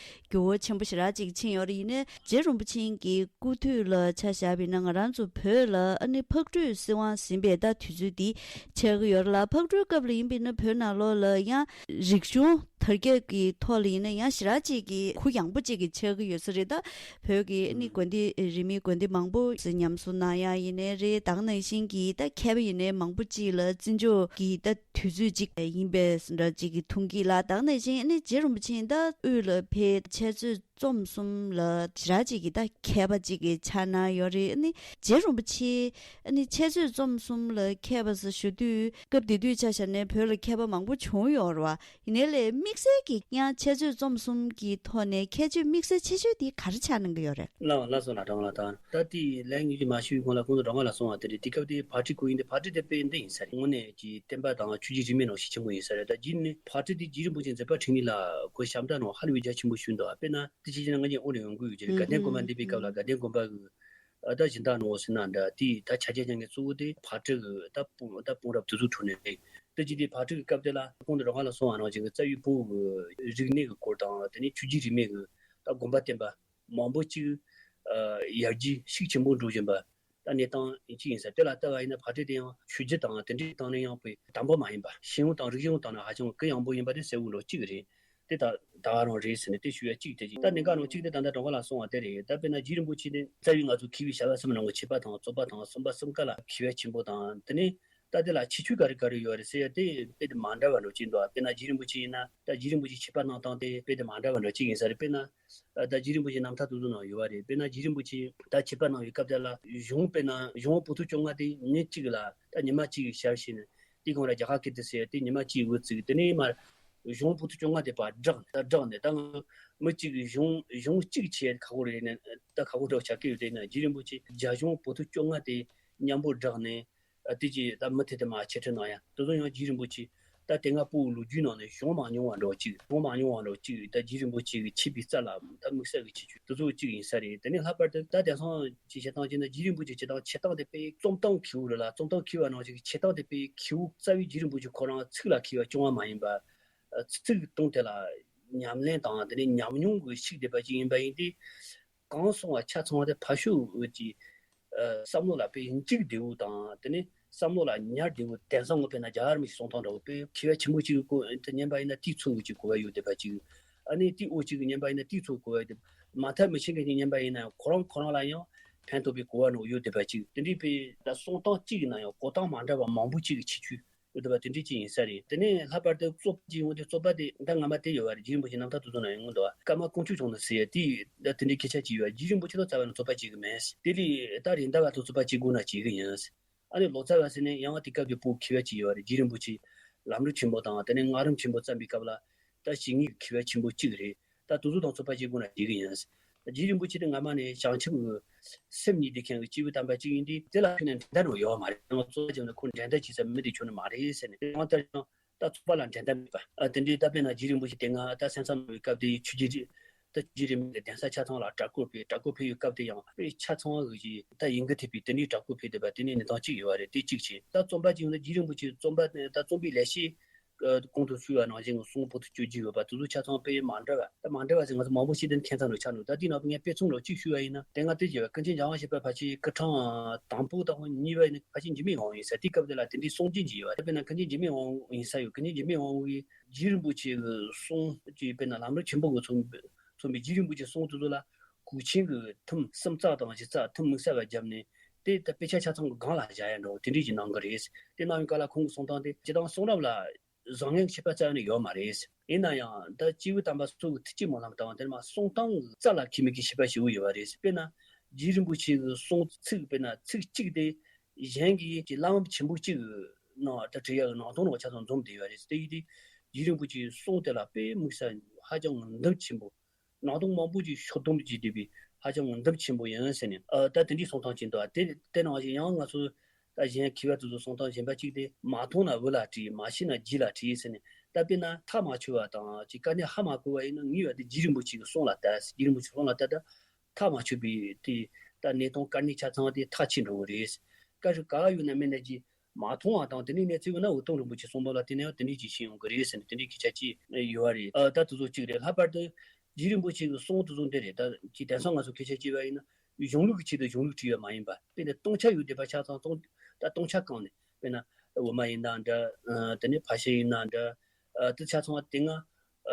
འགྱུར་བ་ཆེན་པོ་ཞེ་དྲག་ཅིག་ཕྱིན་ཡོད་རེད། ཡིན་ནའི་རྗེ་རིན་པོ་ཆེ་གི་སྐུ་དུས་ལ་ཆ་བཞག་པ་ཡིན་ན་ང་རང་ཚོ་བོད་ལ་ཨ་ནི་ཕག་གྲུའི་སྲིད་དབང་ཟིན་པའི་ད་དུས་ཚོད་འདི་ཆགས་ཀྱི་ཡོད་རེད་ལ། ཕག་གྲུའི་སྐབས་ལ་ཡིན་པ་ཡིན་ན་བོད་ནང་ལོགས་ལ་ཡང་རིག་གཞུང་དར་ཁྱབ་ཀྱི་ཐོག་ལ་ཡིན་ན་ཡང་ཞེ་དྲག་ཅིག་གི་གུ་ཡངས་པོ་ཅིག་གི་ཆགས་ཀྱི་ཡོད་ས་རེད། ད་བོད་ཀྱི་ཨ་ནི་དགོན་སྡེ་རིས་མེད་དགོན་སྡེ་མང་པོ་ཉམས་གསོ་གནང་ཡ་ཡིན་ནའི་རེད། ད་ག་ནང་བཞིན་གྱི་ད་མཁས་པ་ཡིན་ནའི་མང་པོ་ཅིག་ལ་བརྩི་འཇོག་གི་ད་དུས་ཚོད་ཅིག་ཡིན་པའི་འདྲ་ཅིག་གི་མཐོང་གི་ལ། ད་ག་ནང་བཞིན་ཨ་ནི་རྗེ་རིན་པོ་ཆེ་ད་དབུས་ལ་ཕེབས་འཆད་རྩོད་རྩོམ་གསུམ་ལ་ཞེ་དྲག་ཅིག་གི་ད་མཁས་པ་ཅིག་གི་ཆགས་གནང་ཡོད་རེད། ཨ་ནི་རྗེ་རིན་པོ་ཆེ་ཨ་ནི་འཆད་རྩོད་རྩོམ་གསུམ་ལ་མཁས་པ་ཟེར་ཞུ་དུས་སྐབས་དེ་དུས་ཆ་བཞག་ནས་བོད་ལ་མཁས་པ་མང་པོ་བྱུང་ཡོད་རེད་བ། ཡིན་ནའི་ལས་དམིགས་བསལ་གྱི་ཡང་འཆད་རྩོད་རྩོམ་གསུམ་གྱི་ཐོག་ནས་ཁྱད་ཆོས་དམིགས་བསལ་ཆེ་ཤོས་དེ་ག་རེ་ཆགས་གནང་གི་ཡོད་རེད། ལགས་ལགས་སོ་ལགས། དྲང་ལ་དང་ད་དེ་ལན་ངེད་ཀྱིས་མ་ཞུས་གོང་ལ་ཁོང་ཚོ་དྲང་ལ་སོང་བ་དེ་རེད། དེ་སྐབས་དེ་ཕག་གྲུའི་སྐུ་ཡིན་ཏེ། ཕག་གྲུ་དེ་དཔེ་འདི་ཡིན་ས་རེད། དངོས་གནས་ཀྱི་བསྟན་པ་དང་ཆོས་བརྒྱུད་རིས་མེད་ནང་བཞིན་ཆེན་པོ་ཡིན་ས་རེད། ད་རྗེས་ནས་ཕག་གྲུ་དེ་རྗེ་རིན་པོ་ཆེ་མཛད་པ་འཕྲིན་ལས་ལ་ཁོ་ཞབས་འདྲ་ནང་ཧ་ལས་པའི་རྒྱ་ཆེན་པོ་ཞུས་འདུག་དཔེར་ན་དེ་ཕྱི་ཕྱི་ན་ང་གཉིས་དབུ་རུ་ཡོང་གི་ཡོད་ཀྱི་རེད། དགའ་ལྡན་དགོན་པ་འདེབས་པའི་སྐབས་ལ་དགའ་ལྡན་དགོན་པ་གི་ཨ་ད་སྦྱིན་བདག་ནོ་ཟེར་ན་འདྲ། དེ་ད་ཆ་རྐྱེན་ཅན་གྱི་གཙོ་བོ་དེ་ཕག་གྲུ་གི་ད་དཔུང་ད་དཔུང་རབས་དེ་ཚོ་ཁྲོད་ནས་རེད། དེ་ཅི་དེ་ཕག་གྲུ་གི་སྐབས་དེ་ལ་ཁོང་དུ་རོང་ཁ་ལ་སོང་བ་ནང་བཞིན་གྱི་རྩ་བའི་བོད་ཀྱི་རིག་གནས་ཀྱི་སྐོར་དང་། དེ་ནས་ཆོས་བརྒྱུད་རིས་མེད་ཀྱི་ད་དགོན་པ་བསྟན་པ་མང་པོ་ཅིག་ཨ་ཡར་རྒྱས་ཤུགས་ཆེན་པོ་འགྲོ་བཞིན་པ་ད་གནས་སྟངས་ཅིག་ཡིན་ས། དེ་ལ་ལྟ་བ་ཡིན་ན་ཕག་གྲུ་དེ་ཡང་ཆོས་བརྒྱུད་དང་དེ་འདྲའི་སྟེང་ནས་ཡང་དཔེ་དམ་པ་མ་ཡིན་པ། ཤེས་ཡོན་དང་རིག་གཞུང་སྟེང་ན་ཧ་ཅང་གུ་ཡངས་པོ་ཡིན་པ་དེ་གསལ་བོ་འགྲོ་གཅིག་རེད། དེ་ད་ད་ག་རང་རེད་ཟེར་ནས་དེ་ཞུ་ཡ་གཅིག་དེ་གཅིག་ད་གནད་འགག་ནང་གཅིག་དེ་ད་ལྟ་གྲོང་ཁ་ལ་སོང་བ་དེ་རེད། ད་དཔེར་ན་རྗེ་རིན་པོ་ཆེ་དེ་རྩ་བའི་ང་ཚོ་མཁས་པའི་བྱ་བ་གསུམ་ནང་གི་ཆོས་པ་དང་རྩོད་པ་དང་གསུམ་པ་གསུམ་ཀ་ལ་མཁས་པ་ཆེན་པོ་དང་། དེ་ནས་ད་དེ་ལ་ཁྱད་ཆོས་ག་རེ་ག་རེ་ཡོད་རེད་ཟེར་ཡ་དེ་དཔེ་དེ་མ་འདྲ་བ་འགྲོ་གཅིག་འདུག་དཔེར་ན་རྗེ་རིན་པོ་ཆེ་ཡིན་ན་ད་རྗེ་རིན་པོ་ཆེ་ཆོས་པ་གནང་སྟངས་དེ་དཔེ་དེ་མ་འདྲ་བ་འགྲོ་གཅིག་ཡིན་ས་རེད། དཔེར་ན་ད་རྗེ་རིན་པོ་ཆེ་རྣམ་ཐར་དེ་ཚོ་ནང་ཡོད་པ་རེད། དཔེར་ན་རྗེ་རིན་པོ་ཆེ་ད་ཆོས་པ་གནང་བའི་སྐབས་དེ་ལ་གཞུང་དཔེར་ན་གཞུང་པོ་ཏི་བཅོ་ལྔ་དེ་ཉིན་གཅིག་ལ་ད་ཉི་མ་གཅིག་ཞར་བྱས་ནས་དེ་གང་ར་རྒྱ་གར་སྐད་དུ་ཟེར་ཡ་དེ་ཉི་མ་གཅིག་འགོ་བཙུགས། དེ་ནས་མར་གཞུང་པོ་ཏི་བཅོ་ལྔ་དེ་ཕར་བསྒྲགས་ནས་ད་བསྒྲགས་ནས་ད་ང་མི་གཅིག་གིས་གཞུང་གཞུང་གཅིག་བྱས་ཁག་པོ་རེད་ནས་ད་ཁག་པོ་འདྲ་བོ་ཆགས་ཀྱི་ཡོད་དེ་ན། རྗེ་རིན་པོ་ཆེ་རྒྱ་གཞུང་པོ་ཏི་བཅོ་ལྔ་དེ་མཉམ་པོ་བསྒྲགས་ནས་ཨ་དེ་ཅི་ད་མུ་མཐུད་དེ་མར་འཆད་ཁྲིད་གནང་ཡ་དེ་ཚོ་ཡང་རྗེ་རིན་པོ་ཆེ་ད་དེ་སྔ་བོད་ལོ་རྒྱུས་ནང་ནས་བྱུང་མ་མྱོང་བ་འདྲ་བོ་གཅིག་བྱུང་མ་མྱོང་བ་འདྲ་བོ་གཅིག་ད་རྗེ་རིན་པོ་ཆེ་གི་མཆེད་པའི་རྩ་ལ་ད་དམིགས་བསལ་གྱི་ཁྱད་ཆོས་དེ་ཚོ་གཅིག་ཡིན་ས་རེད། དེ་ནས་ལྷག་པར་དུ་ད་དེང་སང་ཅིག་བྱེད་སྟངས་བྱས་ན་རྗེ་རིན་པོ་ཆེ་བྱེད་སྟངས་འཆད་སྟངས་དེ་དཔེ་རྩོམ་སྟངས་མཁས་པོ་རེད་ལ། རྩོམ་སྟངས་མཁས་པ་ནང་བཞིན་གྱི་འཆད་སྟངས་དེ་དཔེ་མཁས་པོ། རྩ་བའི་རྗེ་རིན་པོ་ཆེ་ཁོ་རང་ཚིག་ལ་མཁས་པ་རྐྱང་བ་མ་ཡིན་པ། ཚིག་དང་དེ་ལ་ཉམས་ལེན་དང་དེ་ནས་ཉམས་མྱོང་གི་ཤུགས་ལྡན་པ་ཅིག་ཡིན་པ་ཡིན་ཏེ། གང་སོང་བ་ཆ་ཚང་བ་དེ་ཕ་ཤུལ་འོད་ཀྱི་བསམ་བློ་ལ་དཔེ་འཇིགས་བདེ་བོ་དང་དེ་ནས་བསམ་བློ་ལ་ཉར་བདེ་བོ། དེང་སང་ངོ་དཔེར་ན་རྒྱ་གར་མི་ཞིག་གསུང་སྟངས་འདྲ་བོ་དཔེ་མཁས་པ་ཆེན་པོ་གཅིག་གི་སྐོར་དེ་ཉན་པ་ཡིན་ན་དེའི་ཚོད་ཀྱི་གོ་བ་ཡོད་བསྡད་པ་གཅིག་ཨ་ནི་དེའི་འོ་གཅིག་གི་ཉན་པ་ཡིན་ན་དེའི་ཚོད་གོ་བ་ཡོད་བསྡད་པ། མ་མཐའ་མི་ཤེས་མཁན་གྱི་ཉན་པ་ཡིན་ན་ཡང་ཁོ་རང་ཁོ་རང་ལ་ཡང་ཕན་ཐོགས་པའི་གོ་བ་ནོ་ཡོད་བསྡད་པ་གཅིག་དེ་འདྲའི་དཔེ་ད་གསུང་སྟངས་གཅིག་ཡིན་ན་ཡང་གོ་སྟངས་མ་འདྲ་བ་མང་པོ་གཅིག་གི་ཁྱད་ཆོས་ཡོད་བསྡད་པ་དེ་འདྲའི་གཅིག་ཡིན་ས་རེད། དེ་ནས་ལྷག་པར་དུ་རྩོད་པ་གཅིག་ཡོང་དུས་རྩོད་པ་དེ་ད་སྔ་མ་དེ་ཡོད་པ་རེད། རྗེ་རིན་པོ་ཆེ་རྣམ་ཐར་དེ་ཚོ་ན་ཡོང་གི་འདུག་བ། ཀརྨ་དཀོན་མཆོག་བྱུང་ནས་ཟེར་ཡ་དེ་ད་དེ་འདྲའི་སྐད་ཆ་གཅིག་ཡོད་པ་རེད། རྗེ་རིན་པོ་ཆེ་ལོ་ཙཱ་བ་ནས་རྩོད་པ་བྱེད་གི་མེད། དེ་ལས་ད་རེད་མདའ་བ་དང་རྩོད་པ་བྱེད་དགོས་ན་བྱེད་གི་ཡིན། ཨ་ནི་ལོ་ཙཱ་བ་ཟེར་ནས་ཡང་དེ་སྐབས་ཀྱི་བོད་མཁས་པ་གཅིག་ཡོད་པ་རེད། རྗེ་རིན་པོ་ཆེ་ལམ་རིམ་ཆེན་པོ་དང་དེ་ནས་སྔགས་རིམ་ཆེན་པོ་བརྩམས་པའི་སྐབས་ལ་ད་ཞིང་ངེས་མཁས་པ་ཆེན་པོ་གཅིག་རེད། ད་དེ་ཚོ་དང་རྩོད་པ་བྱེད་དགོས་ན་བྱེད་གི་ཡིན། རྗེ་རིན་པོ་ཆེ་དེ་སྔ་མ་ནས་བྱང་ཆུབ་ཀྱི་སེམས་གཉིས་ལྡན་མཁན་གྱི་སྐྱེས་བུ་དམ་པ་གཅིག་ཡིན་དུས་དེ་ལ་ཁྱོན་ནས་འགྲན་ཟླ་རུ་ཡོད་མ་རེད། ང་ཚོ་ལ་བྱས་ན་ཁོ་འགྲན་ཟླ་བྱེད་ས་མི་དེ་ཁྱོན་ནས་མ་རེད་ཟེར་ནས་གང་ལྟར་ཀྱང་ད་རྩོད་པ་ལ་འགྲན་ཟླ་མེད་པ། ཨ་དེ་འདྲའི་ད་དཔེར་ན་རྗེ་རིན་པོ་ཆེ་དེ་སྔ་ད་སེམས་ཙམ་པའི་སྐབས་དེ་ཆོས་རྗེ་རི་ད་ཆོས་རྗེ་རིན་པོ་ཆེ་གདན་ས་ཆ་ཚང་ལ་གྲྭ་སྐོར་ཕེབས། གྲྭ་སྐོར་ཕེབས་ཡོད་སྐབས་དེ་ཡང་དཔེ་ཆ་ཚང་བའི་ད་ཡིན་གི་ཐེབས་པའི་དེ་འདྲའི་གྲྭ་སྐོར་ཕེབས་བསྡད་པ་དེ་ནས་གནས་སྟངས་གཅིག་ཡོད་པ་རེད། དེ་གཅིག་བྱས་ད་རྩོམ་པ་གཅིག་ཡོང་ན་རྗེ་རིན་པོ་ཆེ་རྩོམ་པ་ད་རྩོམ་པའི་ལས་བྱེད་གོང་དུ་ཞུས་པ་ནང་བཞིན་གསུང་པོ་ཏི་བཅུ་བརྒྱད་ཡོད་པ་དེ་ཚོ་ཆ་ཚང་དཔེ་མ་འདྲ་བ། ད་མ་འདྲ་བ་ཟེར་ང་ཚོ་མང་པོ་ཞིག་དེ་ཁྱད་མཚར་རུ་ཆགས་འདུག་ད་དེའི་ནང་ངས་དཔེ་མཚོན་རུ་གཅིག་ཞུ་བ་ཡིན་ན་དེ་སྔ་དེ་བྱས་པ་ཀུན་མཁྱེན་འཇམ་དབྱངས་བཞད་པ་ཕལ་ཆེར་སྐུ་ཕྲེང་དང་པོ་དང་གཉིས་པ་ཡིན་ན་ཕལ་ཆེར་འཇིགས་མེད་དབང་ཡིན་ས། དེའི་སྐབས་དེ་ལ་དེ་འདྲའི་གསུང་རྒྱུན་ཅིག་ཡོད་པ། དཔེར་ན་ཀུན་མཁྱེན་འཇིགས་མེད་དབང་ཡིན་ས་ཡོད། ཀུན་མཁྱེན་འཇིགས་མེད་དབང་གིས་རྗེ་རིན་པོ་ཆེ་གི་གསུང་ཅིག་དཔེར་ན་ལམ་རིམ་ཆེན་པོ་གི་མཚོན་མཚོན་པའི་རྗེ་རིན་པོ་ཆེའི་གསུང་དེ་ཚོ་ལ་གོས་ཆེན་གྱི་ཐུམ་གསུམ་བརྩེགས་དང་བཞི་བརྩེགས་ཐུམ་དམིགས་བསལ་བ་བརྒྱབ་ནས་དེ་ད་དཔེ་ཆ་ཆ་ཚང་གི་སྒང་ལ་བཞག་ཡ་འདྲ་བོ་དེ་འདྲའི་ཅིག་གནང་གི་རེད། དེ་གནང་བའི་སྐབས་ལ་ཁོང་གི་གསུང་སྟངས་དེ་སྤྱིར་བཏང་གསུང་རབ་ལ་བཟང་ངན་ཁྱད་པར་རྩ་བ་ནས་ཡོད་མ་རེད། ཡིན་ན་ཡང་ད་སྐྱེས་བུ་དམ་པ་སོགས་ཀྱི་ཐུགས་བསྐྱེད་སྨོན་ལམ་དང་དེར་མ་གསུང་སྟངས་རྩ་ལ་འཁེལ་མེད་ཀྱི་ཁྱད་པར་ཞེ་པོ་ཡོད་པ་རེད། དཔེར་ན་རྗེ་རིན་པོ་ཆེ་གི་གསུང་ཚིག་དཔེར་ན་ཚིག་གཅིག་དེ་གཞན་གྱི་ཀྱི་བླ་མ་ཆེན་པོ་གཅིག་གི་ནང་ད་བྲིས་ཡག་གི་ནང་དོན་ནང་ཆ་ཚང་འཛོམས་བསྡད་ཡོད་རེད། དེ་ཡིན་དུས་རྗེ་རིན་པོ་ཆེའི་གསུང་དེ་ལ་དཔེ་དམིགས་བསལ་ཧ་ཅང་གི་འདུན་ཆེན་པོ། ནང་དོན་མང་པོ་ཅིག་ཕྱོགས་བསྡོམས་ཀྱིས་བསྡུས་པའི་ཧ་ཅང་གི་འདུན་ཆེན་པོ་ཡིན་ཟེར་ནས་ཨ་ད་དེ་འདྲའི་གསུང་སྟངས་ཅིག་འདུག་དེ་དེ་ནང་བཞིན་ཡང་ང་ཚོ་ད་གཞན་མཁས་པ་དེ་ཚོ་གསུང་སྟངས་གཞན་པ་གཅིག་དེ་མ་མཐོང་ན་འུ་ལ་དྲིས། མ་ཤེས་ན་རྗེ་ལ་དྲིས་ཟེར་ནས་ད་དཔེར་ན་ཐག་མ་ཆོད་པ་དང་ཅིག་དཀའ་གནད་ཧ་མ་གོ་བ་ཡིན་ན་ངེས་པར་དུ་རྗེ་རིན་པོ་ཆེ་གི་གསུང་ལ་ལྟ། རྗེ་རིན་པོ་ཆེ་གསུང་ལ་ལྟ་ད་ཐག་མ་ཆོད་པའི་དེ་ད་གནད་དོན་དཀའ་གནད་ཆ་ཚང་དེ་ཐག་ཆོད་འགྲོ་གི་རེད། བཀའ་ཤོག་ག་བ་ཡོད་ན་མེད་ན་ཅིག་མ་མཐོང་བ་དང་དེ་ནས་གནས་ཚུལ་ཡོད་ན་འུ་ཐུང་རིན་པོ་ཆེ་གསུང་པ་ལ་བརྟེན་ནས་ཡང་དེ་འདྲའི་ཅིག་ཤེས་ཡོང་གི་རེད་ཟེར་ནས་དེ་འདྲའི་སྐད་ཆ་ཅིག་ཡོད་པ་རེད། ཨ་ད་དེ་ཚོ་གཅིག་རེད། ལྷག་པར་དུ་རྗེ་རིན་པོ་ཆེ་གི་གསུང་དེ་ཚོ་འདི་རེད། ད་ཅིག་དེང་སང་ང་ཚོ་སྐད་ཆ་བཤད་པ་ཡིན་ན་གཞུང་ལུགས་ཀྱི་ཆེད་དུ་གཞུང་ལུགས་བྲིས་པ་མ་ཡིན་པ། དཔེར་ན་སྟོང་ཆ་ཡོད་བསྡད་པ་ཆ་ཚང་སྟོང་ད་སྟོང་ཆ་གང་ནས་དཔེར་ན་དབུ་མ་ཡིན་ན་འདྲ། ཨ་དེ་ནས་ཕར་ཕྱིན་ཡིན་ན་འདྲ། ཨ་དེ་ཆ་ཚང་དེ་སྔ་ཨ་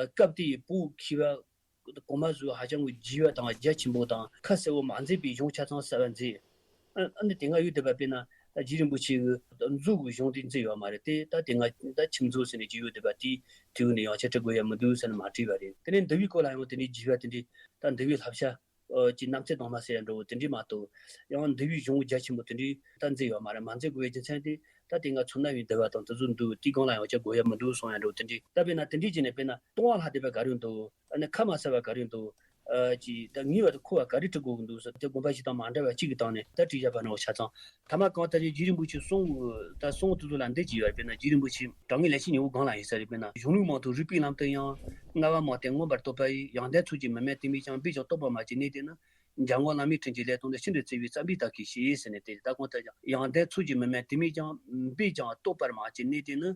སྐབས་དེའི་བོད་མཁས་པ་གོང་མ་ཚོས་ཧ་ཅང་གི་རྒྱས་པ་དང་རྒྱ་ཆེན་པོ་དང་ཁ་གསལ་བོ་མ་མཛད་པའི་གཞུང་ཆ་ཚང་གསལ་བ་མཛད། ཨ་ཨ་ནི་དེ་སྔ་ཡོད་བསྡད་པ་དཔེར་ན་རྗེ་རིན་པོ་ཆེ་གི་མཛོད་ཀྱི་གཞུང་དེ་མཛད་ཡོད་མ་རེད་དེ། ད་དེ་སྔ་ད་ཁྱིམ་མཛོད་ཟེར་ནས་ཅིག་ཡོད་བསྡད་པ་དེའི་དུས་ནས་ཡང་བསྐྱར་འབྲི་དགོས་ཡ་མི་འདུག་ཟེར་ནས་མ་བྲིས་པ་རེད། དེ་ནས་འདུལ་བའི་སྐོར་ལ་ཡང་དེ་འདྲའི་རྒྱས་པ་དེ་འདྲའི་ད་འདུལ་བའི་བསླབ་བྱ་ཨོ་ཅིག་རྣམ་ཚད་དྭངས་མ་ཟེར་ཡ་འདྲ་བོ་དེ་འདྲས་མ་གཏོགས། ཡང་འདུལ་བའི་གཞུང་རྒྱ་ཆེན་པོ་དེ་འདྲས་ད་མཛད་ཡོད་མ་རེད། མ་མཛད་དགོས་པའི་རྒྱུ་མཚན་དེ་ད་དེ་སྔ་ཚུལ་རྣམ་པའི་འདུལ་བ་དང་དེ་ཚོ་འདུག་དེའི་སྒང་ལ་ཡང་བསྐྱར་དགོས་ཡ་མི་འདུག་གསུང་ཡ་འདྲ་བོ་དེ་འདྲས། ད་དཔེར་ན་དེ་འདྲས་བྱས་ནས་དཔེར་ན་སྟོང་པ་ལྷག་བསྡད་པ་ག་རེ་འདུག་ཨ་ནི་ཁ་མ་གསལ་བ་ག་རེ་འདུག་ཨ་ཅིག་ད་ངེས་པར་དུ་མཁོ་བ་ག་རེ་འབྲི་དགོས་ཀྱི་འདུག་ཟེར་དེ་དགོངས་པ་བཞེས་སྟངས་མ་འདྲ་བ་གཅིག་གི་སྟེང་ནས་ད་བྲིས་བཞག་པ་འདྲ་བོ་ཆ་ཚང་། ཐ་མ་གང་ལྟར་རྗེ་རིན་པོ་ཆེ་གསུང་གི་ད་གསུང་དེ་ཚོ་ལ་འདི་ཅིག་ཡོད་རེད། དཔེར་ན་རྗེ་རིན་པོ་ཆེ་དྲང་ངེས་ལས་བྱེད་ཉི་འོད་སྒང་ལ་ཡིན་ས་རེད། དཔེར་ན་གཞུང་ལུགས་མང་དུ་རིགས་པའི་ལམ་དུ་ཡང་། ལྔ་པ་མང་སྟེ་མངོན་པར་རྟོགས་པ་ཡི། ཡོན་ཏན་ཚོགས་ཀྱིས་མི་དམན་དེ་མོས་ཀྱང་། འབད་ཀྱང་རྟོགས་པར་མ་བྱས་གནས་དེ་ནི། འཇམ་མགོན་བླ་མའི་དྲིན་གྱིས་ལེགས་མཐོང་དུ། ཤིན་ཏུ་བརྩེ་བའི་བསམ་པས་བདག་གིས་ཤེས་ཟེར་ནས་དེ་ད་གོང་ལྟར་ཀྱང་། ཡོན་ཏན་ཚོགས་ཀྱིས་མི་དམན་དེ་མོས་ཀྱང་། འབད་ཀྱང་རྟོགས་པར་མ་བྱས་གནས་དེ་ནི།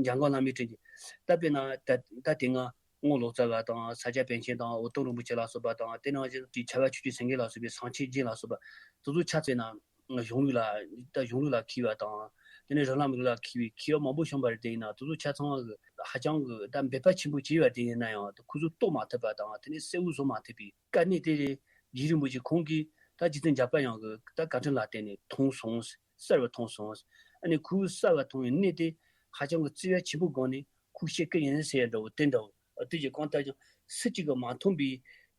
འཇམ་མགོན་བླ་མའི་དྲིན་གྱིས། ད་དཔེར་ན་ད་ད་དེ་སྔ་རྔོག་ལོ་ཙཱ་བ་དང་ས་སྐྱ་པཎ་ཆེན་དང་འུ་དུམ་རིན་པོ་ཆེ་ལ་སོགས་པ་དང་དེ་ནང་བཞིན་གྱི་ཕྱྭ་པ་ཆོས་ཀྱི་སེང་གེ་ལ་སོགས་པའི་སངས་ཆེན་རྗེ་ལ་སོགས་པ་དེ་ཚོ་ཆ་བཞག་ན་གཞུང་ལུགས་ལ་ད་གཞུང་ལུགས་ལ་མཁས་པ་དང་དེ་ནས་རིགས་ལམ་ལུགས་ལ་མཁས་པའི་མཁས་པ་མང་པོ་བྱུང་བ་རེད། དེ་ཡིན་ན་དེ་ཚོ་ཆ་ཚང་གི་ཧ་ཅང་གི་ད་འབད་པ་ཆེན་པོ་བྱས་པ་དེ་ཡིན་ན་ཡང་ད་ཁོ་ཚོ་རྟོགས་མ་ཐུབ་པ་དང་དེ་ནས་གསལ་བོ་བཟོ་མ་ཐུབ་པའི་དཀའ་གནད་དེ་རེད། རྗེ་རིན་པོ་ཆེ་ཁོང་གིས་ད་རྗེ་བཙུན་འཇམ་དཔལ་དབྱངས་ཀྱི་ད་བཀའ་དྲིན་ལ་བརྟེན་ནས་མཐོང་སོང་། གསལ་བར་མཐོང་སོང་། ཨ་ནི་ཁོས་གསལ་བར་མཐོང་བའི་གནད་དེ་ཧ་ཅང་གི་བརྩེ་བ་ཆེན་པོའི་སྒོ་ནས་ཁོས་བཤད་ཀྱི་ཡིན་ཟེར་འདྲ་བོ་དེ་འདྲ་བོ། དེ་ཡི་གང་ལྟར་ཀྱང་སུ་གཅིག་གིས་མ་མཐོང་པའི་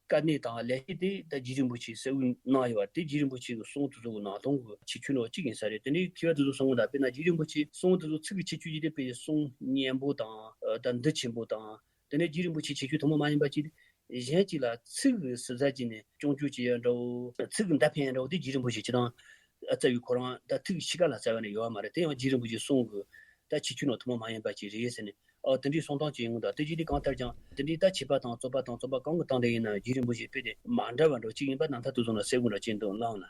དཀའ་གནད་དང་ལས་བྱེད་དེ་ད་རྗེ་རིན་པོ་ཆེས་གསལ་བོ་གནང་ཡོད་པ་དེ་རྗེ་རིན་པོ་ཆེ་གི་གསུང་དེ་ཚོ་གི་ནང་དོན་གྱི་ཁྱད་ཆོས་ནང་གཅིག་ཡིན་ས་རེད། དེ་ནས་མཁས་པ་དེ་ཚོ་གསུང་གི་ད་དཔེར་ན་རྗེ་རིན་པོ་ཆེའི་གསུང་དེ་ཚོ་ཚིག་གི་ཁྱད་ཆོས་ཀྱི་དེ་དཔེ་གསུང་སྙན་པོ་དང་ད་འདི་ཆེན་པོ་དང་། དེ་ནས་རྗེ་རིན་པོ་ཆེའི་ཁྱད་ཆོས་ཐུན་མོང་མ་ཡིན་པ་གཅིག་དེ། གཞན་གཅིག་ལ་ཚིག་གི་ཟུར་ཟ་བྱས་ནས་སྐྱོན་བརྗོད་བྱེད་ཡ་འདྲ་བོ། ཚིག་གི་མདའ་འཕེན་ཡ་འདྲ་བོ་དེ་རྗེ་རིན་པོ་ཆེ་སྤྱིར་བཏང་རྩ་བའི་ཁོ་རང་ད་ཐུགས་ཕྱི་ཁ་ལ་རྩ་བ་ནས་ཡོད་པ་མ་རེད། དེ་ཡང་རྗེ་རིན་པོ་ཆེའི་གསུང་གི་ད་ཁྱད་ཆོས་ནང་ཐུན་མོང་མ་ཡིན་པ་ཅིག་རེད་ཟེར་ནས། ཨོ་དེ་འདྲའི་གསུང་སྟངས་ཅིག་ཡོང་གི་འདུག་དེ་རྗེས་དེ་གང་ལྟར་ཀྱང་དེ་འདྲའི་ད་འཆད་པ་དང་རྩོད་པ་དང་རྩོམ་པ་གང་གི་སྟེང་དུ་ཡིན་ན་རྗེ་རིན་པོ་ཆེ་དཔེ་དེ་མ་འདྲ་བ་འདྲ་བོ་ཅིག་ཡིན་པ་རྣམ་ཐར་དེ་ཚོ་ན་གསལ་པོ་འདྲ་ཅིག་འདུག་ལགས་ན།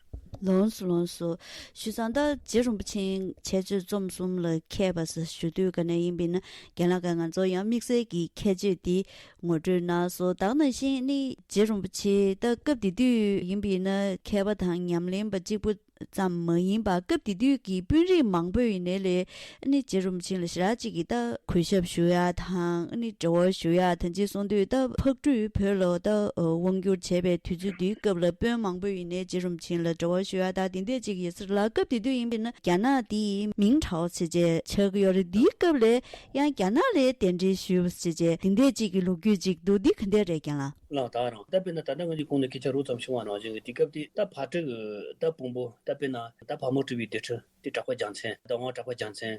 ལོངས་སུ་ལོངས་སུ། ཞུ་ཙང་ད་རྗེ་རིན་པོ་ཆེ་མཆེད་གཙོ་རྩོམ་གསུམ་ལ་མཁས་པ་ཟེར་ཞུ་དུས་ག་ནས་ཡིན་པས་ན་རྒན་ལགས་ཀྱིས་ང་ཚོ་ཡང་དམིགས་བསལ་གྱི་ཁྱད་ཆོས་འདི་ངོ་སྤྲོད་གནང་སོང་། ད་ག་ནང་བཞིན་ནི་རྗེ་རིན་པོ་ཆེ་ད་སྐབས་དེ་དུས་ཡིན་པས་ན་མཁས་པ་དང་ཉམས་ལེན་པ་གཅིག་པུ་ཙམ་མ་ཡིན་པར་སྐབས་དེ་དུས་ཀྱི་དཔོན་རིགས་མང་པོས་ཡིན་ནའི་ལས་ཨ་ནི་རྗེ་རིན་པོ་ཆེ་ལ་ཞེ་དྲག་ཅིག་གིས་ད་གུས་ཞབས་ཞུ་ཡ་དང་ཨ་ནི་འབྲེལ་བ་ཞུ་ཡ་དང་ཅི་གསུང་དུས་ད་ཕག་གྲུས་བོད་ལ་ད་དབང་བསྒྱུར་བྱས་པའི་དུས་ཚོད་དེའི་སྐབས་ལ་དཔོན་མང་པོས་ཡིན་ནའི་རྗེ་རིན་པོ་ཆེ་ལ་འབྲེལ་བ་ཞུ་ཡ་ད་དེ་འདྲས་ཅིག་ཡོད་ས་རེད་ལ། སྐབས་དེ་དུས་ཡིན་པས་ན་རྒྱ་ནག་དེ་མིང་ཁྲའོ་ཟེར་བྱས་ཆགས་ཀྱི་ཡོད་རེད། དེའི་སྐབས་ལ་ཡང་རྒྱ་ནག་ལ་གདན་འདྲེན་ཞུས་ཟེར་བྱས་དེ་འདྲས་ཅིག་གི་ལོ་རྒྱུས་ཅིག་འདུག་འདི་ག་འདྲས་རེད་རྒན་ལགས། ལགས་ད་རང་ད་དཔེར་ན་ད་ལྟ་ང་ཚོའི་གོང་ནས་སྐད་ཆ་རོབ་ཙམ་བྱུང་བ་ནང་བཞིན་གྱི་དེ་སྐབས་དེ་ད་ཕག་གྲུ་གི་ད་དཔོན་པོ་ད་དཔེར་ན་ད་ཕག་མོ་གྲུ་པའི་སྡེ་ཁྲི་དེ་གྲགས་པ་རྒྱལ་མཚན་ད་དབང་གྲགས་པ་རྒྱལ་མཚན་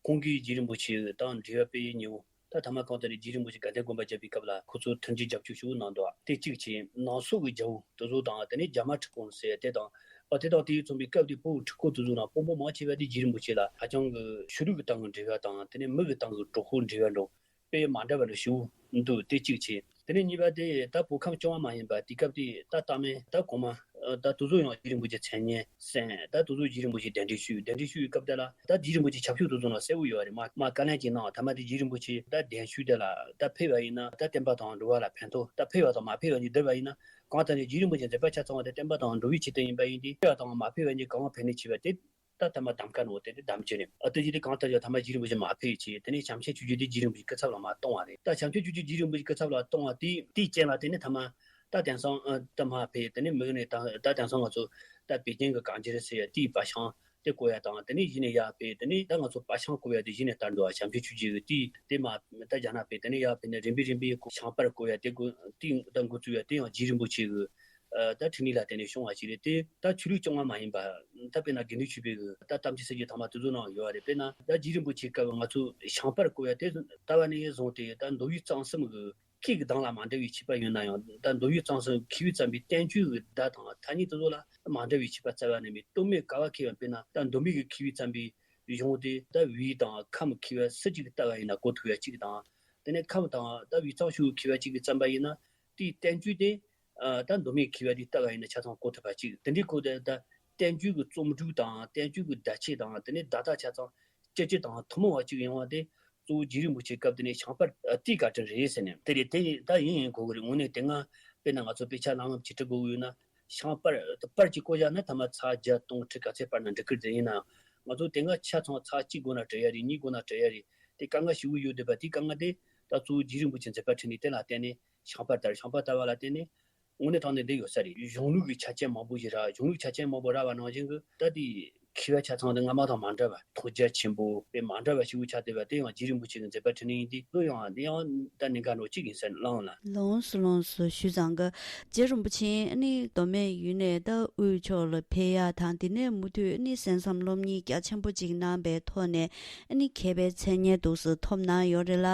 ཁོང་གིས་རྗེ་རིན་པོ་ཆེ་དང་འབྲེལ་བ་སྤེལ་ཡས་ཉེ་བོ་ད་ཐ་མ་གང་ལྟར་རྗེ་རིན་པོ་ཆེ་དགའ་ལྡན་དགོན་པ་བརྒྱབ་པའི་སྐབས་ལ་ཁོ་ཚོ་མཐུན་སྒྲིལ་རྒྱབ་སྐྱོར་ཞུ་གནང་འདུག་དེ་གཅིག་བྱས་ནང་སོག་གི་རྒྱལ་པོ་དེ་ཚོ་དང་དེ་ནས་རྒྱ་དམར་ཁྲི་སྐོར་ཟེར་དེ་དང་ཨ་དེ་དང་དེ་མཚུངས་པའི་སྐབས་དེ་ཕོ་བོ་ཁྲི་སྐོར་དེ་ཚོ་ནང་དཔོན་པོ་མང་ཆེ་བ་དེ་རྗེ་རིན་པོ་ཆེ་ལ་ཧ་ཅང་གི་ཆོས་ལུགས་ཀྱི་སྟེང་གི་འབྲེལ་བ་དང་དེ་ནས་མི་གི་སྟེང་གི་གྲོགས་པོ་འབྲེལ་བ་འགྲོ། དཔེ་མ་འདྲ་བ་འདྲ་ཞུ་འདུག་དེ་གཅིག་བྱས། དེ་ནས་གཉིས་པ་དེ་ད་བོད་ཁམས་སྐྱོ་བ་མ་ཡིན་པ་དེ་སྐབས་དེ་ད་ལྟ་མེད་ད་གོང་མ་ད་དུ་ཚོ་ཡང་རྗེ་རིན་པོ་ཆེ་མཚན་སྙན་གསན། ད་དུ་ཚོ་རྗེ་རིན་པོ་ཆེ་གདན་འདྲེན་ཞུས། གདན་འདྲེན་ཞུས་པའི་སྐབས་དེ་ལ་ད་རྗེ་རིན་པོ་ཆེ་ཆབ་ཆུ་དུ་ཚོ་ནང་གསལ་བོ་ཡོད་རེད། མ་མ་བཀའ་ལན་ཅིག་གནང་། ཐ་མ་དེ་རྗེ་རིན་པོ་ཆེ་ད་གདན་ཞུས་དེ་ལ་ད་ཕེབས་པ་ཡིན་ན་ད་བསྟན་པ་དང་འགྲོ་བ་ལ་ཕན་ཐོགས། ད་ཕེབས་པ་དང་མ་ཕེབས་པ་གཉིས་བསྡུར་བ་ཡིན་ན་གང་ལྟར་ནས་རྗེ་རིན་པོ་ཆེ་མཛད་པ་ཆ་ཚང་བ་དེ་བསྟན་པ་དང་འགྲོ་བའི་ཆེད་དུ་ཡིན་པ་ཡིན་དུས་ཕེབས་པ་དང་མ་ཕེབས་པ་གཉིས་གང་བ་ཕན་ནུས་ཆེ་བ་དེ། ད་ཐ་མ་གདམ་ཁ་ནོ་དེ་དེ་གདམ་རྒྱུ་རེད། ཨ་དེ་ཅི་དེ་གང་ལྟར་ཡང་ཐ་མ་རྗེ་རིན་པོ་ཆེ་མ་ཕེབས་བྱས། དེ་ནས་བྱམས་ཆེན་ཆོས་རྗེ་དེ་རྗེ་རིན་པོ་ཆེ་སྐུ་ཚབ་ལ་མ་གཏོང་བ་རེད། ད་བྱམས་ཆེན་ཆོས་རྗེ་རྗེ་རིན་པོ་ཆེ་སྐུ་ཚབ་ལ་གཏོང་བ་དེ་དེའི་རྐྱེན་ལ་དེ་ནས་ཐ་མ་ད་དེང་སང་ཨ་ད་མ་ཕེབས། དེ་ནས་མི་ནས་ད་ད་དེང་སང་ང་ཚོ་ད་པེ་ཅིང་གི་གངས་འཁྱིལ་ཟེར་ཡ་དེའི་པ་ཤང་དེ་བརྐོ་ཡ་དང་། དེ་ནས་གཞི་ནས་ཡར་ཕེབས། དེ་ནས་ད་ང་ཚོ་པ་ཤང་བརྐོ་ཡ་དེ་གཞི་ནས་ལྟར་འདུག་བ། བྱམས་ཆེན་ཆོས་རྗེ་གི་དེ་དེ་མ་ད་རྒྱ་ནག་ཕེབས། དེ་ནས་ཡར་ཕེབས་ནས་རིམ་པས་རིམ་པས་བརྐོ་ཤང་པར་བརྐོ་ཡ་དེ་གོ་དེ་ད་འགོ་བཙུགས་ཡ་དེ་ཡང་རྗེ་རིན་པོ་ཆེ་གི་ད་ཁྲིམས་ལུགས་ལ་བརྟེན་ནས་བྱུང་བ་ཞིག་རེད། དེ་ད་ཆོས་ལུགས་རྐྱང་བ་མ་ཡིན་པ། ད་དཔེར་ན་དགེ་འདུན་ཆོས་འཕེལ་གྱི་ད་གཏམ་གྱི་གསེར་གྱི་ཐང་མ་དེ་ཚོ་ནང་ཡོད་རེད། དཔེར་ན་ད་རྗེ་རིན་པོ་ཆེའི་སྐབས་ང་ཚོ་ཤིང་པར་བརྐོ་ཡ་དེ་ལྟ་བ་ནས་བཟུང་སྟེ་ད་མདོ་དབུས་གཙང་གསུམ་གྱི་སྐད་ཀྱི་གདངས་ལ་མ་འདྲ་བའི་མཆིས་པ་ཡིན་ན་ཡང་ད་མདོ་དབུས་གཙང་གསུམ་མཁས་པས་བརྩམས་པའི་བསྟན་བཅོས་ཀྱི་བརྡ་དང་ཐ་སྙད་དེ་ཚོ་ལ་མ་འདྲ་བའི་མཆིས་པ་རྩ་བ་ནས་མེད། སྟོད་སྨད་ག་བ་མཁས་པ་དཔེར་ན་ད་མདོ་སྨད་ཀྱི་མཁས་པས་བརྩམས་པའི་གཞུང་དེ་ད་བོད་དང་ཁམས་མཁས་པ་སུ་གཅིག་ལྟ་བ་ཡིན་ན་གོ་ཐུབ་ཡ་གཅིག་དང་། དེ་ནས་ཁམས་དང་ད་དབུས་གཙང་ཕྱོགས་མཁས་པ་གཅིག་གིས་བརྩམས་པ་ཡིན་ན་དེའི་བསྟན་བཅོས་དེ། ཨ་ད་མདོ་སྨད་མཁས་པ་དེ་ལྟ་བ་ཡིན་ན་ཆ་ཚང་གོ་ཐུབ་པ་གཅིག་དེ་འདྲའི་སྐོར་དེ་ད་བསྟན་བཅོས་ཀྱི་རྩོམ་སྒྲིག་དང་བསྟན་བཅོས་ཀྱི་བརྡ་ཆད་དང་དེ་ནས་བརྡ་དག་ཆ་ཚང་སྤྱི་སྤྱི་དང་ཐུན་མོང་བ་གཅིག་ཡོང་བ་དེ་གཙོ་བོ་རྗེ་རིན་པོ་ཆེའི་སྐབས་དེ་ནས་ཤིང་པར་དེའི་བཀའ་དྲིན་རེད་ཟེར་ནས་དེ་རེད། དེ་ད་ཡིན་ཡིན་གོ་གི་རེད། དངོས་གནས་དེ་སྔ་དཔེར་ན་ང་ཚོ་དཔེ་ཆ་བླངས་ངམ་ཅིག་འབྲི་དགོས་ཀྱི་ཡོད་ན་ཤིང་པར་པར་གཅིག་བརྐོ་བཞག་ན་ཐ་མ་ཚེག་བརྒྱ་སྟོང་ཁྲི་ག་ཚད་པར་ན་འགྲིག་གི་རེད། དེ་ཡིན་ན་ང་ཚོ་དེ་སྔ་ཆ་ཚང་ཚེག་གཅིག་དགོས་ན་བྲི་ཡ་རེད། གཉིས་དགོས་ན་བྲི་ཡ་རེད། དེ་དཀའ་ངལ་ཞེ་པོ་ཡོད་བསྡད་པ་དེའི་དཀའ་ངལ་དེ་ད་གཙོ་བོ་རྗེ་རིན་པོ་ཆེ་མཛད་པ་ཁྲིད་ནས་དེ་ལ་བརྟེན་ནས། ཤིང་པར་དར། ཤིང་པར་དར་བ་ལ་བརྟེན་ནས་དངོས་གནས་དྲང་གནས་འདི་ཡོད་ས་རེད། གཞུང་ལུགས་ཀྱི་ཆ་རྐྱེན་མང་པོ་ཞིག་རག་གཞུང་ལུགས་ཆ་རྐྱེན་མང་པོ་རག་པ་ནང་བཞིན་གྱི་ད་ལྟའི་མཁས་པ་ཆ་ཚང་འདི་སྔ་མ་དང་མ་འདྲ་བ་ཐོག་རྒྱ་ཆེན་པོ་དཔེ་མ་འདྲ་བ་ཞིག་ཆགས་བསྡད་པ་དེ་ཡང་རྗེ་རིན་པོ་ཆེ་གི་མཛད་པ་ཁྲིད་ནས་ཡིན་དུས་ལོ་ཡང་འདི་ཡང་ད་གནད་འགག་འགྲོ་གཅིག་ཡིན་ཟེར་ལངས་ལ། ལོངས་སུ་ལོངས་སུ་ཞུས་ཙང་གི་རྗེ་རིན་པོ་ཆེ་ནི་མདོ་སྨད་ཡུལ་ནས་ད་དབུས་ཕྱོགས་ལ་ཕེབས་ཡ་དང་དེ་ནས་མུ་མཐུད་ནི་གསན་བསམ་སློབ་གཉེར་རྒྱ་ཆེན་པོ་ཅིག་གནང་པའི་ཐོག་ནས་ནི་མཁས་པའི་མཚན་སྙན་འདུག་སེ་ཐོབ་གནང་ཡོད་རེད་ལ།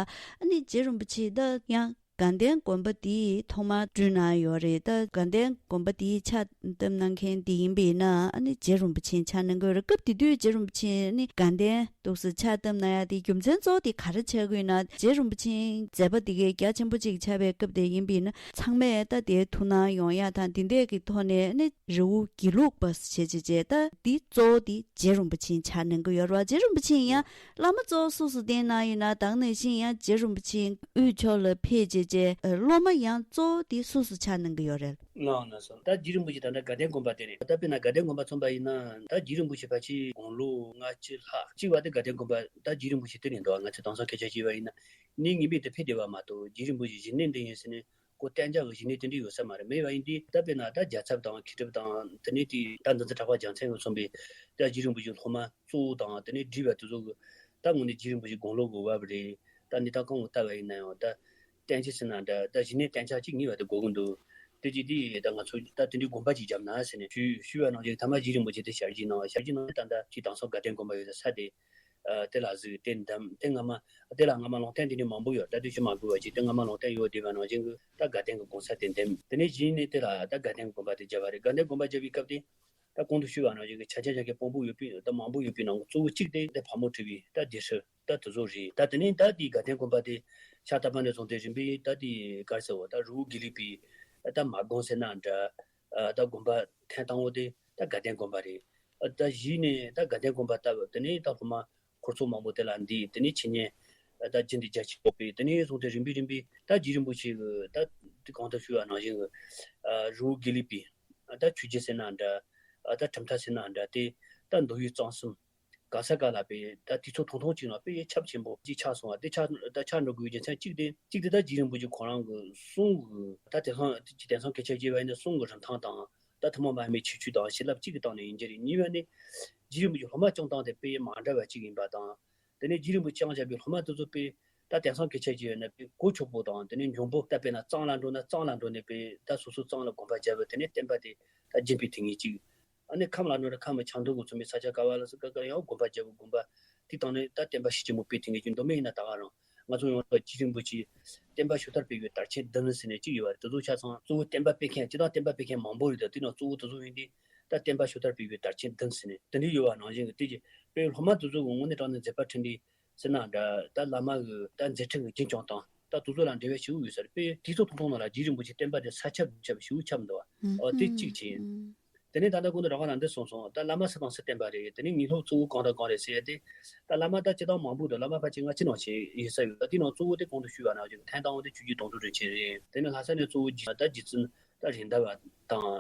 ནི་རྗེ་རིན་པོ་ཆེ་ད་ཡང་དགའ་ལྡན་དགོན་པ་དེའི་ཐོག་མར་བསྐྲུན་གནང་ཡོད་རེད། ད་དགའ་ལྡན་དགོན་པ་དེའི་ཕྱག་བཏབ་གནང་མཁན་དེ་ཡིན་པས་ན་ཨ་ནི་རྗེ་རིན་པོ་ཆེ་ཕྱག་གནང་གི་ཡོད་རེད། སྐབས་དེ་དུས་རྗེ་རིན་པོ་ཆེ་ནི་དགའ་ལྡན་འདུག་སེ་ཕྱག་བཏབ་གནང་ཡ་དེ་རྒྱུ་མཚན་གཙོ་བོ་དེ་ག་རེ་ཆགས་ཀྱི་ཡོད་ན། རྗེ་རིན་པོ་ཆེའི་མཛད་པ་དེ་གའི་རྒྱ་ཆེན་པོ་ཅིག་ཆགས་པའི་སྐབས་དེ་ཡིན་པས་ན་ཚང་མས་ད་དེའི་ཐུགས་སྣང་ཡོང་ཡ་དང་དེ་འདྲས་ཀྱི་ཐོག་ནས་ནི་རི་བོ་དགེ་ལུགས་པ་ཞེས་བྱས་བྱས་ད་དེ་གཙོ་བོ་དེ་རྗེ་རིན་པོ་ཆེ་ཕྱག་གནང་གི་ཡོད་རེད་བ། རྗེ་རིན་པོ་ཆེ་ཡང་བླ་མ་གཙོ་བོ་སུ་སུ་བསྟེན་གནང་ཡོད་ན། ད་ག་ནང་བཞིན་ཡང་རྗེ་རིན་པོ་ཆེ་དབུས་ཕྱོགས་ལ་ཕེབས་བྱས་བྱས་སློབ་མ་ཡང་གཙོ་བོ་དེ་སུ་སུ་ཕྱག་གནང་གི་ཡོད་རེད། ལགས་ན་སོང་། ད་རྗེ་རིན་པོ་ཆེ་ད་ལྟ་དགའ་ལྡན་དགོན་པ་དེ་རེད། ད་དཔེར་ན་དགའ་ལྡན་དགོན་པ་མཚོན་པ་ཡིན་ན་ད་རྗེ་རིན་པོ་ཆེ་ཕལ་ཆེར་དགུང་ལོ་ལྔ་བཅུ་ལྷག་གཅིག་བ་དེ་དགའ་ལྡན་དགོན་པ་ད་རྗེ་རིན་པོ་ཆེ་དེ་ནས་འདུག་ང་ཚོས་དེང་སང་སྐད་ཆ་བཤད་པ་ཡིན་ན་གནས་ངེས་མེད་དུ་ཕེབས་བསྡད་པ་མ་གཏོགས་རྗེ་རིན་པོ་ཆེ་གཞི་གནས་འདི་ཡིན་ཟེར་ནས་ཁོ་གཏན་འཇགས་ཀྱི་གཞི་གནས་དེ་འདྲ་ཡོད་ས་མ་རེད། མེད་པ་ཡིན་དུས་ད་དཔེར་ན་ད་རྒྱལ་ཚབ་དང་མཁས་གྲུབ་དང་དེ་ནས་དེ་ད་འདི་ཚོ་གྲགས་པ་རྒྱལ་མཚན་གྱིས་གསུངས་པའི་ད་རྗེ་རིན་པོ་ཆེའི་སློབ་མ་གཙོ་བོ་དང་དེ་ནས་སྒྲིག་པ་དེ་ཚོ་གི་ད་དངོས་གནས་རྗེ་རིན་པོ་ཆེ་དགུང་ལོ་གི་བབ་རེད། ད་གནས་སྟངས་གང་གི་ལྟ་བ་ཡིན་ན་ཡང་ད་གཏན་ཆ་ཟེར་ན་འདྲ་ད་གཞི་གནས་གཏན་ཆ་གཅིག་ངེས་པ་དེ་དགོས་ཀྱི་འདུག་དེ་གཅིག་དེ་ད་ང་ཚོ་ད་དེ་འདྲའི་དགོངས་པ་ཅིག་བརྒྱབ་ན་ཟེར་ནས་ཞུས་ཞུས་པ་ནང་བཞིན་ཐ་མ་རྗེ་རིན་པོ་ཆེ་དེ་ཞལ་གྱིས་གནང་། ཞལ་གྱིས་གནང་ད་ལྟ་ཅིག་དེང་སང་དགའ་ལྡན་དགོན་པ་ཡོད་ས་ས་དེ་ཨ་དེ་ལ་གཟིགས་དེ་འདེམས་དེ་སྔ་མ་དེ་ལ་སྔ་མ་ལུང་བསྟན་དེ་འདྲའི་མང་པོ་ཡོད། ད་དེ་ཞུ་མ་དགོས་པ་ཅིག་དེ་སྔ་མ་ལུང་བསྟན་ཡོད་བསྡད་པ་ནང་བཞིན་གྱི་ད་དགའ་ལྡན་གྱི་གོང་ས་དེ་འདེམས། དེ་ནས་གཞི་ནས་དེ་ལ་ད་དགའ་ལྡན་དགོན་པ་དེ་བརྒྱབ་པ་རེད། དགའ་ལྡན་དགོན་པ་བརྒྱབ་པའི་སྐབས་དེ་ད་གོང་དུ་ཞུས་པ་ནང་བཞིན་གྱི་ཆ་རྐྱེན་ཆ་རྐྱེན་དཔང་པོ་ཡོད་པའི་ད་མང་པོ་ཡོད་པའི་ནང་གི་གཙོ་བོ་གཅིག་དེ་དེ་ཕག་མོ་གྲུ་པའི་ད་སྡེ་སྲིད་ད་དེ་ཚོ་རེད། ད་དེ་ནས་ད་དེའི་དགའ་ལྡན་དགོན་པ་དེ་ཕྱག་བཏབ་པ་ནས་བཟུང་སྟེ་རིམ་པས་ད་དེའི་ག་རེ་ཟེར་བ་ད་རི་བོ་དགེ་ལུགས་པའི་ད་མ་དགོན་ཟེར་ན་འདྲ། ད་དགོན་པ་ཐེངས་དང་པོ་དེ་ ད་དགའ་ལྡན་དགོན་པ་རེད། ད་གཞི་ནས་ད་དགའ་ལྡན་དགོན་པ་ལྟ་བུ་དེ་ནས་ད་སློབ་མ་འཁོར་ཚོགས་མང་པོ་དེ་ལ་འདུས། དེ་ནས་འཆད་ཉན་ད་རྒྱུན་དུ་རྒྱ་ཆེ་པོ་སྤེལ། དེ་ནས་བཟུང་སྟེ་རིམ་པས་རིམ་པས་ད་རྗེ་རིན་པོ་ཆེ་གི་ད་དེ་གོང་དུ་ཞུས་པ་ནང་བཞིན་གི་རི་བོ་དགེ་ལུགས་པའི་ད་ཆོས་བརྒྱུད་ཟེར་ན་འདྲ། ད་གྲུབ་མཐའ་ཟེར་ན་འདྲ། དེ་ད་མདོ་དབུས་གཙང་གསུམ་ག་ས་ག་ལ་པའི་ད་དུས་ཚོད་ཐུང་ཐུང་གཅིག་ནང་དཔེ་ཁྱབ་ཆེན་པོ་གཅིག་ཆགས་སོང་བ་དེ་ཆགས་ད་ཆགས་འགྲོ་དགོས་རྒྱུ་མཚན་གཅིག་དེ་གཅིག་དེ་ད་རྗེ་རིན་པོ་ཆེ་ཁོ་རང་གི་གསུང་གི་ད་དེང་སང་དེང་སང་སྐད་ཆ་བཤད་པ་ཡིན་ན་གསུང་གི་རིན་ཐང་དང་ད་ཐུན་མོང་མ་ཡིན་པའི་ཁྱད་ཆོས་དང་བྱིན་རླབས་གཅིག་གི་སྟེང་ནས་ཡིན་གྱི་རེད། གཉིས་པ་ནི་རྗེ་རིན་པོ་ཆེ་སློབ་མ་སྐྱོང་སྟངས་དེ་དཔེ་མ་འདྲ་བ་གཅིག་ཡིན་པ་དང་། དེ་ནས་རྗེ་རིན་པོ་ཆེ་སྐྱོང་བྱས་པའི་སློབ་མ་དེ་ཚོ་དཔེ་ད་དེང་སང་སྐད་ཆ་བཤད་ཡོད་ན་དཔེ་གོ་ཆོད་པོ་དང་དེ་ནས་འཇོན་པོ་ད་དཔེར་ན་གཙང་ལ་འགྲོ་ན་གཙང་ལ་འགྲོ་ནས་དཔེ་ད་སོ་སོ་གཙང་ལ་དགོན་པ་བརྒྱབ་པ་དེ་ནས་བསྟན་པ་དེ་ད་རྒྱུན་པའི་དེ་ངེས་གཅིག་ཨ་ནི་ཁམས་ལ་འགྲོ་ན་ཁམས་ཆབ་མདོ་གི་མཚོན་པའི་ས་ཆ་ག་བ་ལ་སུ་ག་ག་ཡང་དགོན་པ་བརྒྱབ་པའི་དགོན་པ་དེ་དང་ནི་ད་བསྟན་པ་ཤུགས་ཆེན་པོ་སྤེལ་ཐུབ་མཁན་གྱི་མདོ་སྨད་ཡིན་ན་ད་ག་རང་ང་ཚོ་ཡོངས་གྲགས་རྗེ་རིན་པོ་ཆེ་བསྟན་པ་ཕྱོགས་མཐར་སྤེལ་བའི་དར་ཆེན་བདུན་ཟེར་ནས་གཅིག་ཡོད་པ་རེད། དེ་ཚོ་ཆ་ཚང་གཙོ་བོ་བསྟན་པ་སྤེལ་མཁན་སྤྱི་དང་བསྟན་པ་སྤེལ་མཁན་མང་པོ་རེད། ད་དེ་ནང་གཙོ་བོ་དེ་ཚོ་ཡིན་དུས་ད་བསྟན་པ་ཕྱོགས་མཐར་སྤེལ་བའི་དར་ཆེན་བདུན་ཟེར་ནས་དེ་འདྲ་ཡོད་པ་ནང་བཞིན་གྱི་དེ་གྱི་དཔེ་སློབ་མ་དེ་ཚོ་གི་དངོས་གནས་དྲང་གནས་མཛད་པ་འཕྲིན་ལས་ཟེར་ན་འདྲ། ད་བླ་མ་གི་ད་མཛད་འཕྲིན་གི་རྒྱུན་སྐྱོང་སྟངས་ད་དེ་ཚོ་ལ་འབྲེལ་བ་ཞེ་པོ་ཡོད་ས་རེད། དཔེ་དུས་ཚོད་ཐུང་ཐུང་ནང་ལ་རྗེ་རིན་པོ་ཆེ་བསྟན་པ་དེ་ས་ཁྱབ་ཁྱབ་ཞེ་པོ་ཁྱབ་འདུག་བ། ཨོ་དེ་གཅིག་བྱས། དེ་ནས་ད་ལྟ་གོང་དུ་རང་ག་ལ་འདི་གསུངས་སོང་། ད་བླ་མ་སུ་དང་སུ་བསྟེན་པ་རེད། དེ་ནས་དངོས་སློབ་གཙོ་བོ་གང་དང་གང་རེད་ཟེར་ཡ་དེ། ད་བླ་མ་ད་སྤྱི་དང་མང་པོ་འདུག་བླ་མ་ཕལ་ཆེར་ལྔ་བཅུ་ནང་བཞིན་ཡིན་ས་ཡོད། ད་དེ་ནང་གཙོ་བོ་དེ་གོང་དུ་ཞུས་པ་ནང་བཞིན་ཐེངས་དང་པོ་དེ་ཆོས་རྗེ་དོན་གྲུབ་རིན་ཆེན་རེད། དེ་ནས་ལྷ་ས་ནས་གཙོ་བོ་རྗེ་ད་རྗེ་བཙུན་ད་རེད་མདའ་བ་དང་།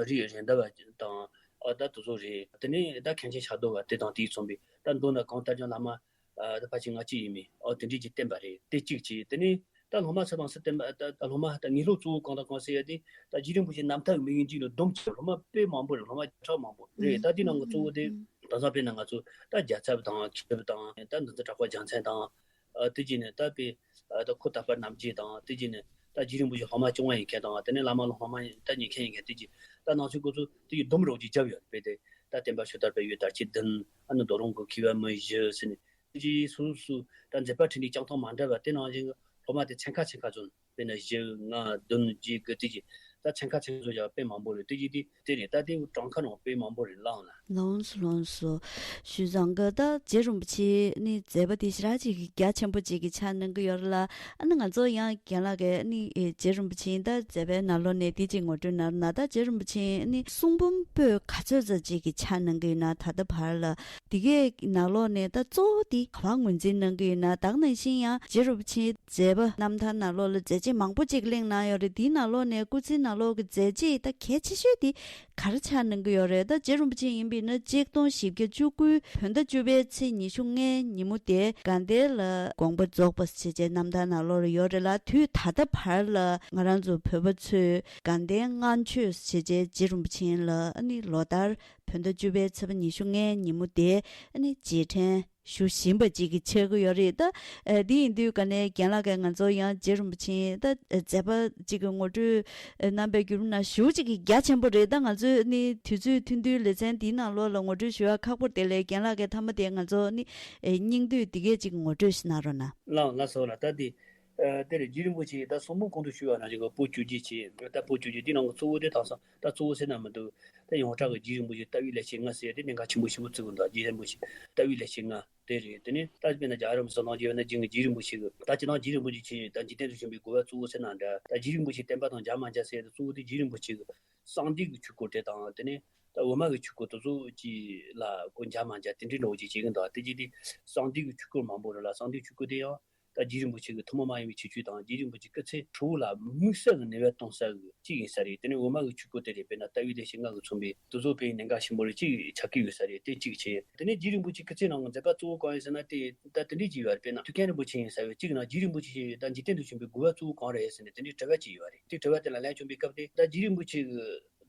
རེད་རེད་མདའ་བ་དང་། ཨ་ད་དེ་ཚོ་རེད། དེ་ནས་ད་མཁན་ཆེན་ཕྱག་རྡོར་བ་དེ་དང་དེའི་མཚུངས་པའི་ད་མདོ་ན་གང་ལྟར་ཀྱང་བླ་མ་ཨ་ད་ཕལ་ཆེར་ལྔ་བཅུ་ཡིན་མིན། ཨོ་དེ་འདྲས་ཀྱི་བསྟེན་པ་རེད། དེ་གཅིག་བྱས། དེ་ནས་ད་སློབ་མ་སུ་དང་སུ་བསྟེན་པ། ད་ད་སློབ་མ་ད་དངོས་སློབ་གཙོ་བོ་གང་དང་གང་ཟེར་ཡ་དེ་ད་རྗེ་རིན་པོ་ཆེ་རྣམ་ཐར་གྱི་མི་ཡུལ་འཇིག་ལ་སྡོམ་ཆེ་བ་སློབ་མ་དཔེ་མང་པོ་རེད། སློབ་མ་བརྒྱ་ཕྲག་མང་པོ་རེད། ད་དེ་ནང་གི་གཙོ་བོ་དེ་དེང་སང་དཔེར་ན་ང་ཚོ་ད་རྒྱལ་ཚབ་དང་མཁས་པ་དང་ད་འདི་ཚོ་གྲགས་པ་རྒྱལ་མཚན་དང་། ཨ་དེ་རྗེས་ནས་ད་དཔེ་ཨ་ད་ཁོ་ད་པར་རྣམ་རྒྱལ་དང་། དེ་རྗེས་ནས་ད་རྗེ་རིན་པོ་ཆེ་སློབ་མ་སྐྱོང་བ་ཡིན་མཁན་དང་། དེ་ནས་བླ་མ་ལ་སློབ་མ་ད་ཉན་མཁན་ཡིན་མཁན་དེ་རྗེས་ད་ནང་ཆོས་སྐོར་ཚོ་དེ་ཡི་སྡོམ་རོགས་ཀྱི་རྒྱབ་ཡོད་པས། དེ་ད་བསྟན་པ་ཕྱོགས་མཐར་སྤེལ་བའི་དར་ཆེན་བདུན། ཨ་ནི་མདོ་རོང་གི་མཁས་པ་མི་བཞི་ཟེར་ནས། ཀྱི་སོ་སོ་དང་མཛད་པ་འཕྲིན་ལས་བསྐྱངས་སྟངས་མ་འདྲ་བ་དེ་ནང་བཞིན་སློབ་མ་དེ་ཚན་ཁ་ཚན་ཁ་ཚོན་དཔེར་ན་བཞི་ལྔ་བདུན་བརྒྱད་དགུ་དེ་གྱི་ད་ཚན་ཁ་ཚན་ཁ་ཚོན་བཞག་དཔེ་མང་པོ་རེད། དེ་གྱི་དེ་དེ་རེད། ད་དེ་གྲངས་ཁ་རང་དཔེ་མང་པོ་རེད་ལགས་ན། ལོངས་སུ་ལོངས་སུ། ཞུས་ཙང་གི་ད་རྗེ་རིན་པོ་ཆེ་ནི་མཛད་པ་དེ་ཞེ་དྲག་ཅིག་གི་རྒྱ་ཆེན་པོ་ཅིག་གི་ཆ་གནང་གི་ཡོད་རེད་ལ། ཨ་ནི་ང་ཚོ་ཡང་རྒན་ལགས་ཀྱིས་ནི་རྗེ་རིན་པོ་ཆེ་ད་མཛད་པའི་ནང་ལོགས་ནས་དེ་ཅིག་ངོ་སྤྲོད་གནང་རོགས་གནང་། ད་རྗེ་རིན་པོ་ཆེ་ནི་གསུང་འབུམ་པོད་ག་ཚོད་ཙམ་ཅིག་གི་ཆ་གནང་གི་ཡོད་ན། ད་ལྟ་བར་ལ་དེ་གའི་ནང་ལོགས་ནས་ད་གཙོ་བོ་དེ་ག་པར་ངོས་འཛིན་གནང་གི་ཡོད་ན། ད་ག་ནང་བཞིན་ཡང་རྗེ་རིན་པོ་ཆེའི་མཛད་པ་རྣམ་ཐར་ནང་ལོགས་ལ་མཛད་རྗེས་མང་པོ་ཅིག་གླེང་གནང་ཡོད་རེད། དེའི་ནང་ལོགས་ནས་སྐུ་ཚེའི་ནང་ལོགས་ཀྱི་མཛད་རྗེས་ད་གལ་ཆེ་ཤོས་དེ་ག་རེ་ཆགས་གནང་གི་ཡོད་རེད། ད་རྗེ་རིན་པོ་ཆེ་ཡིན་པས་ན་གཅིག་སྟོང་བཞི་བརྒྱ་བཅུ་དགུའི་བོད་ཟླ་བཅུ་པའི་ཚེས་ཉི་ཤུ་ལྔའི་ཉིན་མོ་དེ་དགའ་ལྡན་ལ་དགོངས་པ་རྫོགས་པ་ཞེས་བྱའི་རྣམ་ཐར་ནང་ལོགས་ལ་ཡོད་རེད་ལ། དུས་ད་ལྟ་བར་ལ་ང་རང་ཚོ་བོད་པ་ཚོས་དགའ་ལྡན་ལྔ་མཆོད་ཞེས་བྱའི་རྗེ་རིན་པོ་ཆེ་ལ་ཨ་ནི་ལོ་ལྟར་བོད་ཟླ་བཅུ་པའི་ཚེས་པ་ཉི་ཤུ་ལྔའི་ཉིན་མོ་དེ་ཨ་ནི་རྗེས་དྲན་ཞུ་བཞིན་པ་ཅིག་གི་ཆགས་ཀྱི་ཡོད་རེད། ད་ཨ་འདི་ཡིན་དུས་ག་ནས་རྒན་ལགས་ཀྱིས་ང་ཚོ་ཡང་རྗེ་རིན་པོ་ཆེ་ད་མཛད་པ་ཅིག་གི་ངོ་སྤྲོད་གནང་པའི་བརྒྱུད་རིམ་ནང་ཞེ་པོ་ཅིག་གི་རྒྱ་ཆེན་པོ་རེད། ད་ང་ཚོས་ནི་དུས་ཚོད་ཐུང་ཐུང་ལེ་ཚན་འདིའི་ནང་ལོགས་ལ་ངོ་སྤྲོད་ཞུ་ཡ་ཁག་པོ་རེད། དེ་ལས་རྒན་ལགས་ཀྱིས་མཐའ་མ་དེ་ང་ཚོ་ནི་སྙིང་བསྡུས་འདི་གས་ཅིག་ངོ་སྤྲོད་ཞིག་གནང་རོགས་གནང་། ལགས་ལགས་སོ་ལགས། ད་དེ་ཨ་དེ་རེད། རྗེ་རིན་པོ་ཆེ་ད་གསུང་འབུམ་གོང་དུ་ཞུས་པ་ནང་བཞིན་གྱི་པོད་བཅུ་བརྒྱད་ཅིག་ད་པོད་བཅུ་བརྒྱད་འདི་ནང་གི་གཙོ་བོ་དེ་དེང་སང་ད་གཙོ་བོ་ཟེར་ན་མི་འདུག་ད་ཡོངས་གྲགས་ཀྱི་རྗེ་རིན་པོ་ཆེ་ལྟ་བའི་ལེགས་བཤད་ལྔ་ཟེར་ཡ་དེ་གནད་འགག་ཆེན་པོ་ཞེ་པོ་བརྩི་གི་འདུག་རྗེ་རིན་པོ་ཆེ་ལྟ་བའི་ལེགས་བཤད་ལྔ་དེ་རེད། དེ་ནས་ད་དཔེར་ན་རྒྱལ་བ་རིན་པོ་ཆེ་གསུང་སྟངས་བརྗོད་པ་ན་རྗེ་རིན་པོ་ཆེ་གི་ད་སྤྱིར་བཏང་རྗེ་རིན་པོ་ཆེ་ཆེ་ད་འཇིག་རྟེན་དུ་བྱོན་པའི་དགོངས་པ་གཙོ་བོ་ཟེར་ན་འདྲ། ད་རྗེ་རིན་པོ་ཆེ་བསྟན་པ་དང་འཇགས་མ་འཇགས་ཟེར་ཡ་དེ་གཙོ་བོ་དེ་རྗེ་རིན་པོ་ཆེ་གི་གསང་འདུས་ཀྱི་ཆོས་སྐོར་དེ་དང་། དེ་ནས་ད་འོག་མ་གི་ཆོས་སྐོར་དེ་ཚོ་ཅིག་ལ་གོ་འཇགས་མ་འཇགས་དེ་འདྲའི་འགྲོ་བྱེད་བྱེད་ཀྱི་འདུག་དེ་རྗེས་དེ་གསང་འདུས་ཀྱི་ཆོས་སྐོར་མང་པོ་རེད་ལ། གསང་འདུས་ཆོས་སྐོར་དེ་ཡང་ད་རྗེ་རིན་པོ་ཆེ་གི་ཐུན་མོང་མ་ཡིན་པའི་ཁྱད་ཆོས་དང་། རྗེ་རིན་པོ་ཆེ་སྐུ་ཚེ་ཧྲིལ་བོ་ལ་དམིགས་བསལ་གྱི་ནུས་པ་གཏོང་ས་གི་གཅིག་ཡིན་ས་རེད། དེ་ནས་འོག་མ་གི་ཆོས་སྐོར་དེ་རེད། དཔེར་ན་ལྟ་བའི་ལེགས་བཤད་ལྔ་གིས་མཚོན་པའི་དེ་ཚོ་དཔེ་གནད་འགག་ཆེན་པོ་རེད། གཅིག་ཆགས་ཀྱི་ཡོད་ས་རེད། དེ་གཅིག་བྱས། དེ་ནས་རྗེ་རིན་པོ་ཆེ་སྐུ་ཚེ་ནང་གི་མཛད་པ་གཙོ་བོ་གང་ཡིན་ཟེར་ན། དེ་ད་དེ་འདྲས་ཅིག་ཡོད་རེད། དཔེར་ན་ཐུའུ་བཀྭན་རིན་པོ་ཆེ་ཡིན་ས་ཡོད། གཅིག་ན་རྗེ་རིན་པོ་ཆེ་ད་འཇིག་རྟེན་དུ་བྱོན་པའི་དགོངས་པ་གཙོ་བོ་གང་རེད་ཟེར་ནས་དེ་འདྲའི་དྲི་བ་ཅིག་ཡོད་རེད། དེ་དྲི་བ་དེ་ལ་ལན་བྱུང་བའི་སྐབས་དེ་ད་རྗེ་རིན་པོ་ཆེ་གི་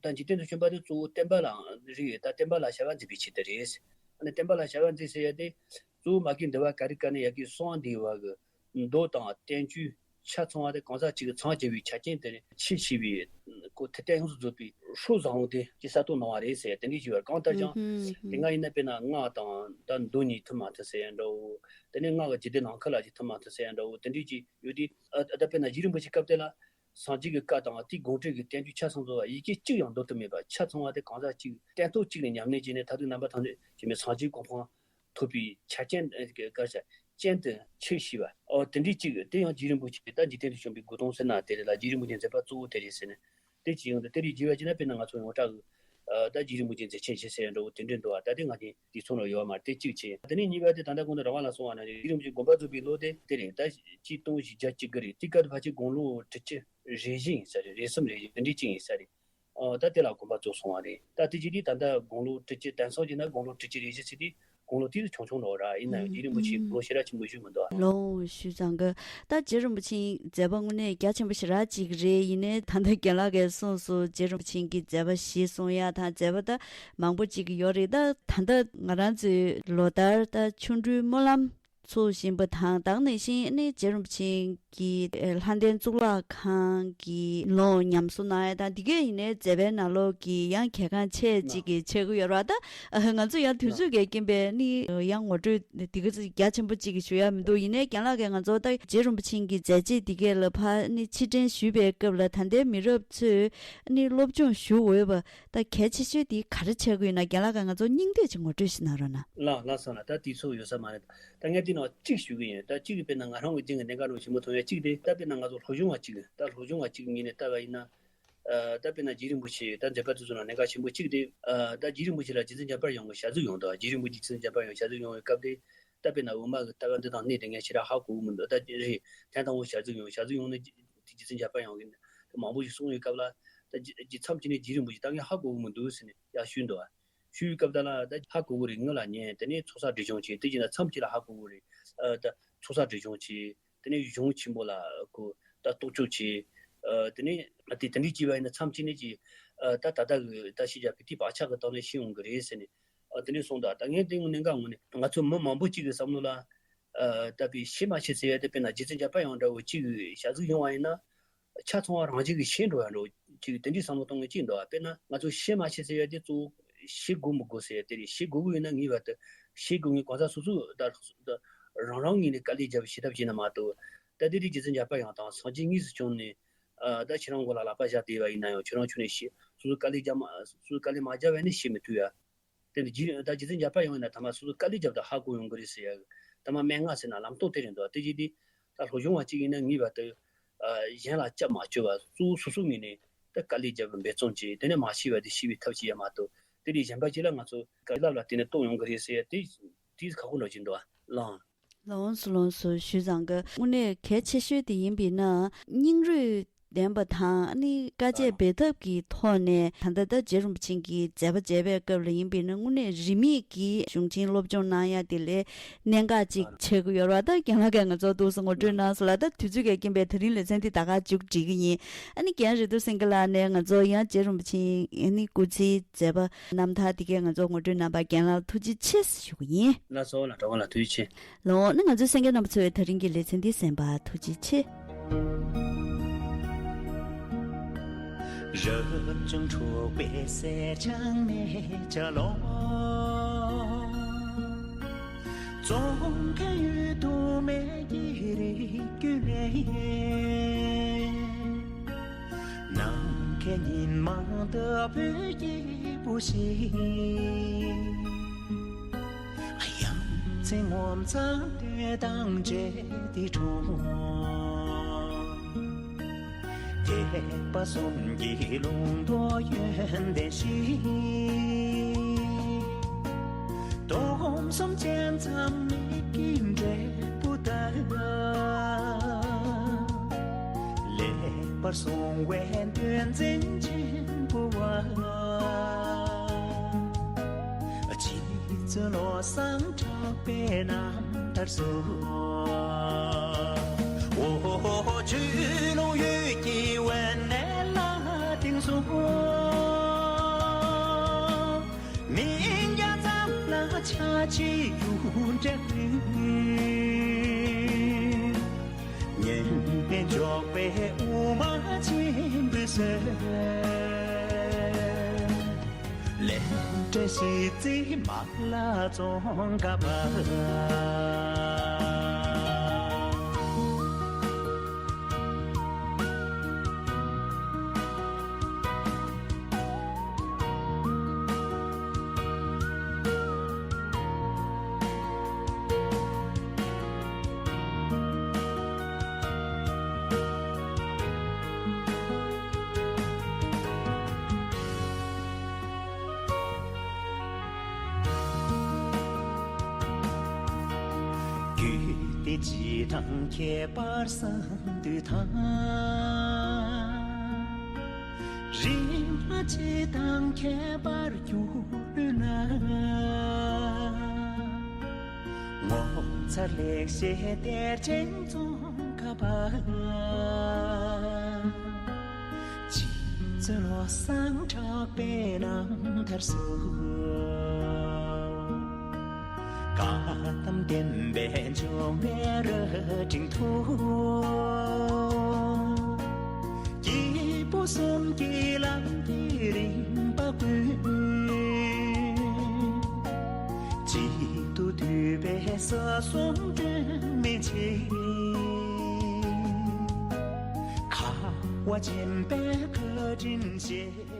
ད་འཇིག་རྟེན་དུ་བྱོན་པ་དེ་གཙོ་བོ་བསྟན་པ་ལ་རེད། ད་བསྟན་པ་ལ་བྱ་བ་འཛིན་པའི་ཆེད་དུ་རེད། ཨ་ནི་བསྟན་པ་ལ་བྱ་བ་འཛིན་ཟེར་ཡ་དེ་གཙོ་བོ་མ་གི་འདུལ་བ་ག་རེ་བཀའ་ནས་ཡ་གི་གསང་བ་འདུལ་བ་གི་མདོ་དང་བསྟན་བཅོས་ཆ་ཚང་བ་དེ་གང་ཟག་གཅིག་གི་འཚང་རྒྱ་བའི་ཆ་རྐྱེན་དེ་ཆེས་ཆེ་བའི་གོ་ཐུབ་བསྟན་ཡོངས་སུ་རྫོགས་པའི་སྲོལ་བཟང་བོ་དེ་ཅིག་གསར་གཏོད་གནང་བ་རེད་ཟེར་ཡ་དེ་འདྲའི་ཞིག་ཡོད་རེད། གང་ལྟར་ཀྱང་དེ་སྔ་ཡིན་ན་དཔེར་ན་སྔགས་དང་ད་མདོ་གཉིས་ཐུན་མ་མཐུན་ཟེར་ཡ་འདྲ་བོ། དེ་ནས་སྔགས་ཀྱི་རྒྱུད་སྡེ་ནང་ཁུལ་ལ་ཅིག་ཐུན་མ་མཐུན་ཟེར་ཡ་འདྲ་བོ། དེ་འདྲའི་ཅིག་ཡོད་དུས་ཨ་ད་དཔེར་ན་རྗེ་རིན་པོ་ཆེ་སྐབས་དེ་ལ་སངས་རྒྱས་ཀྱི་བཀའ་དང་དེའི་དགོངས་འགྲེལ་གྱི་བསྟན་བཅོས་ཆ་ཚང་འཛོམས་པ་ཡི་གེ་གཅིག་ཡང་འདོར་ཐུབ་མེད་པ་ཆ་ཚང་བ་དེ་གང་ཟག་གཅིག་སྟན་ཐོག་གཅིག་ནས་ཉམས་ལེན་བྱས་ནས་མཐར་ཐུག་རྣམ་པ་ཐམས་ཅད་མཁྱེན་པའི་སངས་རྒྱས་གོ་འཕང་ཐོབ་པའི་ཆ་རྐྱེན་ག་རེ་ཟེར་རྐྱེན་དུ་འཁྱེར་ཤེས་པ། ཨོ་དེ་འདྲའི་གཅིག་དེ་ཡང་རྗེ་རིན་པོ་ཆེ་ད་འཇིག་རྟེན་དུ་བྱོན་པའི་དགོས་དོན་ཟེར་ན་དེ་རེད་ལ། རྗེ་རིན་པོ་ཆེའི་མཛད་པ་གཙོ་བོ་དེ་རེད་ཟེར་ནས་དེ་གཅིག་ཡོང་དུས། དེ་རིགས་བརྗོད་པ་བྱས་ན་དཔེར་ན་ང་ཚོ་ཡོངས་གྲགས་ཀྱི་ ཨ་ད་རྗེ་རིན་པོ་ཆེ་མཛད་ཆེན་བྱེད་ཟེར་འདྲ་བོ་དེ་འདྲ་འདུག་ཨ། ད་དེ་ང་ཚོའི་དུས་ཚོད་ལ་ཡོད་མ་རེད། དེ་གཅིག་བྱས། དེ་ནས་གཉིས་པ་དེ་ད་ལྟ་གོང་དུ་རང་དབང་ལགས་གསུངས་པ་ནང་བཞིན་རྗེ་རིན་པོ་ཆེ་དགོངས་པ་རྫོགས་པའི་ལོ་དེ་དེ་རེད། ད་གཅིག་སྟོང་བཞི་བརྒྱ་གཅིག་དགུ་རེད། དེ་སྐབས་དུ་ཕལ་ཆེར་དགུང་ལོ་དྲུག་ཅུ་རེ་བཞི་ཡིན་ས་རེད། རེ་གསུམ་རེ་བཞི་དེ་འདྲའི་གཅིག་ཡིན་ས་རེད། ཨོ་ད་དེ་ལ་དགོངས་པ་རྫོགས་སོང་བ་རེད། ད་དེ་རྗེས་དེ་ད་ལྟ་དགུང་ལོ་དྲུག་ཅུ། དེང་སང་བྱས་ན་དགུང་ལོ་དྲུག་ཅུ་རེ་བཞི་ཟེར་དུས་དགུང་ལོ་དེ་ཆུང་ཆུང་འདྲ་ར། ཡིན་ན་ཡང་རྗེ་རིན་པོ་ཆེ་དགུང་ལོ་ཞེ་དྲག་ཆེན་པོ་བཞུགས་མི་འདུག་ཨ། ལགས་འོང་ཞུས་ཙང་གི། ད་རྗེ་རིན་པོ་ཆེའི་མཛད་པ་དངོས་གནས་རྒྱ་ཆེན་པོ་ཞེ་དྲག་ཅིག་རེད། ཡིན་ནའི་ད་ལྟ་རྒན་ལགས་ཀྱིས་གསུངས་སོང་། རྗེ་རིན་པོ་ཆེ་གི་མཛད་པ་གཞི་བཟུང་ཡ་དང་མཛད་པ་ད་མང་པོ་ཅིག་ཡོད་རེད། ད་ད་ལྟ་ང་རང་ཚོའི་ལོ་ལྟར་ད་ཆོ་འཕྲུལ་སྨོན་ལམ་ཚོགས་བཞིན་པ་དང་། ད་ག་ནང་བཞིན་ཨ་ནི་རྗེ་རིན་པོ་ཆེ་གི་ལྷ་ལྡན་གཙུག་ལག་ཁང་གི་ལོ་ཉམས་གསོ་གནང་ཡ་དང་། འདི་གས་ཡིན་ནའི་མཛད་པའི་ནང་ལོགས་ཀྱི་ཡང་གལ་འགངས་ཆེ་ཅིག་གི་ཆགས་ཀྱི་ཡོད་རེད་བ། ད་ང་ཚོ་ཡང་དུས་ཚོད་ཀྱི་རྐྱེན་པས་ནི་ཡང་ངོ་སྤྲོད་འདི་ག་ཚོད་རྒྱ་ཆེན་པོ་ཅིག་གི་ཞུ་ཡ་མི་འདུག་ཡིན་ནའི་རྒན་ལགས་ཀྱིས་ང་ཚོ་ད་རྗེ་རིན་པོ་ཆེ་གི་མཛད་རྗེས་འདི་གས་ལ་ཕར་ནི་ཕྱིར་དྲན་ཞུས་པའི་སྐབས་ལ་ད་ལྟའི་མི་རབས་ཚོས་ནི་སློབ་སྦྱོང་ཞུ་འོས་པ་ད་གལ་ཆེ་ཤོས་དེ་ག་རེ་ཆགས་ཀྱི་ཡོད་ན། རྒན་ལགས་ཀྱིས་ང་ཚོ་སྙིང་བསྡུས་ཅིག་ངོ་སྤྲོད་ཞིག་གནང་རོགས་གནང་། ལགས་ལགས་སོ། ལགས་ད་དུས་ཚོད་ཡོད་ས་མ་རེད། ད་ངས་དེ་ནང་གཅིག་ཞུ་གི་ཡིན། ད་གཅིག་གི་དཔེར་ན་ང་རང་གི་རྒྱུན་གྱི་གནད་འགག་རུ་ཞིབ་མོ་མཐོང་ཡ་གཅིག་དེ། ད་དཔེར་ན་ང་ཚོ་སློབ་སྦྱོང་བ་གཅིག་ད་སློབ་སྦྱོང་བ་གཅིག་ངོས་ནས་ལྟ་བ་ཡིན་ན། ཨ་ད་དཔེར་ན་རྗེ་རིན་པོ་ཆེ་ད་མཛད་པ་དེ་ཚོ་ནང་གནད་འགག་ཆེན་པོ་གཅིག་དེ། ཨ་ད་རྗེ་རིན་པོ་ཆེ་ལ་རྗེ་བཙུན་འཇམ་དཔལ་དབྱངས་ཀྱི་ཞལ་གཟིགས་ཡོང་དུས། རྗེ་རིན་པོ་ཆེ་རྗེ་བཙུན་འཇམ་དཔལ་དབྱངས་ཞལ་གཟིགས་ཡོང་བའི་སྐབས་དེ། ད་དཔེར་ན་འོ་མ་གི་ལྟ་བ་འདི་དང་གནས་དེ་ངས་ཞེ་དྲག་ཧ་གོ་གི་མི་འདུག་ད་རེད། ཐེངས་དང་པོ་ཞལ་གཟིགས་ཡོང་། ཞལ་གཟིགས་ཡོང་ནས་རྗེ་བཙུན་འཇམ་དཔལ་དབྱངས་ཀྱིས་མང་པོ་ཞིག་གསུངས་ཡོད་སྐབས་ལ། ད་རྗེ་རྗེ་མཚམས་ཅིག་ནས་རྗེ་རིན་པོ་ཆེ་ད་ངས་ཧ་གོ་གི་མི་འདུག་ཟེར་ནས་ཡར་ཞུས་འདུག་ཞུས་སྐབས་དེ་ལ་ད་ཧ་གོ་གི་རེད། ངོ་ལ་ཉན། དེ་ནས་ཚོགས་བསགས་སྒྲིབ་སྦྱོང་བྱས། དེ་རྗེས་ན་མཚམས་ཅིག་ལ་ཧ་གོ་གི་རེད། ཨ་ད་ཚོགས་བསགས་སྒྲིབ་སྦྱོང་བྱས། དེ་ནས་གཞུང་ཆེན་པོ་ལ་གོ་ད་རྟོག་དཔྱོད་བྱས། ཨ་དེ་ནས་ཨ་དེ་དེ་འདྲའི་བྱས་པ་ཡིན་ན་མཚམས་ཅིག་ནས་ཀྱི་ཨ་ད་ད་ལྟ་གི་ད་ཤེས་བྱ་བི་ཏི་བག་ཆགས་ཀྱི་སྟེང་ནས་ཤེས་ཡོང་གི་རེད་ཟེར་ནས། ཨ་དེ་ནས་གསུངས་དང་། ད་ངས་དེ་ངོ་གནད་འགག་ངོས་ནས་ང་ཚོ་མི་མང་པོ་གཅིག་གི་བསམ་བློ་ལ། ཨ་ད་དཔེ་ཤེས་མ་ཤེས་ཟེར་ཡ་དེ། དཔེར་ན་རྗེ་བཙུན་འཇམ་དཔལ་དབྱངས་འདྲ་བོ་གཅིག་གི་ཞལ་གཟིགས་ཡོང་བ་ཡིན་ན། ཆ་ཚང་བ་རང་བཞིན་གྱིས་ཤེས་འགྲོ་ཡ་འདྲ་བོ་གཅིག་དེ་འདྲའི་བསམ་བློ་གཏོང་མཁན་གཅིག་འདུག་བ། དཔེར་ན་ང་ཚོ་ཤེས་མ་ཤེས་ཟེར་ཡ་དེ་གཙོ་བོ་ཤེས་དགོས་མི་དགོས་ཟེར་ཡ་དེ་རེད། ཤེས་དགོས་ཀྱི་ཡོད་ན་ངེས་པར་དུ་ཤེས་དགོས་ངེས། གང་ཟག་སོ་སོ་ད་ད་རང་རང་ངོས་ནས་དཀའ་ལས་བརྒྱབ་ཤེས་ཐབས་བྱས་ན་མ་གཏོགས། ད་དེ་རིང་རྗེ་བཙུན་འཇམ་དཔལ་དབྱངས་དང་སངས་རྒྱས་དངོས་སུ་བྱུང་ནས། ཨ་ད་ཁྱེད་རང་མགོ་ལ་ལག་པ་བཞག་བསྡད་པ་ཡིན་ན་ཡང་ཁྱོད་རང་ཁྱོན་ནས་ཤེས། སོ་སོ་དཀའ་ལས་བརྒྱབ་མ་སོ་སོ་དཀའ་ལས་མ་བརྒྱབ་པ་ཡིན་ན་ཤེས་མི་ཐུབ་ཡ། དེ་འདི་རྗེ་ད་རྗེ་བཙུན་འཇམ་དཔལ་དབྱངས་ཡིན་ན་ཐ་མ་སོ་སོ་དཀའ་ལས་བརྒྱབ་དང་ཧ་གོ་ཡོང་གི་རེད་ཟེར་ཡ། ཐ་མ་མན་ངག་ཟེར་ན་ལམ་སྟོན་དེ་རེད་འདུག་དེ་རྗེས་དེ་ད་སློབ་སྦྱོང་བ་གཅིག་ཡིན་ན་ངེས་པར་དུ་ཨ་གཞན་ལ་སྐྱབས་མ་བཅོལ་བ་གཙོ་བོ་སོ་སོ་ངོས་ནས་ད་དཀའ་ལས་བརྒྱབ་པའི་འབད་བརྩོན་བྱས། དེ་ནས་མ་ཤེས་པ་དེ་ཤེས་པའི་ཐབས་བྱེད་ཡ་མ་གཏོགས། དེ་ལས་གཞན་པ་ཅིག་ལ་ང་ཚོ་དཀའ་ལས་ལ་བརྟེན་ནས་རྟོགས་ཡོང་གི་རེད་ཟེར་ཡ་དེ་དེ་ཁག་པོ་འདྲ་ཅིག་འདུག་ཨ་ལགས། ལགས་སོ་ལགས་སོ་ཞུས་ཙང་གི། དངོས་གནས་གལ་ཆེ་ཤོས་དེ་ཡིན་པས་ན་སྙིང་རུས་ལྡན་པ་དང་ནི་དཀའ་སྤྱད་འབད་ཐབས་ཀྱི་ཐོག་ནས། ད་ལྟ་ད་རྗེ་རིན་པོ་ཆེ་གི་མཛད་པ་མཇལ་བའི་སྐབས་ལ་ཡིན་པས་ན་དངོས་གནས་རིས་མེད་ཀྱི་གཞུང་ཆེན་སློབ་སྦྱོང་གནང་ཡ་དེ་ལས་གནད་འགག་ཅིག་ཆགས་ཀྱི་ཡོད་རེད་བ། ད་རྒན་ལགས་ཀྱིས་ང་ཚོ་ཏོག་ཙམ་ངོ་སྤྲོད་གནང་སོང་ལ། ད་དུས་ཚོད་ཀྱི་རྐྱེན་པས་དེ་རིང་ལེ་ཚན་འདི་ད་ག་མཇུག་སྒྲིལ་གྱི་ཡིན། ཨ་ནི་རྒན་རེ་ཏོ་སེང་གེ་ལགས་ནས་ང་ཚོ་ཡང་རྗེ་རིན་པོ་ཆེ་ཨ་ནི་སྐུ་ཚེའི་མཛད་པ་རྣམ་ཐར་དེ་གས་ང་ཚོ་ངོ་སྤྲོད་གནང་བར་རྒན་ལགས་ཐུགས་རྗེ་ཆེ་ཞུ་གི་ཡིན། ལགས་སོ་ལགས། གྲོགས་པོ་ལགས་ཐུགས་རྗེ་ཆེ། ལགས་འོང་། ནི་ང་ཚོའི་གསན་མཁན་རྣམ་པ་ཚོས་དེ་རིང་གི་ལེ་ཚན་འདི་གསན་པར་ཐུགས་རྗེ་ཆེ། རབ་བྱུང་འཁྲུགས་པའི་སེར་ཆང་མེ་བྱ་ལོ། ཙོང་ཁའི་ཡུལ་དུ་མེ་ཡི་རིགས་རྒྱུད་ལས། ནམ་མཁའི་ཉི་མ་ལྟ་བུའི་སྐྱེས་བུ་ཞིག། ཡ་མཚན་ངོ་མཚར་ལྟོས་དང་བཅས་ཏེ་འཁྲུངས། ཐེག་པ་གསུམ་གྱི་ལུང་རྟོགས་ཡོན་ཏན་ཞིག། སྟོང་གསུམ་བྱེ་མཚམས་མིག་གི་འབྲས་བུ་ལྟར། ལེགས་པར་བཟུང་བའི་འདུལ་འཛིན་ཆེན་པོ་བ། རྗེ་བཙུན་བློ་བཟང་གྲགས་པའི་རྣམ་ཐར་སོགས། འོ་ཆོས་ལུང་འོད་ཀྱི་འོད་སྣང་ལ་དེང་སང་། མིང་རྒྱ་ཙམ་ལ་ཆ་ཆེ་རྒྱུ་འབྲས་ཀུན། སྙན་པའི་འཇོག་པའི་དབུ་མ་ཆེན་པོའི་ཟེར། ལས་འབྲས་ཤེས་ཚེ་མ་ལ་ཙོང་ཁ་པ། སྤྱི་དང་ཁྱད་པར་བསམ་དུས་དང་། རིག་གནས་སྤྱི་དང་ཁྱད་པར་གྱུར་ན། ངོ་མཚར་ལེགས་བཤད་གཏེར་ཆེན་ཙོང་ཁ་པ། རྗེ་བཙུན་བློ་བཟང་གྲགས་པའི་རྣམ་ཐར་སོགས། བཀའ་གདམས་བསྟན་པའི་འབྱུང་གནས་རལ་གྲི་ཐོགས། སྐྱེས་བུ་གསུམ་གྱི་ལམ་གྱི་རིམ་པ་ཀུན། གཅིག་ཏུ་བསྡུས་པའི་ས་གསུམ་སྒྲོན་མེ་ཆེ། ཁ་བ་ཆེན་པོའི་བཀའ་དྲིན་ཆེ།